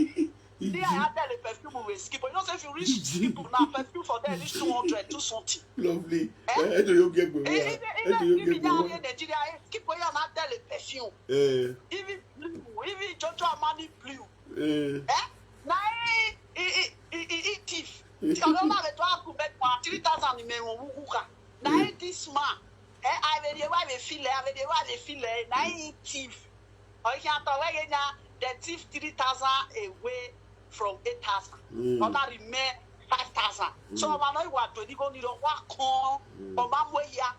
Ní àyà tẹ̀lé perfume with Skipo. You know say if you reach Skipo now, perfume for there reach two hundred, two something. Lovely. Eh, do you get me? If Do you get me? Nigeria, eh, Skipo ya na tẹ̀lé perfume. Eh, Even blue, even Jojo Armani blue. eh. Eh? Na he, he, he, he, he, he thief. Ti ọ̀rọ̀ máa bẹ tó àgùn bẹ́ẹ̀ pa three thousand ni mẹ́wọ̀n wúwú kà. Na he this man. Eh, I will dey why they feel eh, I will dey why they feel eh. Na he thief. Ọ̀yà àtọ̀wé yẹn na the thief three thousand away from eight thousand. Mm. Ọ̀nà remain five thousand. So ọmọ náà ìwà àdó ní kò ní lọ wá kan. Ọmọ amú ẹ̀yà.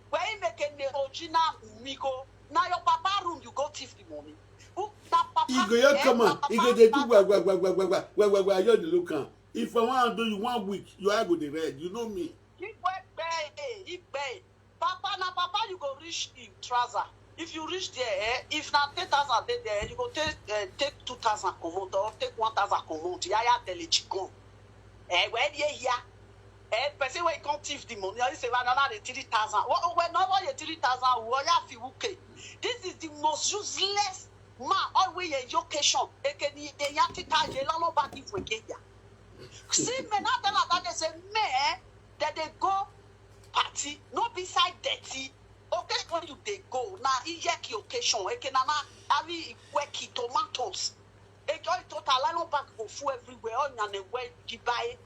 Where he make a original migo. Now your papa room you go thief the money. Who na papa? He go here Eh, come na out. He papa go dey do papa. wag wag wag wag wag wag wag wag wag. You dey look am. If I wan do you one week, your eye go dey red. You know me. Igbe, igbe. Papa na papa you go reach in trouser. If you reach there, eh, if na ten thousand dey there, you go take eh, take two thousand comot or take one thousand comot. Yaya tẹ̀lé chicken. Eh, where dey here? Eh, person wey come thief the money, you say, "Well, another dey three thousand." Well, well, no, what dey three thousand? Well, yeah, fi wuke. This is the most useless man. All we a education. Ekeni eya tita ye lalo ba give we ke ya. See, me na tell her that they say, "Me, that they go party, no beside dirty." Okay, when you dey go, na iyeki occasion. Eke na na, abi ikweki tomatoes. Eke all total, I don't back go full everywhere. All nyane we kibai.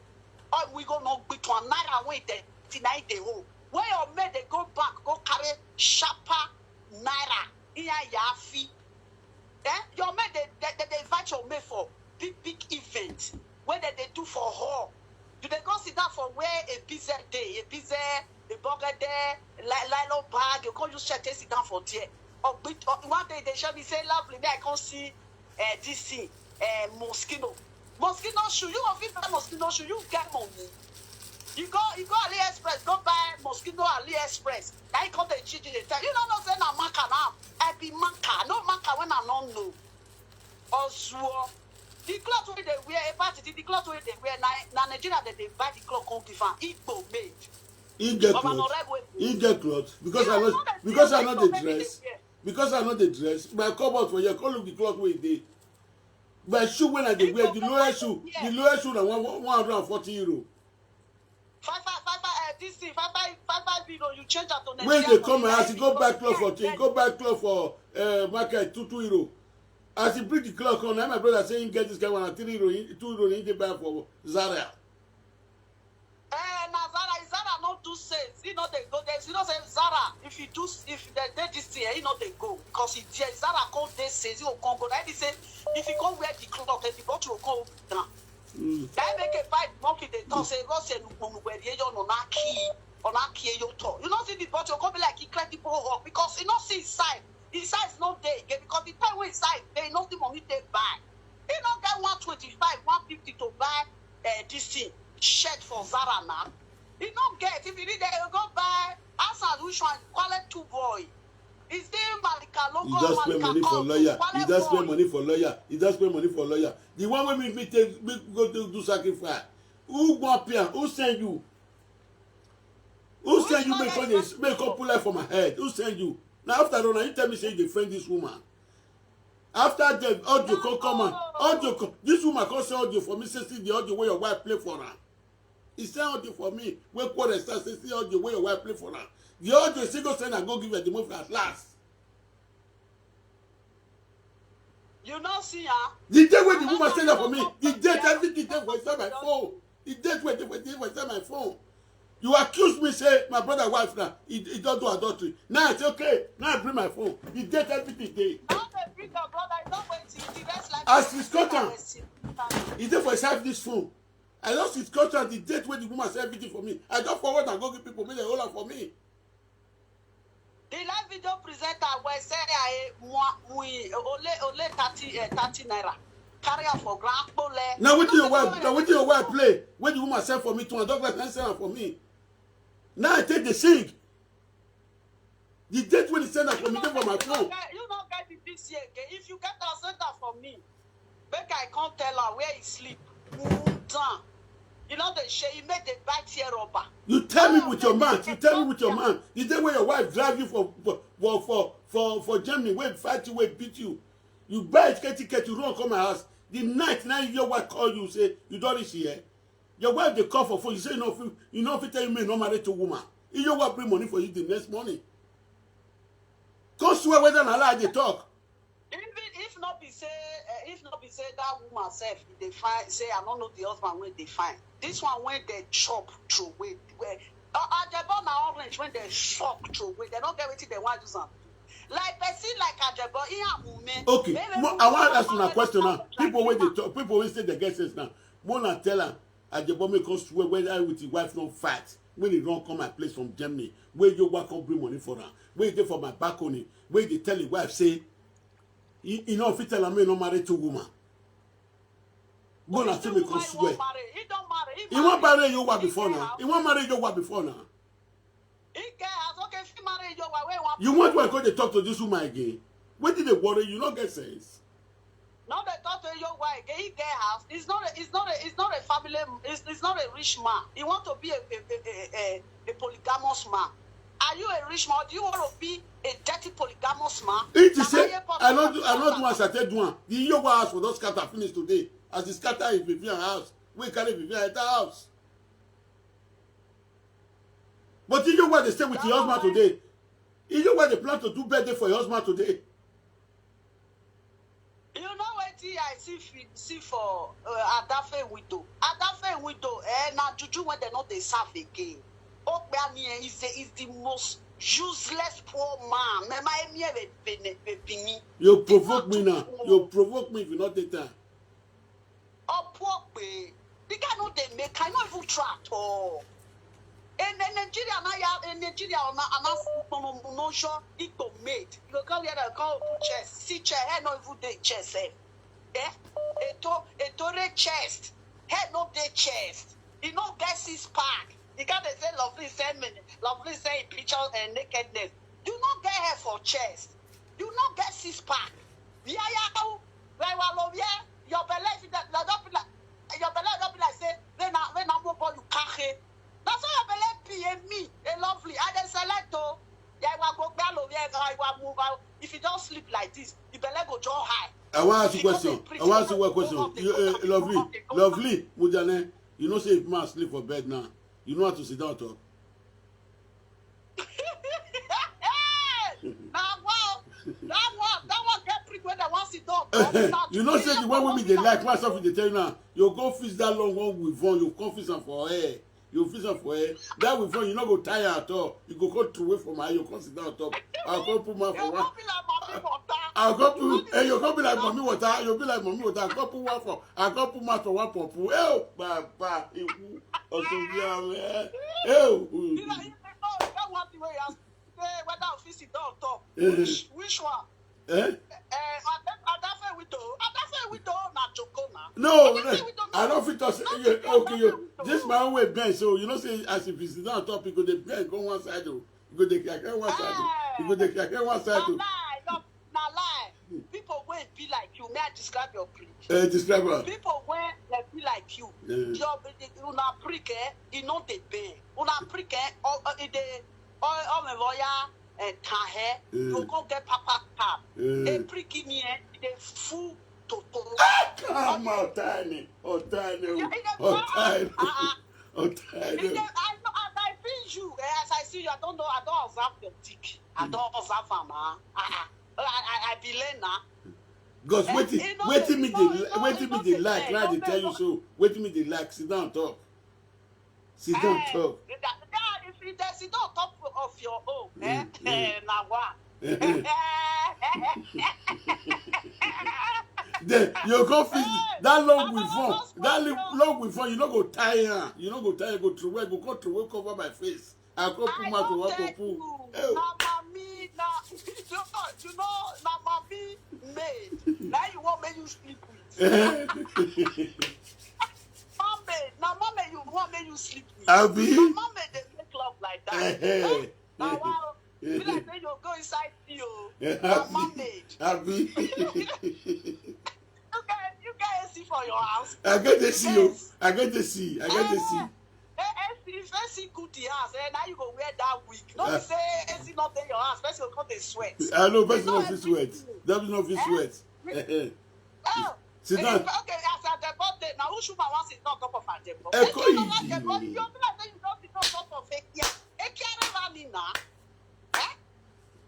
All we go no gbe to a naira when dirty na dey home. Where your men they go back, go carry sharper naira. Iya ya fi. Eh? Your men they, they, they, they invite your men for big, big event. Where they, they do for hall. You they go sit down for where a busy day, a busy, a bugger there, like nylon bag, you can't use shirt, sit down for there. Or, with- or one day they show me say, "Lovely, me I can't see uh, this thing, uh, mosquito." Mosquito shoe, you go fit buy mosquito shoe, you get money. You go, you go AliExpress, go buy mosquito AliExpress. Now you come to G G, they tell you, "No, no, say na marker now. I be marker, no marker when I don't know." Ozuo. The cloth wey they wear, a party, the cloth wey they wear, na, na Nigeria that they buy the cloth come give am. Igbo made. He get But I'm cloth. not right with He get cloth because I Yeah, know no, they because I wear know cloth the wey they dress. Wear. Because I no dey dress, my cupboard for here, come look the cloth wey e dey. My shoe wey I dey wear, the lowest shoe, the lowest shoe na one one hundred and forty euro. Five five five five. Uh, this thing five five five five euro. You change am to Nigeria. When you dey come my house, you go buy cloth for, you go buy cloth for uh, market two two euro. As he bring the cloth come, na my brother say he get this kind one at three euro, two euro, he dey buy for Zara. Eh, na Zara, Zara no do sales. He no dey go there. You know say Zara, if you do, if they dey this thing, eh, he no dey go because he there. Zara come dey sales, he go come go. Like he say, if you come wear the cloth, eh, the bottle go come open down. Mm. That make a fight monkey dey talk say Rose nukunu where you no na key or na key you talk. You know see the bottle come be like incredible hawk because you know see inside. Inside is no dey again because the time when inside dey no see money dey buy. He no get one twenty-five, one fifty to buy uh, this thing shirt for Zara now. He no get. If you need that, you go buy outside which one? Quality two boy. Is there Malika logo? You just spend money for lawyer. You just spend money for lawyer. You just spend money for lawyer. The one wey make me take make go do, do sacrifice. Who go appear? Who send you? Who send you make come dey make come pull life for my head? Who send you? Now after all, now you tell me say you dey friend this woman. After the audio come come out, audio come, this woman come send audio for me say see the audio wey your wife play for am. He send audio for me wey quarrel start say see audio wey your wife play for am. The audio still go send am go give her the movie at last. You no see her. The day wey the woman send am for me, the date everything dey for inside my phone. The date wey dey for dey for inside my phone. You accuse me say my brother wife na he, he don do adultery. Now I say okay. Now I bring my phone. The date everything dey. Now they bring your brother. You don wait till the rest like. As he scot am, he dey for inside this phone. I just scot am the date wey the woman say everything for me. I don forward am go give people make dem hold am for me. The live video presenter wey say I mwa mwi ole ole thirty eh, thirty naira. Carry am for ground kpole. Na wetin your wife, na wetin your wife play? When the woman send for me too, and Douglas na send am for me. Now I take the sing. The date when he send am for me, dey for my phone. You no get the D C again. If you get am, send am for me. Make I come tell am where he sleep. Cool down. You know the shey he make the bite here rubber. You tell me with your mouth. You tell me with your mouth. The day when your wife drive you for for for for for, for Germany, wey fight you, wey beat you, you buy a ticket, ticket, you run come my house. The night now your wife call you say you don reach here. Your wife dey call for phone. You say you no fit, you no fit tell me no marry two woman. If your wife bring money for you the next morning, come swear whether na lie I dey talk. Even if not be say, uh, if not be say that woman self, they find say I don't know the husband when they find this one when they chop throw away. Where uh, Ajebo na orange when they shock throw away. They don't get wetin they want use am do. Like person like Ajebo, he amume. Okay, I want to ask you a question now. People when they talk, people when say they get sense now. Mona tell am, Ajebo make us swear whether with his wife no fight. When he run come my place from Germany, where you work come bring money for am. Where he dey for my balcony, where he dey tell his wife say, he, he no fit tell am make he no marry two woman. Go na still make us swear. He don marry. He wan marry Yowa before now. He wan marry Yowa before now. He get house. Okay, if he marry Yowa, where he wan. You want why go dey talk to this woman again? Wetin dey worry you? No get sense. No dey talk to Yowa again. He get house. He's not a, he's not a, he's not a family, he's, he's not a rich man. He want to be a, a, a, a, a polygamous man. Are you a rich man or do you want to be a dirty polygamous man? It is say I no do I no do as I take do am. The Yowa house for don scatter finish today. As he scatter him Vivian house, we carry Vivian enter house. But Iyowa dey stay with him husband today. Iyowa dey plan to do birthday for him husband today. You know wetin I see fi- see for uh, Adafe window? Adafe window, eh, na juju when dem no dey serve again. Okpeani eh, is the is the most useless poor man. Mema emie be bene be bini. You provoke me now. You provoke me if you no take time. Opuokpe, the guy no dey make, I no even try at all. In, in Nigeria, na ya in Nigeria, na na no no show Igbo made. You go come here, come open chest, see chair, head no even dey chest sef. Eh? Eto, etore chest, head no dey chest. E no get six pack. The guy dey say lovely send me, lovely send him picture and nakedness. You no get hair for chest. You no get six pack. Yaya, where wa lo where your belle if that don't be like your belle don't be like say when I when I move on you can't. That's why your belle P M me a lovely. I dey select oh. Yeah, wa go gbe lo where I wa move out. If you I wan ask you question. I wan ask you one question. You, uh, Lovely, Lovely, Mujane, you know say if man sleep for bed now, you know how to sit down on top. Now, wow. That one, that one get prick when I want sit down. You know say the one wey me dey like, why something dey tell you now? You go fix that long one with one, you come fix am for hair. You fix am for hair. That with one, you no go tire at all. You go come throw away from her, you come sit down on top. I'll come put mouth for one. I'll come put, eh, you come be like mommy water. You be like mommy water. I'll come put one for. I'll come put mouth for one pump. Oh, baba, ewu, osobia me. Oh, that one thing wey you ask me, whether I fit sit down on top. Which, which one? Eh? Eh, Adafe Wido. Adafe Wido na joko na. No, no, I don't fit talk. Say, yeah, okay, you, this my own way bend. So you know, say as if it's not top, you go dey bend go one side, oh, you go dey crack one side, oh, you go dey crack one side, oh. Na lie. People wey be like you, may I describe your prick? Eh, describe her. People wey dey be like you, your una prick, eh, e no dey bend. Una prick, eh, or e dey, or or me boya. Ẹ̀ka ẹ̀ ló kó gẹ́ pápá tap. April kìíní ẹ̀ ìdè fún tòtò. Come on, tiny. Oh, tiny. Oh, tiny. Oh, tiny. As I see you, eh, as I see you, I don't know. I don't observe your dick. I don't observe am. Ah, ah. I, I, I be learner. Because wetin wetin me dey wetin me dey like, like dey tell you so. Wetin me dey like, sit down talk. Sit down, eh, talk. If you dey sit down top of your own, eh, eh, na wa. Then you go fit that long with phone. That long with phone, you no go tire. You no go tire. Go through work. Go come through work, cover my face. I go put my to work. Put. Na mommy, na you know, na mommy made. Now you want me you sleep with. Mommy, na mommy you want me you sleep with. Abi? Na mommy dey make love like that. Eh? Na wa. Be like say you go inside you. Na mommy. Abi? You get you get A C for your house. I get A C. Yes. I get A C. I get A C. Eh, eh, if A C cool the house, eh, now you go wear that wig. No be say A C not in your house, person go come dey sweat. I know person no fit sweat. That person no fit sweat. Eh, eh. Oh, sit down. Okay, as Adebo dey, now who should want sit on top of Adebo? Eko Eki Adebo, you be like say you don't sit on top of Ekia. Ekia never mean na. Eh?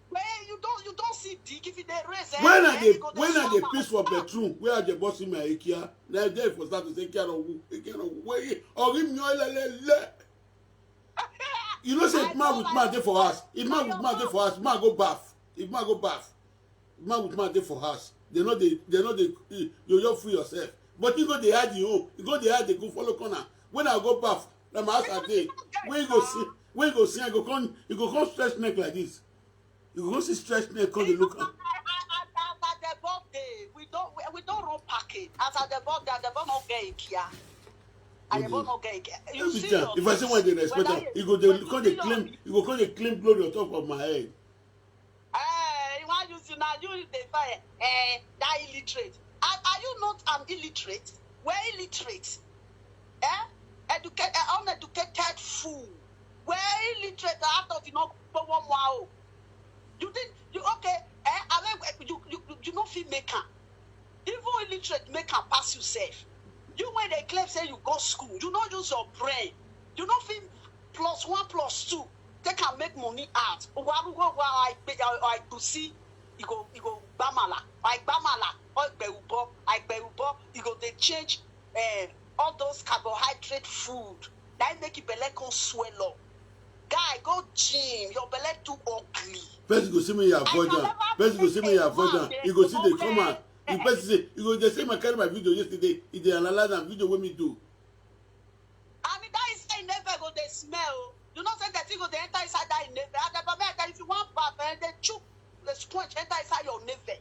When you don't, you don't see dick if you dey raise. Eh? When I dey, when I dey piss for bedroom, where I dey boss in my Ekia, na there for start to say Ekia no woo, Ekia no woo. Where you, or him yo le le le. You know say if man with man dey for house, if man with man dey for house, man go baff. If man go baff, man with man dey for house, they no dey, they no dey, you you free yourself. But you go dey hide your own, you go dey hide, dey go follow corner. When I go baff, na my house I dey. When you go see, when you go see, I go come, you go come stretch neck like this. You go come see stretch neck, come dey look am. As Adebo dey, we don we, we don run package. As Adebo dey, Adebo no get Ekia. Adebo no get Ekia. You see your. If I say one dey respect am, you go dey come dey claim, you go come dey claim glory on top of my head. Eh, you wan use you na you dey find eh that illiterate. Are, are you not an illiterate? We're illiterate. Eh? Educated, uneducated fool. We're illiterate. Out of you know, but one wow. You did you okay? Eh? I mean, you you you you no fit make am. Even illiterate make am pass yourself. You when they claim say you go school, you no use your brain. You no fit plus one plus two take am make money out. Owarugo wa aigbe aigusi, you go you go gbamala, or gbamala, or gberubo, aigberubo, you go dey change eh, all those carbohydrate food. That make your belly come swell up. Guy, go gym. Your belly too ugly. Person go see me, you avoid am. Person go see me, you avoid am. You go see they come out. You person say, you go they say my carry my video yesterday. If they analyze am video wey me do. And that is say never go dey smell. You know say that thing go dey enter inside that never. And the if you want bath, and they chook the sponge enter inside your never.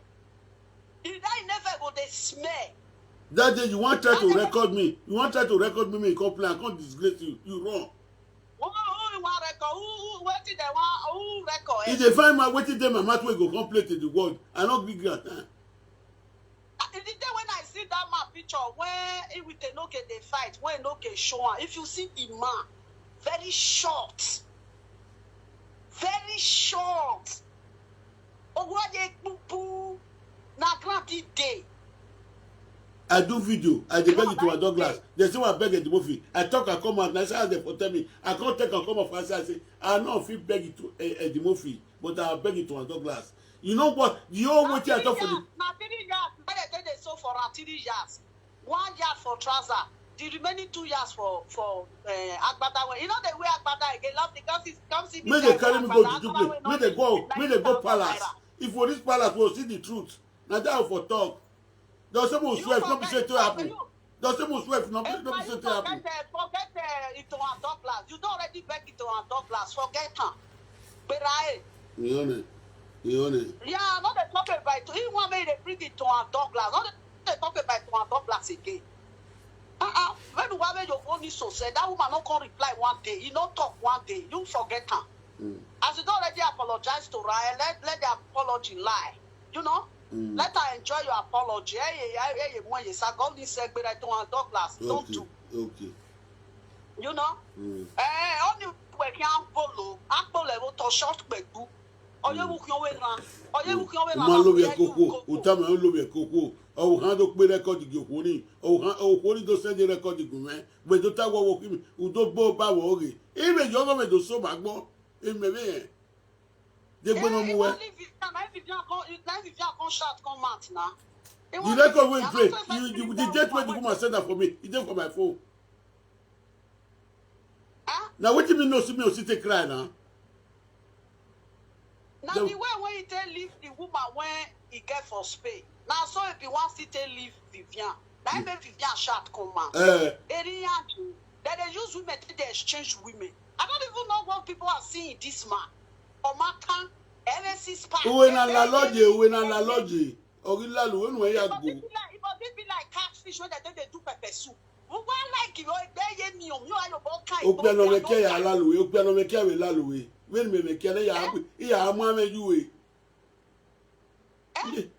If that never go dey smell. That day you wan try to record me. You wan try to record me, me come play, I come disgrace you. You run. Who who you wan record? Who who wetin dem wan who record? If they find my wetin dey my mouth wey go come play to the world, I no gree gree at time. The day when I see that man picture when he with Enoke dey fight, when Enoke show am, if you see the man, very short, very short. Owo ye pupu na ground he dey. I do video, I dey beg it to Douglas. They say I beg Eddie Murphy. I talk, I come out. Na say as they for tell me, I can't take, I come out for say, I say, I no fit beg it to eh, Eddie Murphy, but I beg it to Douglas. You know what? The whole wetin I talk for the Na three yards. Why they take dey so for am three yards? One yard for trouser. The remaining two yards for for uh, agbada wear. You know they wear agbada again. Love the come see come see me. Make they carry me go to play. Make they go. Make they go palace. If for this palace, we'll see the truth. Na that for talk. They'll say we swear, no be say to happen. They'll say we swear, no be say to happen. Forget uh, Ito and Douglas. You don't already beg Ito and Douglas. Forget her. Berae. You know, you know. Yeah, not the talk about it. He want me to bring Ito and Douglas. Not the talk about Ito and Douglas again. Uh-uh. When the woman you only so said that woman not come reply one day. He not talk one day. You forget her. Mm. As you don't already apologize to her, let, let the apology lie. You know? Mm. Let her enjoy your apology. Hey, hey, hey, hey, hey, God is a great to and Douglas. Don't do. Okay. You know? Mm. Eh, only we can follow. Akpole wo to short pẹ̀lú. Oye wu kí wọ́n wé ran. Oye wu kí wọ́n wé ran. Uma lo we koko. Utama lo we koko. O han do pe record gi okuni. O han okuni do send record gi me. We do ta wo wo kimi. U do bo ba wo oge. Ime yo go me do so magbo. Ime me. They go no more. The record wey play, you, you, the date when the woman send that for me, it dey for my phone. Now what do you mean no see me or see take cry now? Now the way when he take leave the woman when he get for Spain. Now so if he wants to take leave Vivian, now he make Vivian shout come out. Eh. Then they use women to dey exchange women. I don't even know what people are seeing this man. Omaka, M S C Spark. Uwe na laloje, uwe na laloje. Ori lalu, enu e ya go. It must be like catfish when they, they do pepper soup. Who wa like you? Egbe ye mi o, mi o ayo bo kai. Opi ano me ke ya lalu, opi ano me ke we lalu we. When me me ke ya, ya mo me yuwe.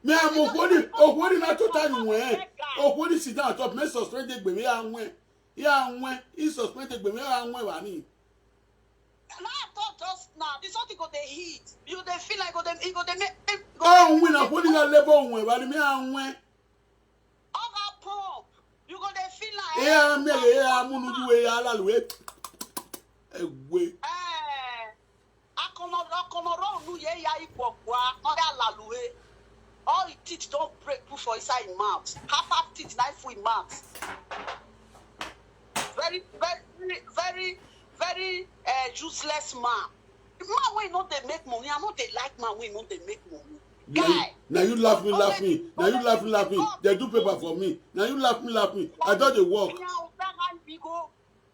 Me am Okwori, Okwori na total nwe. Okwori sit down top, me suspend the gbe me anwe. Ya nwe, he suspend the gbe me anwe wa ni. Na talk just now. This something go dey hit. You dey feel like go dey, e go dey make. Oh, we na Okwori na level nwe, wa ni me anwe. Oga pump. You go dey feel like. Yeah, me, yeah, I'm gonna do it. Egwe. Eh. Akomoro, akomoro unu ye ya igbogboa, no ya lalue. All the teeth don break put for inside him mouth. Half half teeth na full him mouth. Very, very, very, very uh, useless man. Man wey no dey make money, I no dey like man wey no dey make money. Guy. Now you laugh me, laugh me. Now you laugh me, laugh me. They do paper for me. Now you laugh me, laugh me. I don dey work.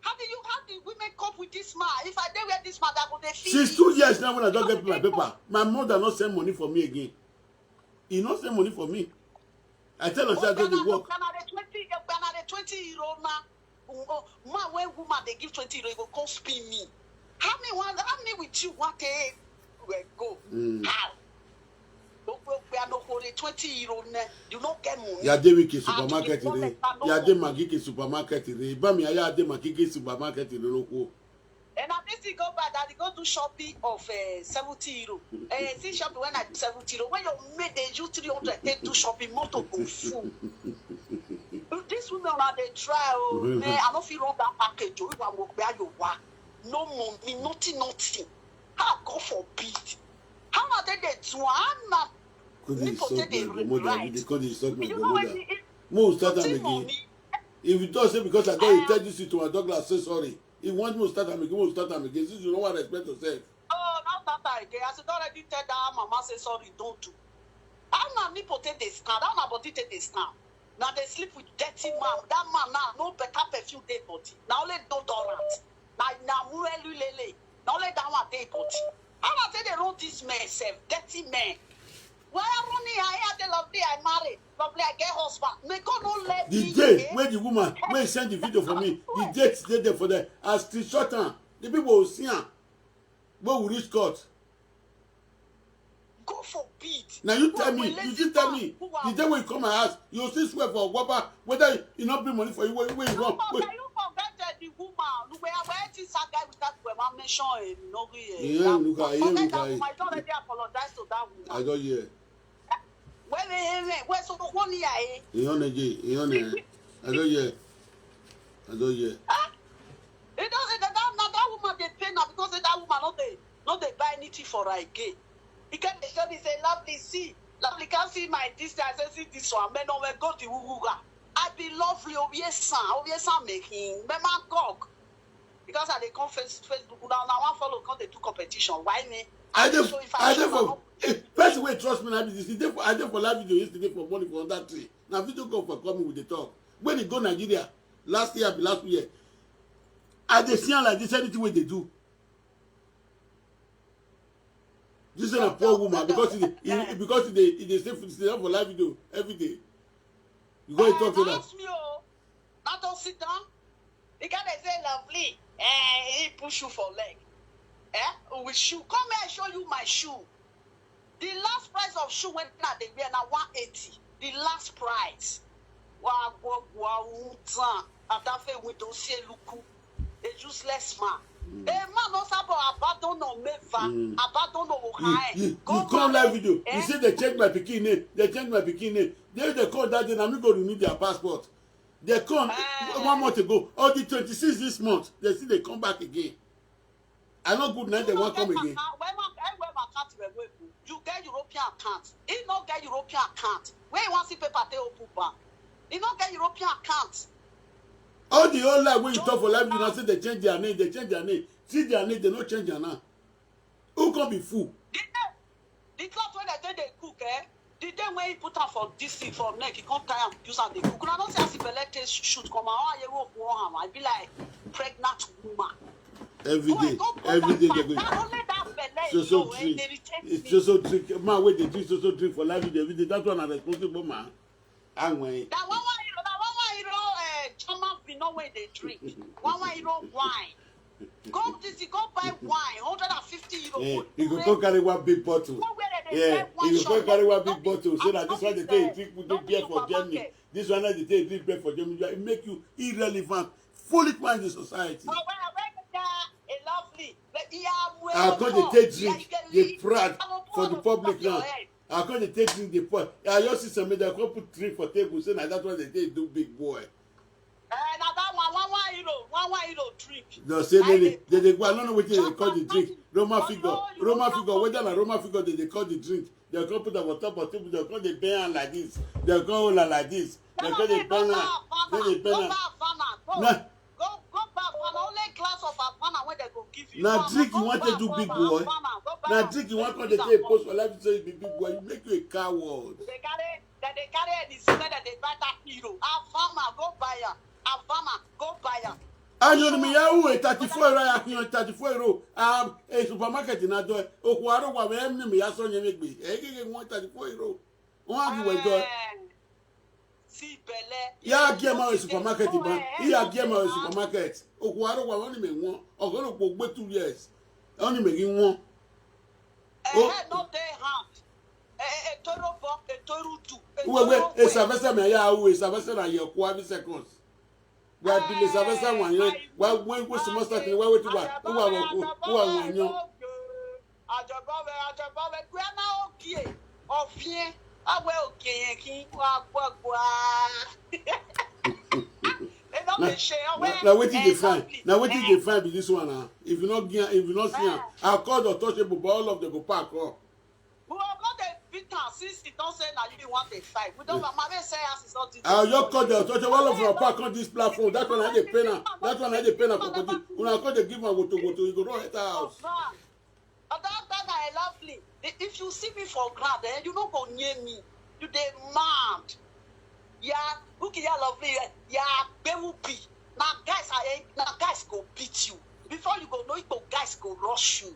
How do you how do women cope with this man? If I dey where this man, I go dey feel. Since two years now when I don get my paper, my mother no send money for me again. He no send money for me. I tell her say I go dey work. Gbanare twenty, gbanare twenty euro na. Man wey woman dey give twenty euro, e go come spin me. How me wan, how me with you wan take we go? Mm. How? Okpe okpe anokore twenty euro ne. You no get money. Yade wiki supermarket re. Yade magike supermarket re. Ba mi aya ade magike supermarket re loko. And I think go buy that go do shopping of uh, seventy euro. Uh, see shopping when I do seventy euro. When you make the you three hundred, they do shopping motor go full. This women are they try oh man, I don't feel on that package. Oh, you want to buy your work. No money, nothing, nothing. How God forbid. How are they there to? I'm not. Could they insult my grandmother? They could insult my grandmother. Mo start am again. If you talk say because I don tell this to my Douglas, say sorry. If you want me to start am again, we'll start am again. Since you don't want to respect yourself. Oh, not that again. As you already tell that mama say sorry, don't do. How na me pote dey stand? How na body take dey stand? Now they sleep with dirty man. That man now no better perfume dey body. Now only deodorant. Now na muelu lele. Now only that one dey body. How I take dey run this man sef? Dirty man. Why I run here? I dey lovely. I marry. Lovely. I get husband. May God no let me. The day when the woman when send the video for me, the date dey there for there. I screenshot am. The people will see am. When we reach court. God forbid. Now you tell me, you still tell me. The day when you come my house, you still swear for Waba whether you not bring money for you when you run. Can you forget the woman? We are waiting sad guy with that woman mention him. No, we. Yeah, look at him. Forget that woman. You don't already apologize to that woman. I don't hear. Where they, where so one year, eh? Ione je, Ione. I don't hear. I don't hear. It doesn't that that, that woman dey pay now because say that woman no dey no dey buy anything for her again. He can dey show me say, "Lovely, see, Lovely, can see my this thing." I say, "See this one, men no go the wuga." I be Lovely, Obiesan, Obiesan making, me man cock. Because I dey come face Facebook now, now I follow come dey do competition. Why me? I dey So if I dey show for eh, person wey trust me na be this. I dey for I dey for live video yesterday for morning for under tree. Na video call for coming with the talk. When he go Nigeria last year, be last year, I dey see am like this. Anything wey dey do. This is a poor woman because he dey he, because he dey he dey stay for stay for live video every day. You go dey talk to Don't her. Ask me, oh, not to sit down. The guy dey say, "Lovely, eh, he push you for leg." Eh? With shoe. Come here, show you my shoe. The last price of shoe when I dey wear na one eighty. The last price. Wa wa wa utan. Adafe we don see luku. A useless man. A man no sabo abandon no meva. Abandon no You, you, you come live video. You say they change my pikin name. They change my pikin name. They they call that day. Na me go renew their passport. They come one month ago. On the twenty-sixth this month, they still dey come back again. I no good now. They wan come again. When my account wey go, you get European account. He no get European account. Where you wan see paper take open bank? He no get European account. All the whole life when you talk for live, you now say they change their name. They change their name. See their name. They no change their name. Who can be fool? The day, the cloth wey dem take dey cook, eh? The day when he put am for this thing for neck, he come tie am, use am dey cook. Una no see as he belle take shoot come out. Oh, ayewo oku on am. I be like pregnant woman. Every Boy, day, come put every that day back. they go. That only that belle So so alone, eh, drink. dey irritate It's me. so so drink. Man, where they drink so so drink for live video every day. That one a responsible man. Anyway, That one one euro, that one one euro, eh, German Pinot wey dey drink. One one euro wine. Go this, go buy wine, hundred and fifty euro. eh, Go you go drink. Come carry one big bottle. Go where they Yeah, sell wine you go shop. Come carry one No big be- bottle. So no that be- this no one be they take sell. drink No put be beer for Germany. Supermarket. This one that they take drink beer for Germany. It make you irrelevant, foolish man in society. But when I went there, a lovely. But he am I well come for- dey take drink, Yeah, you dey get proud I go for the pour on public top your now. Head. I come dey take drink, dey pour. I just see some, they come put drink for table. Say na that one they take do big boy. Eh, na that one, one one euro, one one euro drink. No, say Na many. dey They dey go. I don't know what they call the drink. Roman figure. Roman figure. Whether na Roman figure they dey call the drink. They come put am on top of table. They come dey bend am like this. They come hold am like this. They come dey bend am. They dey bend am. Go, Na go, go buy Havana. Only glass of Havana wey dem go give you. na Mama, drink you go wan buy take do big Havana, boy. Havana, go buy Na Havana, drink you wan go come use dey am take come. Post for live say you be big boy. You make you a coward. They carry, they, they carry anything wey dem dey buy that euro. Havana, go buy am. Havana, go buy am. Anyo ni mi ya wu e thirty-four euro ya kiyan thirty-four euro. Um, e supermarket na do. Oku aro wa we ni mi ya so nye megbe. E gege won thirty-four euro. Won agi we do. Eh, see belle. Ya gi e ma we supermarket ba. Ya gi e ma we supermarket. Oku aro wa won ni me won. Ogo lo po gbe two years. Won ni me gi won. Eh, Oh. Eh, no dey hand. Eh, eh, eh, toro bo, eh, toru du, eh, Uwe we toro e we. Savesa me ya wu e Savesa na ye ku abi seconds. Wa bi le Savesa won ye. Wa we we small start ni wa we ti wa. Wa wa wa wa yo. Ajọba we, ajọba we, gbe na okie. Ofie, awe okie yen ki wa gbogbo. E no dey share, Na wetin dey fine. Na wetin dey fine be this one na. If you no get, if you no see am, I call the touchable, but all of them go pack up. We go dey beat am since he don say na you want dey fight. We don, Mama May say as is not this. I just call the touchable, all of them pack on this platform. That one I dey pay now. That one I dey pay now for body. Una call dey give am woto woto. You go run enter house. Oga, Oga, na a lovely. If you see me for ground, eh, you no go near me. You dey mad. Yeah, look here, lovely. Yeah, they will be. Now, guys, I now guys go beat you. Before you go know it, go guys go rush you.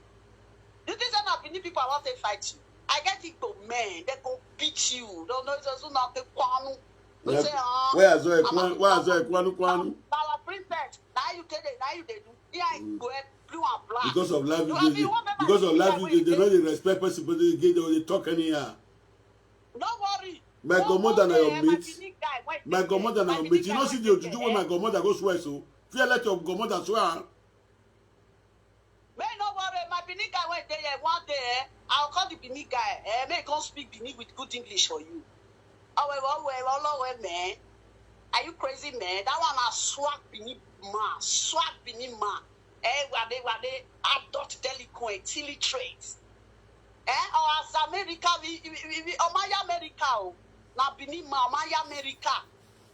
You think say na Benin people I want to fight you? I get it to men. They go beat you. No, no, it's also not the kwanu. You say, ah, Where as well, where as well, kwanu kwanu. Our princess. Now you tell them. Now you they do. Yeah, go ahead, blue and black. Because of live You video, have they- you one member because of say, live yeah, video, they wait, no dey respect person, but they get they dey talk anyhow. No worry. My No godmother na worry, your my mate. Benin guy, wait, My wait, godmother na my your Benin mate. You guy, no see wait, the ojuju wait, wey my eh? Godmother go swear so. Fear let your godmother swear. May no worry, my Benin guy One day, eh, one day, eh, I'll call the Benin guy. Eh, make him come speak Benin with good English for you. However, however, however, man, are you crazy, man? That one na swag Benin man, swag Benin man. Eh, wade wade, adult delinquent, illiterate. Eh, or as America, we we we, we Omaya America, oh, na Benin man, Omaya America.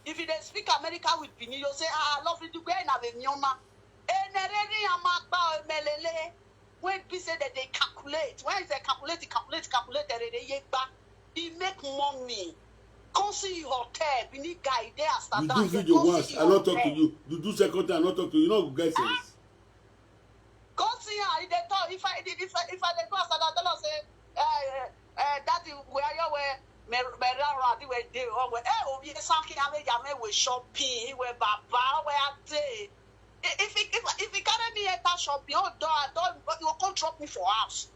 If you dey speak America with Benin, you say, ah, I love you, where na the Mioma. Eh, nereri amapa emelele. When be say that they calculate, when they calculate, calculate, calculate, they they yegba. He make money. Come see hotel, Benin guy, they are You standard. Do Here, video come once, see I not talk to hotel. You. You do second time, I not talk to you. You know, guys. Come see how they talk. If I did, if I, if I dey go outside, I tell her say, eh, eh, eh, that is where you were. Mera radi we dey on we. Eh, obi sanki ame yame we shopping, we baba we ate. If he, if, if he carry me enter shopping, oh, door, door, you go come drop me for house.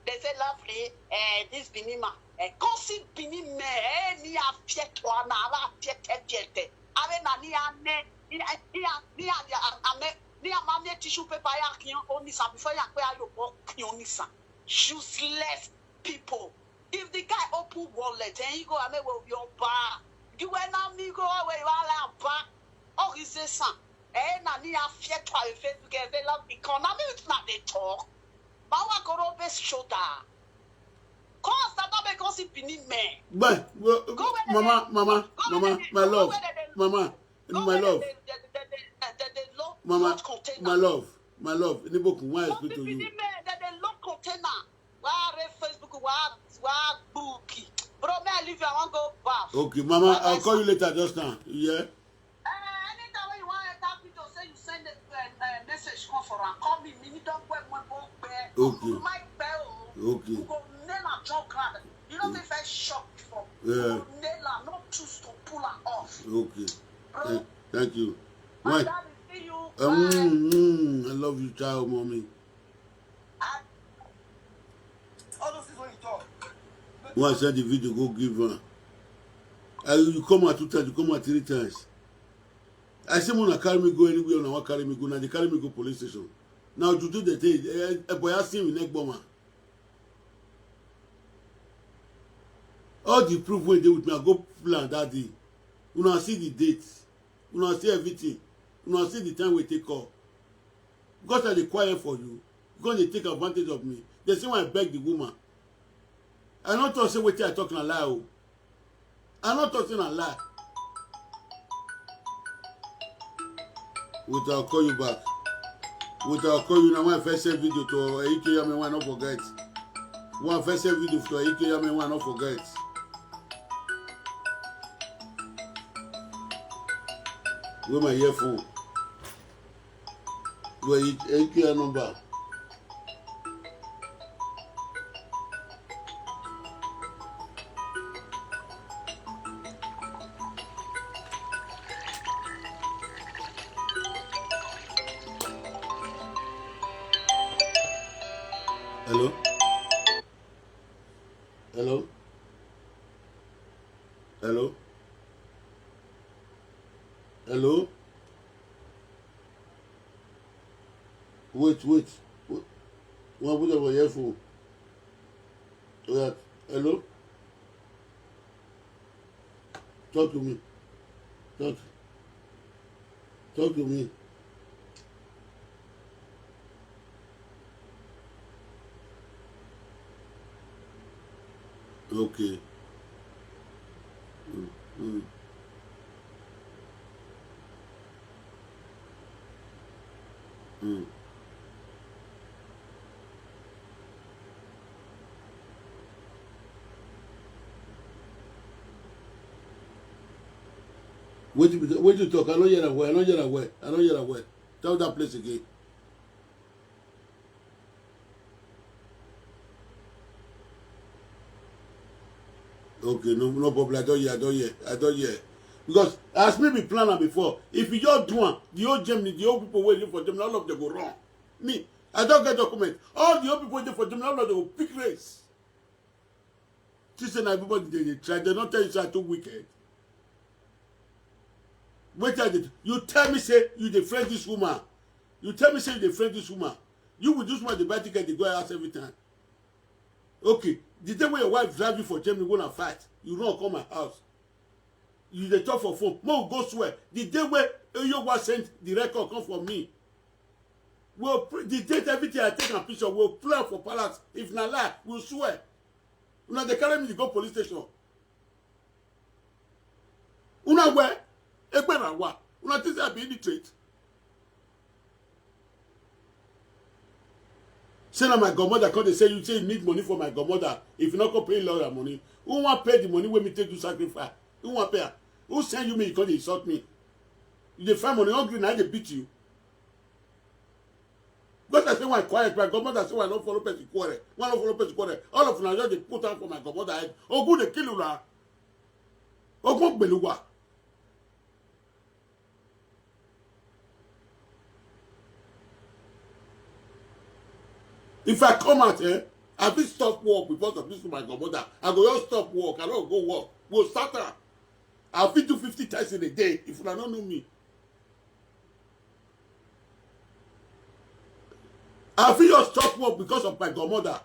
They say, lovely, eh, this Benin man, eh, come see Benin man, eh, ni a fiet wana, a fiet, fiet. Ave na ni a ne, ni a, ni a, ni a, ni a, ame, ni a mami tissue paper ya kion onisa before ya kwe ayo bo kion onisa. Useless people. If the guy open wallet and he go, I mean, well, your bar. You were not me go away while I bar. Oh, is this son? Eh, na ni a fiet to a Facebook and they love me. Come, I mean, it's not they talk. Bawa Korobe's shoulder. Come, start up because it Benin man. But, well, Go where they mama, dey- mama, go where mama, they dey- my go love, where they dey- mama, go my where love, they dey- they- they- they- they- they load- mama, load container. My love, my love. Anybody who wants to speak to you? Benin man, they- they load container. Why are they Facebook? Why, why bookie? Bro, may I leave you? I want go bath. Okay, mama, I'll call you later just now. Yeah. Eh, anytime when you want to tap me to say you send a, a, a message, come for and call me. Me, me don't work my book there. Okay. My bell. Okay. You go nail and jump ground. You know if I shock before. Yeah. You go nail and not choose to pull her off. Okay. Bro, thank, thank you. My dad will see you. Um, mm, I love you, child, mommy. All those things when you talk. When I send the video, go give her. Uh, you come out two times, you come out three times. I say, "Mona, carry me go anywhere, una wan carry me go." Now they carry me go police station. Now, juju, they take, eh, eh, boy, I see me next bomber. All the proof wey dey with me, I go plan that day. Una see the date. Una see everything. Una see the time we take call. Because I dey quiet for you. Because they take advantage of me. They say when I beg the woman. I no talk say wetin I talk na lie o. I no talk say na lie. Wait, I'll call you back. Wait, I'll call you now. When I first send video to Eyike Yame, when I no forget. When I first send video to Eyike Yame, when I no forget. Where my earphone? Where you, N Q R number? Hello? Hello? Hello? Hello? Wait, wait. Wait. One put up your earphone. Oh, yeah. Hello? Talk to me. Talk. Talk to me. Okay. Mm, mm. Mm. Wetin be, wetin you talk? I no hear am well. I no hear am well. I no hear am well. Tell that place again. Okay, no, no problem. I don hear, I don hear, I don hear. Because as me be plan am before, if you just do am, the whole Germany, the whole people wey dey for Germany, all of them go run. Me, I don get document. All the whole people wey dey for Germany, all of them go pick race. She say na everybody dey, dey try. They no tell you say I too wicked. Wait till they, you tell me say you dey friend this woman. You tell me say you dey friend this woman. You with this one, the buy ticket, they go house every time. Okay, the day when your wife drive you for Germany, go and fight. You run come my house. You dey talk for phone. Mo go swear. The day when Eyowa send the record come for me. We'll pr- the date, everything I take a picture. We'll play for palace. If na lie, we'll swear. Una dey carry me to go police station. Una where? Egberawa. Una think say I be illiterate? Say na my godmother come dey say you say you need money for my godmother. If you no come pay lawyer money, who wan pay the money wey me take do sacrifice? Who wan pay am? Who send you me? You come dey insult me. You dey find money hungry na dey beat you. Because I say why quiet, my godmother say why no follow person quarrel. Why no follow person quarrel? All of una just dey put am for my godmother head. Ogun dey kill una. Ogun gbeluwa. If I come out, eh, I fit stop work because of this my godmother. I go just stop work. I no go work. Go start am. I fit do fifty times in a day if una no know me. I fit just stop work because of my godmother.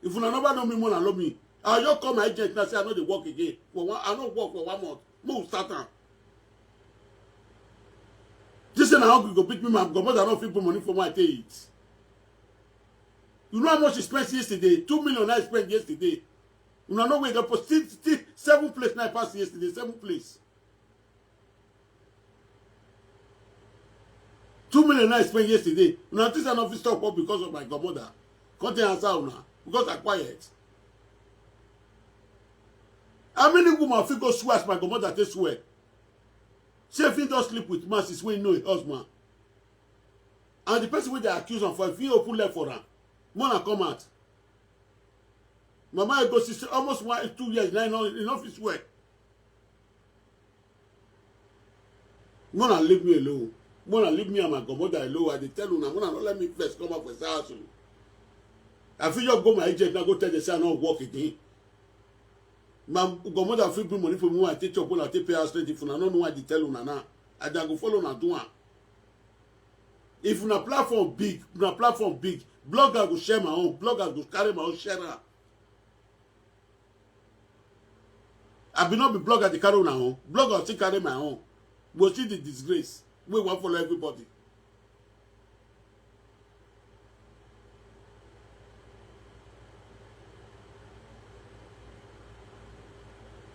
If una never know me, more than love me. I just call my agent and say I no dey work again. For one, I no work for one month. Mo start am. This thing I hungry go beat me, my godmother no fit put money for my take eat. You know how much she spent yesterday? Two million I spent yesterday. Una know where the post still, still seven place now pass yesterday. Seven place. Two million I spent yesterday. Una think I no fit stop work because of my godmother. Come tell answer una because I quiet. How many woman fit go swear as my godmother take swear? Say if he don sleep with man since when he know him husband. And the person wey dey accuse am for, if he open leg for am, more na come out. Mama Ego sister almost one two years now, he no fit swear. Mona leave me alone. Mona leave me and my godmother alone. I dey tell una, Mona no let me first come out for inside house o. I fit just go my agent now go tell them say I no work again. My godmother fit bring money for me when I take chop, when I take pay house rent. If una no know, I dey tell una now. I dey go follow una do am. If una platform big, una platform big, blogger go share my own, blogger go carry my own share am. I be not be blogger dey carry una own. Blogger still carry my own. Go see the disgrace. We wan follow everybody.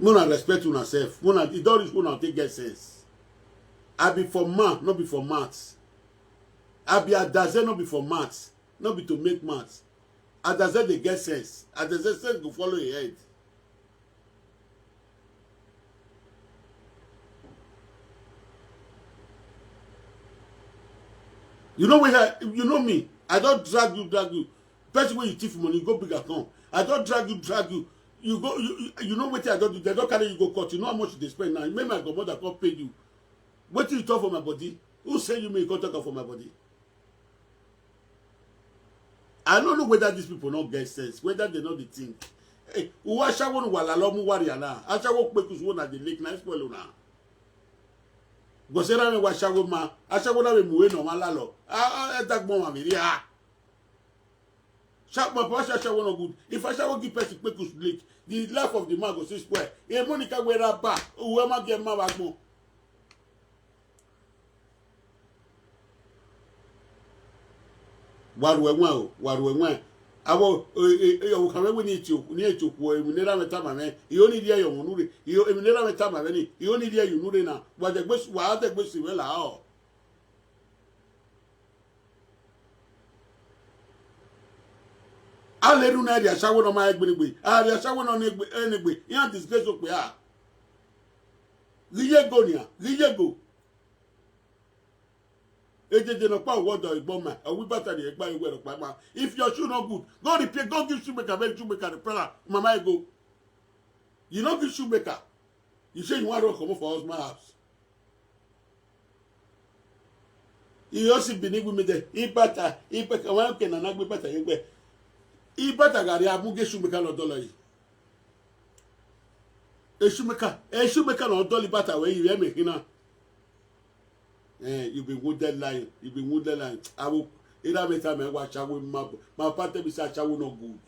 Una respect una self. Una e don reach una take get sense. I be for man, no be for mouth. I be adaze, no be for mouth, no be to make mouth. Adaze dey get sense. Adaze sense go follow him head. You know when I, you know me, I don drag you, drag you. Person wey you thief money, go big account. I don drag you, drag you. You go, you, you, you know wetin I don do? Dem don carry you go court. You know how much you dey spend now. Make my godmother come pay you. Wetin you talk for my body? Who send you make you come talk am for my body? I no know whether these people no get sense, whether they no dey think. Hey, uwa ashawo nu wala lo mu wari ala. Ashawo kpekus wo na the lake na spoil una. Gosera me wa ashawo ma, ashawo na me muwe no ma lalo. Ah, ah, eh, that one mi ri ah. Sharp man, for ashawo no good. If ashawo give person kpekus lake, the life of the man go still spoil. E Monica we ra ba, uwe ma get ma wa gbon. Waru enwe o, waru enwe. Awo, e, e, e, o kame we ni ti o, ni ti o ku, e, mi nera me tama me. Iyo ni die yo nure. Iyo, e, mi nera me tama me ni. Iyo ni die yo nure na. Wa de gbe, wa de gbe si we la o. Aleru na ri ashawo no ma egbe negbe. A ri ashawo no negbe, enegbe. Yan disgrace o pe a. Riye go ni a, riye go. Ejeje no pa wo do igbo ma. Owi bata ni egba iwe ro pa ma. If your shoe no good, go repair, go give shoemaker, make shoemaker repair am. Mama Ego. You no give shoemaker. You say you wan run comot for husband house. You just be nigga me there. Ibata, ibata, wa ke na na gbe bata yegbe. Ibata gari amuge shoemaker lo dolo yi. E shoemaker, e shoemaker lo dolo bata we yi me hina. Eh, you be wounded lion. You be wounded lion. I will, Either make time I watch ashawo, my, my papa tell me say ashawo no good.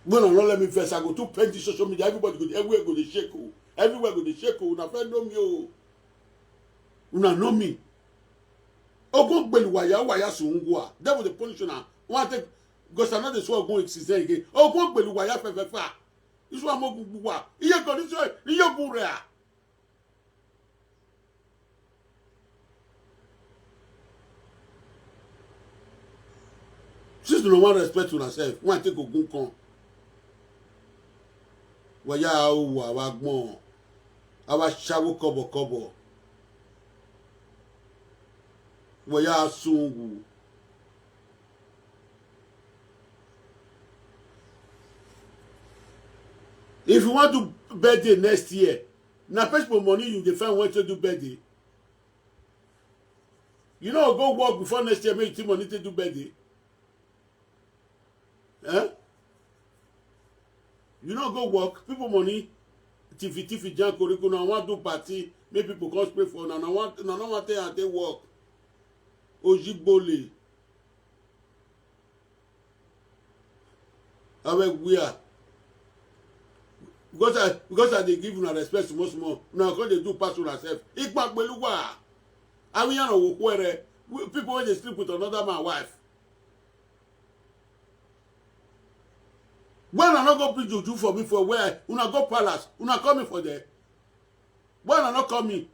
When I no let me first, I go to plenty social media. Everybody go, everywhere go dey shake o. Everywhere go dey shake o. Una first know me o. Una know me. Ogun gbelu waya waya sungwa. Devil dey punish una. One take, because I know this one go exist again. Ogun gbelu waya fefefa. This one mo gbugbu wa. Iye go this one. Iye go rare. Since you no wan respect una sef, wan take ogun come. Waya awo awa gbọn, awa ṣawo kọbọkọbọ. Waya asungu. If you wan do birthday next year, na people money you dey find wey take do birthday. You no go work before next year make you take money take do birthday. Eh? You no go work, people money, tiffy tiffy jankoriko, na wan do party, make people come spray for una, na wan, na no wan take am take work. Ojigbole. Abeg where? Because I, because I dey give una respect small small, una come dey do pass una sef. Ipa pẹ̀lú wa. Awiyan owo kwere. People wey dey sleep with another man wife. When I no go bring juju for me for where I, una go palace, una call me for there. When I no call me,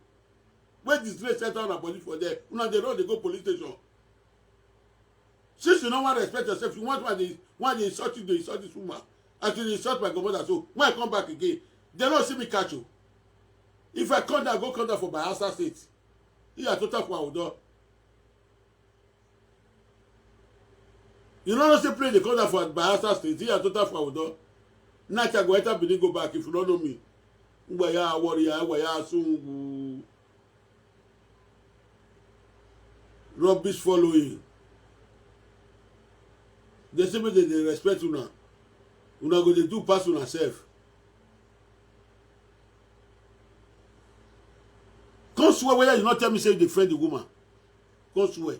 wey disgrace set on body for there, una dey run dey go police station. Since you no wan respect yourself, you want why dey, why dey insult you, dey insult this woman. As you dey insult my grandmother, so when I come back again, they no see me catch you. If I come down, go come down for Bayelsa State. You are total for Odo. You no know say plane dey come down for Bayelsa State. You are total for Odo. Night I go enter Benin go back if you no know me. Ngba ya worry ya, ngba ya sungu. Rubbish following. They say make they dey respect una. Una go dey do pass una sef. Come swear whether you no tell me say you dey friend the woman. Come swear.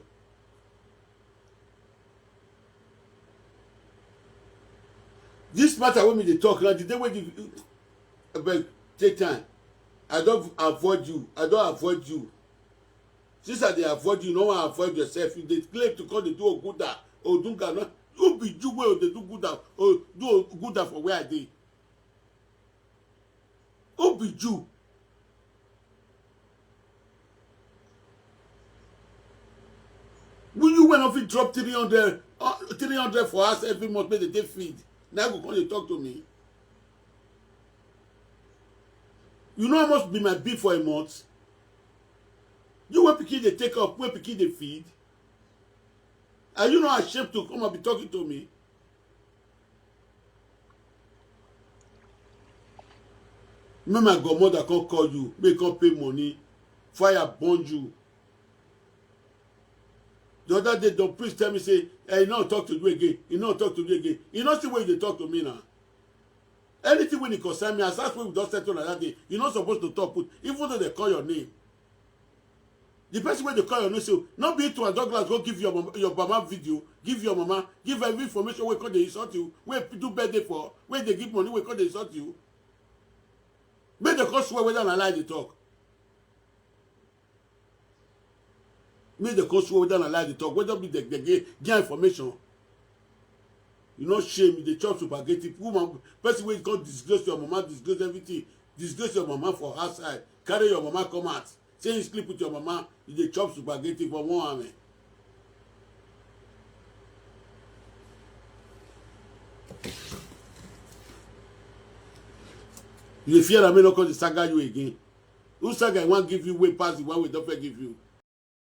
This matter wey me dey talk now, the day wey the, abeg, take time. I don avoid you. I don avoid you. Since I dey avoid you, you no wan avoid yourself. You dey claim to come dey do Oguda, Odunga. No, who be you wey dey do Guda, or do Guda for where I dey? Who be you? Will you wey no fit drop three hundred, uh, three hundred for us every month make they take feed? Na go come dey talk to me. You know how much be my bill for a month? You wey pikin dey take up, wey pikin dey feed? Are you not ashamed to come and be talking to me? Make my godmother come call you, make come pay money, fire burn you. The other day, Don Prince tell me say, eh, he no talk to you again. He no talk to you again. You no see where you dey talk to me now. Anything wey dey concern me, as that way we don settle like that day, you no suppose to talk put, even though they call your name. The person wey dey call your name say, no be to a Douglas go give your mama, your mama video, give your mama, give every information wey come dey insult you, wey do birthday for, wey dey give money wey come dey insult you. Make dem come swear whether na lie dey talk. Make dem come swear whether na lie dey talk, whether be the, the, the, get information. You no shame, you dey chop spaghetti. Woman, person wey come disgrace your mama, disgrace everything, disgrace your mama for outside, carry your mama come out, say you sleep with your mama, you dey chop spaghetti for one arm. You dey fear am, make no come dey saga you again. Who saga wan give you wey pass the one wey don first give you?